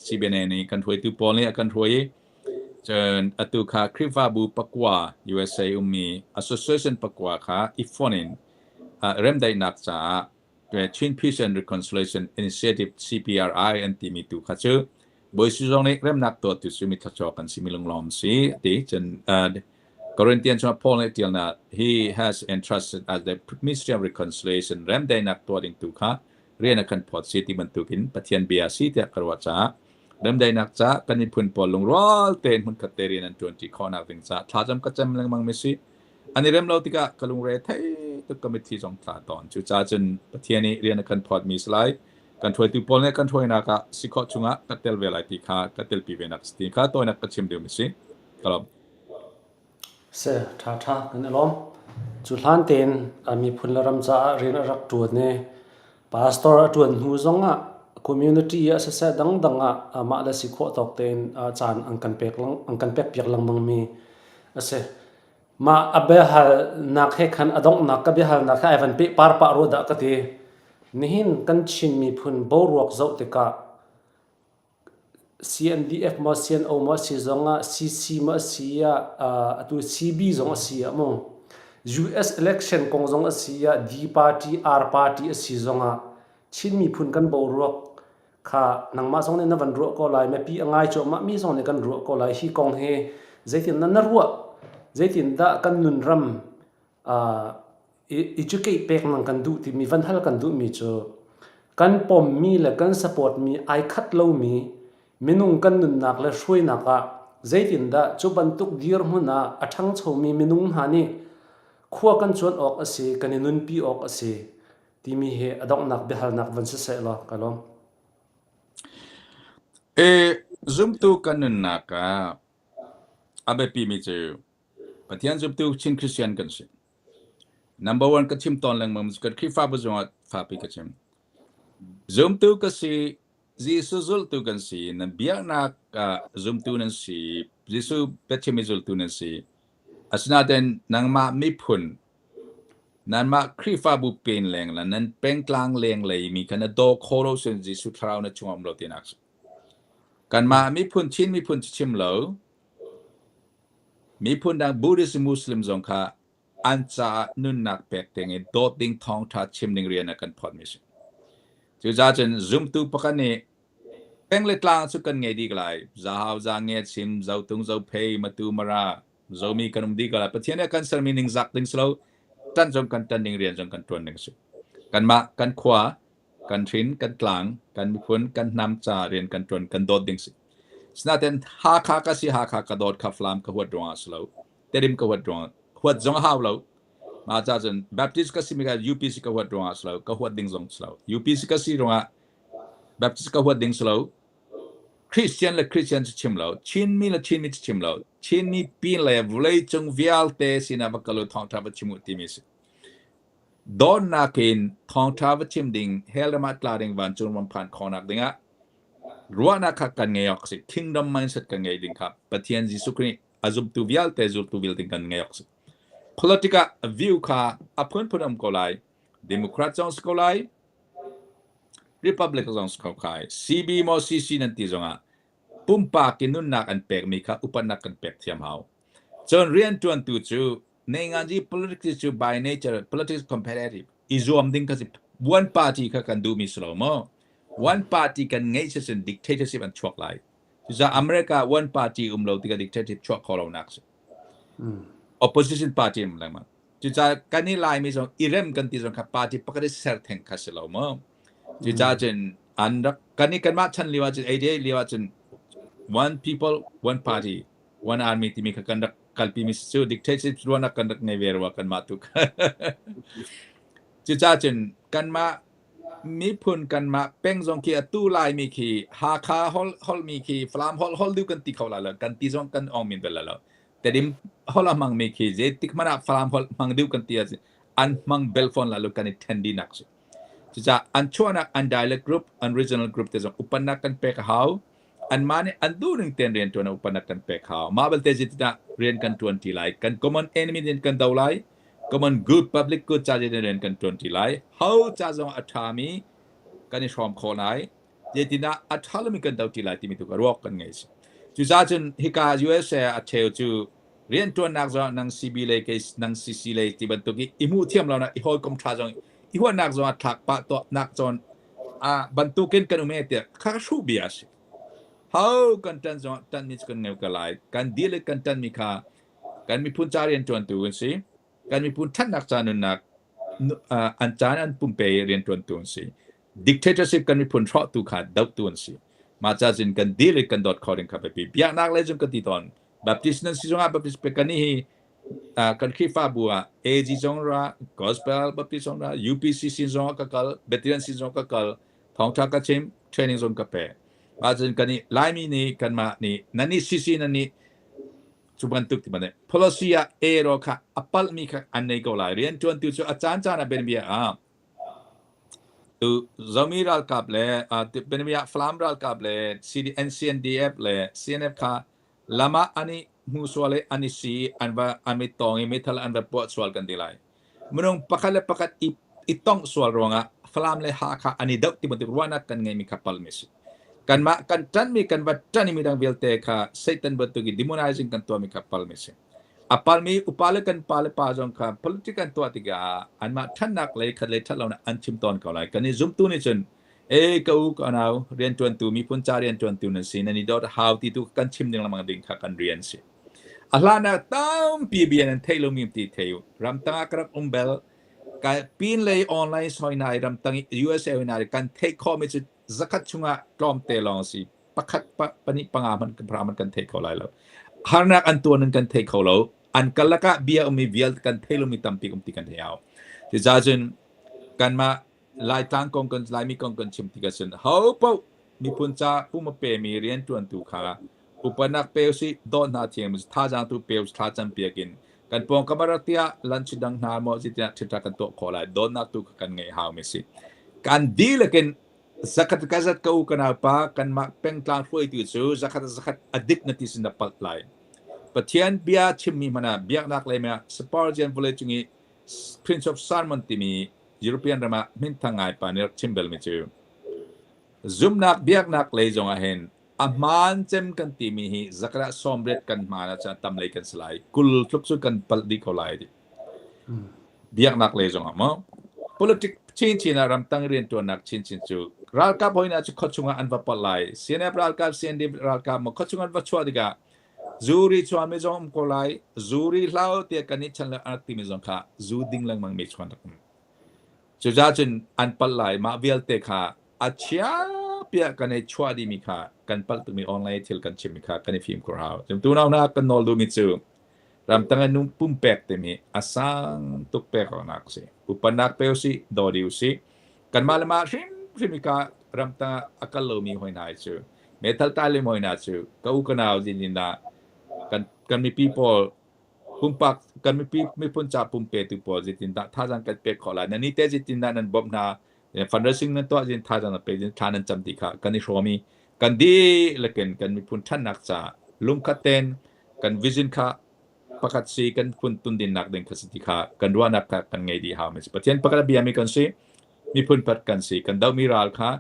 CBNA nih kan hruaitu pawl nih a kan hruai i cun atu kha Khrihfabu pakua USA ummi association pakua kha i fonh in remdaihnak caah Chin Peace and Reconciliation Initiative CPRI an timi tu kha cu Bawi zong nih remnak tuahtu cu mi thluachuak kan si mi lunglawm si a ti. Cun Corinthian chungah Paul nih tialnak he has entrusted us the mystery of reconciliation remdaihnak tuah ding tu kha rian a kan phawt si ti bantukin Pathian bia si tiah ka ruah caah remdaihnak ca kan miphun pawl lungrual tein hmunkhat te rian an ṭuanṭi khawhnak ding caah thlacam ka cem lengmang mi si. An i rem lo tikah ka lungre thei tuk ka mitthli zong tla tawn. Cucaah cun Pathian nih rian a kan phawt mi si lai. Kan hruaitu pawl nih kan hruainak ah si khawh chungah ka tel ve lai ti kha ka telpi ve nak ti kha tawinak ka chim ding si. Ka lawm. Se ṭha ṭha kan i lawm. Cu hlan tein a miphun le ram caah rian a rak ṭuan i pastor a ṭuan hnu zongah community ah siseh dangdang ah amah le si khawh tawk tein caan an kan pek an kan pek piak lengmang mi a si. Mah a biahalnak he khan a donghnak ka biahalnak he ai van peh par pah rua dah ka ti. Nihin kan Chin miphun boruak zoh tikah CNDF maw CNO maw a si zongah CC maw a si ah atu CB zong a si ah mu US election kong zong a si ah D party R party a si zongah Chin miphun kan boruak kha nangmah zong nih na van ruah ko lai mipi a ngai cuahmah mi zong nih kan ruah ko lai hi kong hi zeitin dah na ruah zeitin dah kan nunram educate pek nang kan duh timi van hal kan duhmi cu kan pommi le kan supportmi ai khat lomi minung kan nunnak le hruainak ah zeitindah cu bantuk dirhmun ah a ṭhangchomi minung hna nih khua kan cuan awk a si kan i nunpi awk a si timi hi a donghnak biahalnak van si seh law ka lawm. E zumtu kan nunnak ah a biapimi cu Pathian zumtu Chin Christian kan si. Number one ka chim tawn lengmang kan Khrihfabu zongah fapi ka chim. Zumtu ka si, Jesuh zultu kan si, nan biaknak ah zumtu nan si, Jesuh biachim i zultu nan si. Asinain nangmah miphun, nanmah Khrihfabu pen leng le nan pengtlang leng lei mi kha na daw kho lo sin Jesuh thlarau na chungah um lo tinak. Kanmah miphun Chin miphun chim lo, Miphun dang Buddhist Muslim zong kha an caah nunnak pek ding i dawt ding thawngṭha chim ding rian a kan phawtmi a si. Cucaah cun zumtu pakhat nih peng le tlang cu kan ngei dih lai. Zahau, Zange, Chim, Zotung, Zophei, Matu, Mara, Zomi kan um dih ko lai. Pathian nih a kan sermi ningzak ding si lo. Ṭan zong kan ṭan ding rian zong kan ṭuan ding a si. Kanmah kan khua kan hrin, kan tlang, kan miphun, kan hnam ca rian kan ṭuan, kan dawt ding si. Sinain Hakha ka si, Hakha ka dawt kha Falam ka huat ruangah si lo. Tedim ka huat ruangah, huat zong a hau lo. Mah ca cun Baptist ka simi kha UPC ka huat ruangah si lo, ka huat ding zong si lo. UPC ka si ruangah Baptist ka huat ding si lo. Christian le Christian cu chim lo, Chinmi le Chinmi cu chim lo. Chinmi pin le vawleicung vialte sinah va kal u thawngṭha va chim u timi si. Dawtnak in thawngṭha va chim ding, hell ram ah tla ding, vancung ram phan khawhnak dingah ruahnak kha kan ngei awk a si. Kingdom mindset kan ngei ding kha Pathian Jesuh Khrih a zumtu vialte zultu vialte kan ngei awk a si. Politic ah view kha a phunphun um ko lai. Democrat zong si ko lai, Republic zong si ko kai. CB maw CC nan ti zongah pumpak in nunnak an pekmi kha upatnak kan pek thiam hau. Cun rianṭuantu cu Neinganzi politics cu by nature politics competitive i zuam ding kha si one party kha kan duhmi si lo maw? One party kan ngeih si cun dictatorship an chuak lai. Cucaah America one party um lo tikah dictatorship chuah kho lonak si. Opposition party um lengmang. Cucaah kan i Laimi zong i rem kan ti zong kha party pakhat i ser theng kha si lo maw? Cucaah cun an rak kan i kanmah chan lio ahcun 88 lio ahcun one people one party one army timi kha kan rak kalpimi cu dictatorship ruahnak kan rak ngei ve rua kanmah tu cucaah cun kanmah miphun kanmah peng zong khi atu laimi khi Hakha hol holmi khi Falam hol hol du kan ti kho la lo kan ti zong kan ong min bel lo Tedim hol a hmangmi khi zeitik hmanh ah Falam hol hmang deuh kan ti ahcun an hmang bel fawn la lo kan i then dinak si cucaah an chuahnak an dialect group an regional group te zong upannak kan pek a hau anmah nih an duh ning tein rian ṭuan upanak kan pek hau. Mah belte zeitindah rian kan ṭuan ṭi lai? Kan common enemy in kan do lai. Common good, public good ca in rian kan ṭuan ṭi lai. Ho ca zong a ṭhami kan i hrawm khawh lai. Zeitindah a ṭha lomi kan do ṭi lai timi tu ka ruak kan ngei si. Cucaah cun hika USA a cheu cu rianṭuannak zong nang CB lei kei nang CC lei ti bantuk i i hmuh thiam lonak i hawikom ṭha zong i huatnak zong ah thlak pah tuahnak cawn ah bantukin kan um e tiah kha hruh bia a si. Ho kan ṭan zong ṭanmi cu kan ngei ko lai. Kan dil i kan ṭanmi kha kan miphun ca rianṭuantu an si. Kan miphun ṭhatnak ca nunnak an caan an pumpe i rianṭuantu an si. Dictatorship kan miphun hrawhtu kha dohtu an si. Mah ca cun kan dil i kan dawt kho ding kha biapi. Biaknak lei cun ka ti tawn. Baptist nan si zongah Baptist pe kan hi kan Khrihfabu ah AG zong ra, Gospel Baptist zong ra, UPC sin zong ka kal, Bethlehem sin zong ka kal. Thawngṭha ka chim, training zong ka pe. Mah cun kan i Laimi nih kanmah nih nan nih CC nan nih cu bantuk ti bantuk policy ah ero kha a palhmi kha an nei ko lai. Rianṭuantu cu a caancaan ah bianabia ah tu Zomi ralkap le bianabia Falam ralkap le CNCNDF le CNF kha lam ah an i hmu sual i an i si an va an i tong i meithal an va puah sual kan ti lai. Minung pakhat le pakhat i, i tongh sual ruangah Falam le Hakha an i doh ti bantuk ruahnak kan ngeimi kha palmi si. Kanmah kan ṭanhmi kan va ṭanh i midang vialte kha Satan bantuk i demonizing kan tuahmi kha palmi si. A palmi upa le kan pa le pa zong kha politic an tuah tikah anmah ṭhatnak lei khat lei ṭhat lonak an chim tawn ko lai. Kan i zumtu nih cun e ka u ka nau rianṭuantu miphun ca rianṭuantu nan si nan i dawt hau ti tu kan chim ding lengmang ding kha kan rian si. A hlan ah tampi bia nan theih lomi ti thei u. Ramtang ah ka rak um bel. Ka pinlei online soi na i ramtang i USA hoi na i kan theih khawhmi cu zakhat chungah tlawmte lawng a si. Pakhat pa, pahnih panga hmanh pahra hmanh kan thei kho lai lo. Harnak an tuan in kan thei kho lo. An karlak ah bia ummi vialte kan thei lomi tampi um ti kan thei hau. Cucaah cun kanmah Laitlang kong kan Laimi kong kan chim tikah cun ho paoh miphun ca pum a pemi rianṭuantu kha upanak pe usih, dawt hna thiam usih, thazaang tu pe usih, thlacam piak in kan pawngkam a rak tiah lunch dang hna maw zeitinah ṭhiṭha kan tuah khawh lai. Dawtnak tu kha kan ngeih haumi si. Kan dihlak in zakhat ka zat ka u ka naupa kanmah pengtlang hruaitu cu zakhat zakhat a dik na ti sin na palh lai. Pathian bia chimmi hmanh ah biaknak lei ah Spurgeon vawleicung i Prince of Sermon timi European ram ah minthang ngai pa nih rak chim belmi cu zumnak biaknak lei zong ah hin a hmaan cem kan timi hi zakrat sawmriat kan hmaan ahcun a tam lei kan si lai 20 tluk cu kan palh dih ko lai ti biaknak lei zong ah maw politic chinchin ah ramtang riantuannak chinchin cu ralkap hoina cu khuachung ah an va palh lai CNF ralkap CND ralkap maw khuachung an va chuah tikah Zuri chuami zong um ko lai. Zuri hlau tiah kan i chan le an rak timi zong kha zu ding lengmang mi chuan rak um. Cucaah cun an palh lai. Mah vialte kha a chia piah kan i chuah dihmi kha kan palh tukmi online thil kan chimmi kha kan i fimkhur hau. Cun tunau hna kan nawl duhmi cu ramtang in nung pumpek timi a sang tuk pek awknak a si. Upanak pe usih, daw dih usih. Kanmah le mah hrimhrim i ka ramtang ah a kal lomi hoi hna hi cu meithal tai le hoi hna cu ka u ka nau zin ah kan kan mipi pawl pumpak kan mipi miphun ca pumpetu pawl zeitindah thazaang kan pek khawh lai nan nih te zeitindah nan bawmh hna fundraising nan tuah zin thazaang nan pek zin thla nan cam ti kha kan i hrawm i kan dihlak in kan miphun ṭhannak ca lungkhat tein kan vision kha pakhat si kan phun tundinnak ding kha si ti kha kan ruahnak kha kan ngei dih hau mi si Pathian pakhat a biami kan si miphun pat kan si kan dohmi ral kha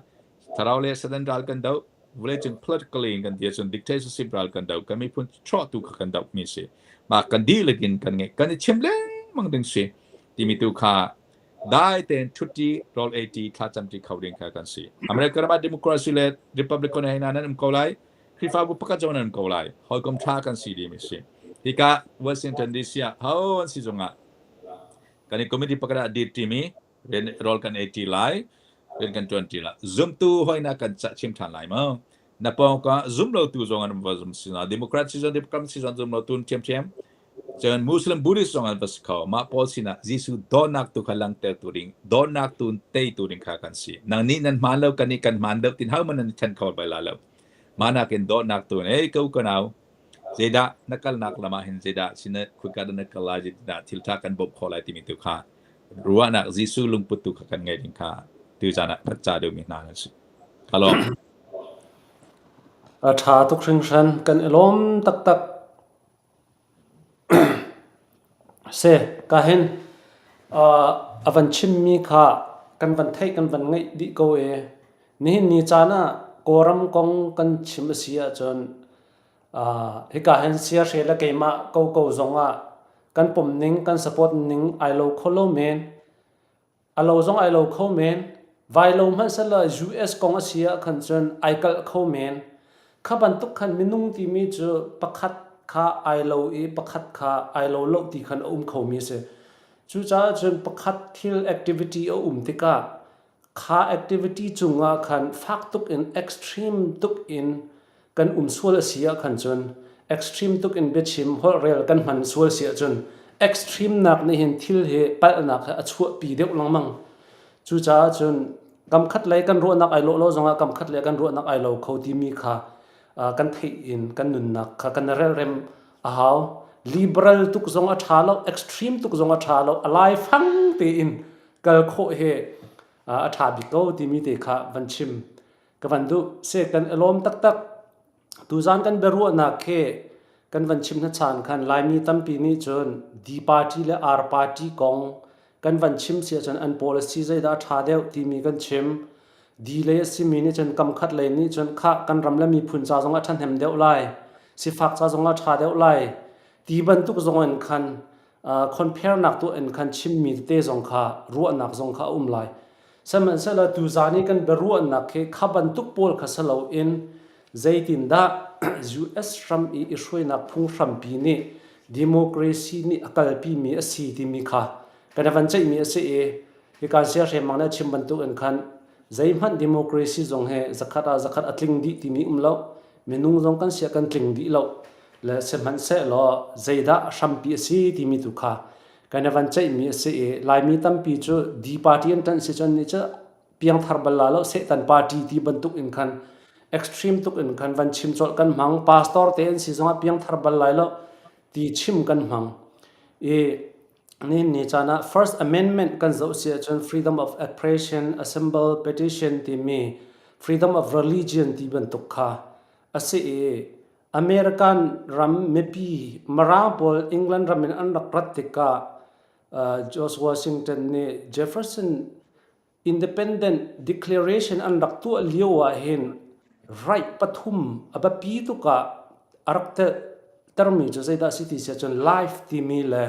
thlarau le satan ral kan doh vawleicung politically in kan ti ahcun dictatorship ral kan doh kan miphun chuahtu kha kan doh mi si mah kan dihlak in kan ngeih kan i chim lengmang ding si timi tu kha dai tein ṭhutti rawl ei ṭi thlacam ṭi kho ding kha kan si America ram ah democracy le republican he hna nan um ko lai Khrihfabu pakhat zong nan um ko lai hawikom ṭha kan si dimi si hika Washington DC ah ho an si zongah kan i committee pakhat ah dir ṭimi rian rawl kan ei ṭi lai rian kan ṭuan ṭi lai zumtu hoina kan cah chim ṭhan lai maw na pawngka zum lotu zong an va zum si na democrat si zong democrat si zong zum lotu ṭhiamṭhiam cun muslim buddhist zong an va si kho mah pawl sinah Jesuh dawtnak tu kha langhter tu ding dawtnak tu tei tu ding kha kan si nang nih nan hmaan lo kan nih kan hmaan deuh tin hau man nan ṭhen kho bal la lo mah nakin dawtnak tu ei ko ka nau zeidah na kalnak lam ah hin zeidah sin khika na kal lai zeidah thil ṭha kan bawmh khawh lai timi tu kha ruahnak Jesuh lungput tu kha kan ngei ding kha tuzan ah kan ca deuhmi hna an si. Ka lawm. A ṭha tuk hringhran. Kan i lawm taktak. Si, ka hin a van chimmi kha kan van theih kan van ngaih dih ko i nihin ni caan ah Kawlram kong kan chim a si ahcun hika hin siahre le keimah koko zong ah kan pom ning kan support ning ai lo kho lo men. A lo zong ai lo kho men. Vai lo hmanh sehla US kong a si ah khan cun ai kalh kho men. Kha bantuk khan minung timi cu pakhat kha ai lo i pakhat kha ai lo lo ti khan a um khomi a si. Cucaah cun pakhat thil activity a um tikah kha activity cungah khan fak tuk in extreme tuk in kan um sual a si ah khan cun extreme tuk in biachim holhrel kan hman sual si ahcun extreme nak nih hin thil hi palhnak hi a chuahpi deuh lengmang. Cucaah cun. Kam khat lei kan ruahnak ai lawh lo zongah kam khat lei kan ruahnak ai lo kho timi kha kan theih in kan nunnak kha kan relrem a hau. Liberal tuk zong a ṭha lo, extreme tuk zong a ṭha lo, a laifang tein kal khawh hi a ṭha bik ko timi te kha van chim ka van duh. Se kan i lawm taktak. Tuzaan kan biaruahnak khi kan van chim hna chan khan Laimi tampi nih cun D party le R party kong kan van chim si ahcun an policy zeidah a ṭha deuh timi kan chim. D lei a simi nih cun kamkhat lei nih cun khah kan ram le miphun ca zong ah ṭhahnem deuh lai, sifak ca zong ah ṭha deuh lai ti bantuk zong in khan compare-nak tuah in khan chimmi tete zong kha ruahnak zong kha a um lai. Sihmanhsehlaw tuzaan i kan biaruahnak hi kha bantuk pawl kha si loin zeitindah US ram i i hruainak phunghrampi nih democracy nih a kalpimi a si timi kha kan i van ceihmi a si i hika siahremang nih a chim bantuk in khan zeihmanh democracy zong hi zakhat ah zakhat a tling dih timi um lo minung zong kan sia kan tling dih lo le sihmanhsehlaw zeidah a hrampi a si timi tu kha kan i van ceihmi a si i Laimi tampi cu D party an ṭanh si cun nih cu piangthar bal la lo Satan party ti bantuk in khan extreme tuk in khan van chim colh kan hmang pastor te an si zongah piangthar bal lai lo ti chim kan hmang i ni ni caan ah First Amendment kan zoh si ahcun freedom of expression assemble petition timi freedom of religion ti bantuk kha a si i American ram mipi Mirang pawl England ram in an rak rat tikah George Washington nih Jefferson Independent Declaration an rak tuah lio ah hin right pathum a biapi tuk ah a rak termi cu zeidah a si ti si ahcun life timi le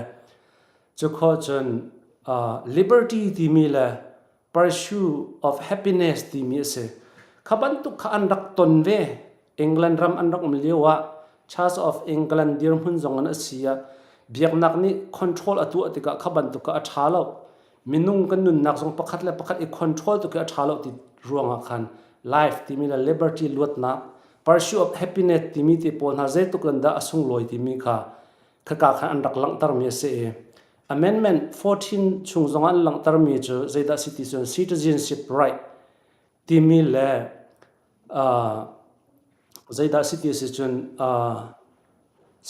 cukhawh cun liberty timi le pursue of happiness timi a si. Kha bantuk kha an rak ton ve. England ram an rak um lio ah Church of England dirhmun zong in a si ah biaknak nih control a tuah tikah kha bantuk kha a ṭha lo. Minung kan nunnak zong pakhat le pakhat i control tu khi a ṭha lo ti ruangah khan life timi le liberty luatnak pursue of happiness timi te pawl hna zeitluk in dah a sunglawi timi kha khaka khan an rak langhtermi a si i Amendment 14 chung zong an langhtermi cu zeidah si ti cun citizenship right timi le zeidah si ti si cun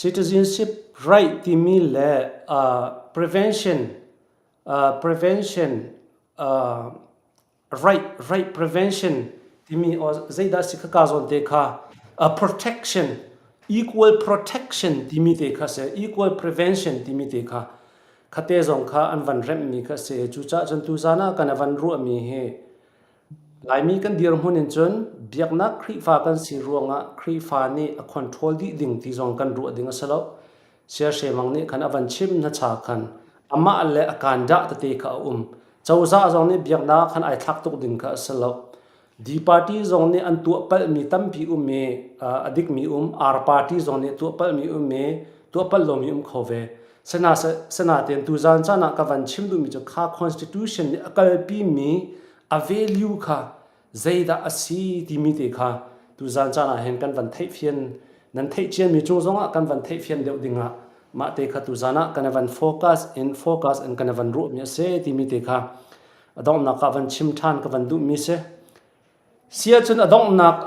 citizenship right timi le prevention prevention right right prevention timi zeidah si khaka zawn te kha protection equal protection timi te kha si equal prevention timi te kha khate zong kha an van remhmi kha si cucaah cun tuzan ah kan van ruahmi hi Laimi kan dirhmun in cun biaknak Khrihfa kan si ruangah Khrihfa nih a control dih ding ti zong kan ruah ding a si lo. Siahremang nih khan a van chim na cha khan amah le a kandah tete kha a um. Cozah zong nih biaknak khan ai thlak tuk ding kha a si lo. D party zong nih an tuah palhmi tampi um i a dikmi um, R party zong nih tuah palhmi um i tuah palh lomi um kho ve. Sena sinain tuzaan caan ah ka van chim duhmi cu kha constitution nih a kalpimi a value kha zeidah a si timi te kha tuzaan caan ah hin kan van theihfian nan theih ciami cung zongah kan van theihfian deuh dingah mah te kha tuzaan ah kan van focus in focus in kan van ruahmi a si timi te kha a donghnak ah van chim ṭhan ka van duhmi si. Sia cun a donghnak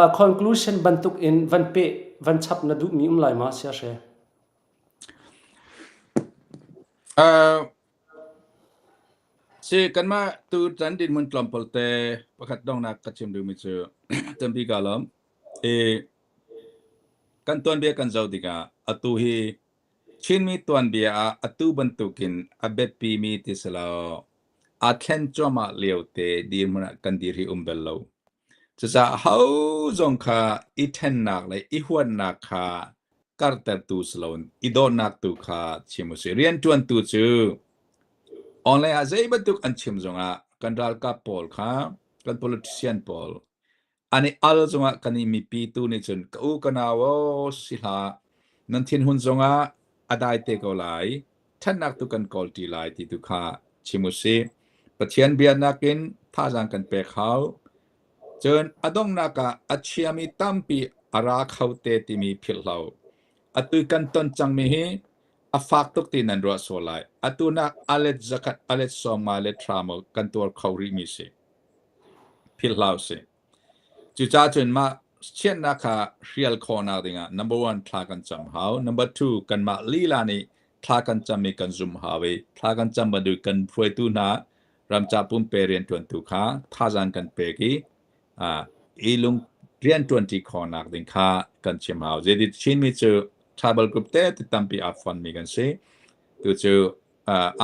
ah conclusion bantuk in van peh van chap na duhmi um lai ma sia hre? Si kanmah tu tan dinhmun tlawmpal te pakhat dongnak ka chim duhmi cu tampi kaa lawm. I kan tuanbia kan zoh tikah atu hi Chinmi tuanbia ah atu bantukin a biapimi ti si lo aa thlen cuahmah lio te dirhmun ah kan dir hi um bal lo. Cucaah ho zong kha i ṭhennak le i huatnak kha karhtertu si loin i dawtnak tu kha chim usih. Rianṭuantu cu online ah zei bantuk an chim zongah kan ralkap pawl kha kan politician pawl an i al zongah kan i mipi tu nih cun ka u ka nau aw si hlah nan thinhun zongah a dai te ko lai ṭhatnak tu kan kawl ṭi lai ti tu kha chim usih. Pathian bia nakin thazaang kan pek hau. Cun a donghnak ah a chiami tampi a ra kho te timi philh hlah u. Atu kan ton cangmi hi a fak tuk ti nan ruah sual lai. Atu nak a let zakhat, a let 50, let hra maw kan tuar kho rihmi si. Philh hlah usih. Cucaah cun mah chiatnak kha hrial khawhnak dingah number one thla kan cam hau. Number two kanmah lila nih thla kan cam i kan zumh hau i thla kan cam bantuk kan hruaitu hna ramca pumpe rianṭuantu kha thazaang kan pek i i lung rianṭuanṭi khawhnak ding kha kan chim hau. Zeiti Chinmi cu tribal group te tampi aa fonmi kan si. Tucu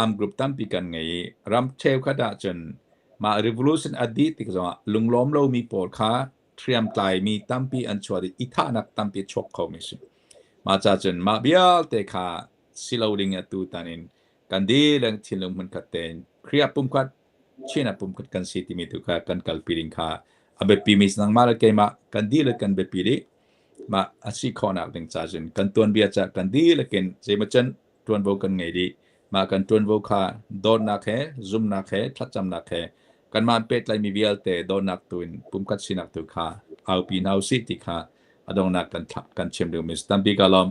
armed group tampi kan ngei i ram cheukhat ahcun mah revolution a dih tik zongah lunglawm lomi pawl kha hriamtlaimi tampi an chuah i i thahnak tampi a chuak khomi si. Mah ca cun mah vialte kha si lo ding atu tan in kan dihlak thinlung hmunkhat tein Khrih pumkhat Chin ah pumkhat kan si timi tu kha kan kalpi ding kha a biapi mi nangmah le keimah kan dihlak kan biapi dih. Mah a si khawhnak ding ca cun kan tuanbia ca kan dihlak in zeimaw can ṭuanvo kan ngei dih. Mah kan ṭuanvo kha dawtnak he, zumnak he, thlacamnak he kanmah pehtlaihmi vialte dawtnak tu in pumkhat sinak tu kha aupi hna usih ti kha a donghnak kan kan chim duhmi si. Tampi ka lawm.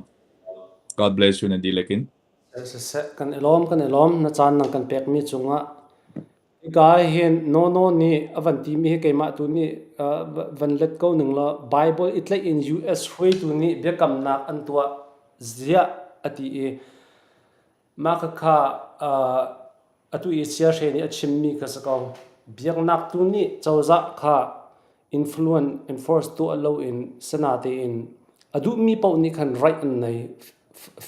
God bless you nan dihlak in. Siseh, kan i lawm, kan i lawm. Na caan nang kan pekmi cungah Hika hin Nono nih a van timi hi keimah tu nih van let ko ning law Bible i tlaih in US hruaitu nih biakamnak an tuah ziah a ti i mah khakha atu i Siahre nih a chimmi kha si ko. Biaknak tu nih cozah kha influence enforce tuah loin sanatein a duhmi paoh nih khan right an nei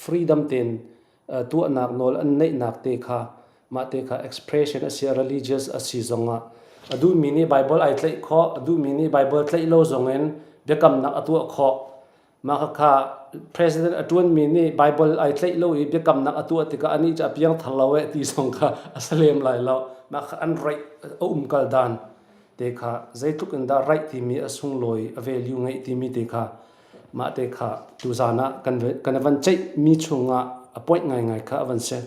freedom tein tuahnak nawl an neihnak te kha mah te kha expression a si religious a si zongah a duhmi nih Bible ai tlaih khawh a duhmi nih Bible tlaih lo zongin biakamnak a tuah khawh mah kha president a ṭuanmi nih Bible ai tlaih lo i biakamnak a tuah tikah anih cu a piangthar lo eh ti zong kha a si lem lai lo mah kha an right a umkal dan te kha zeitluk in dah right timi a sunglawi a value ngeih timi te kha Mah te kha tuzaan ah kan kan van ceihmi chungah a point ngaingai kha a van si.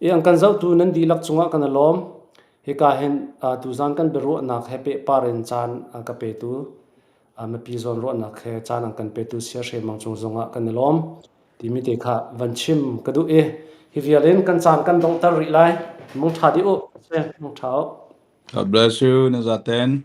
I an kan zohtu nan dihlak cungah kan i lawm. Hika hin tuzaan kan biaruahnak he pehpar in caan ka petu mipi zawnruahnak he caan an kan petu Siahre Mang cung zongah kan i lawm timi te kha van chim ka duh i hi vial in kan caan kan donghter rih lai. Mangṭha dih u. Mangṭha u. God bless you na zaten.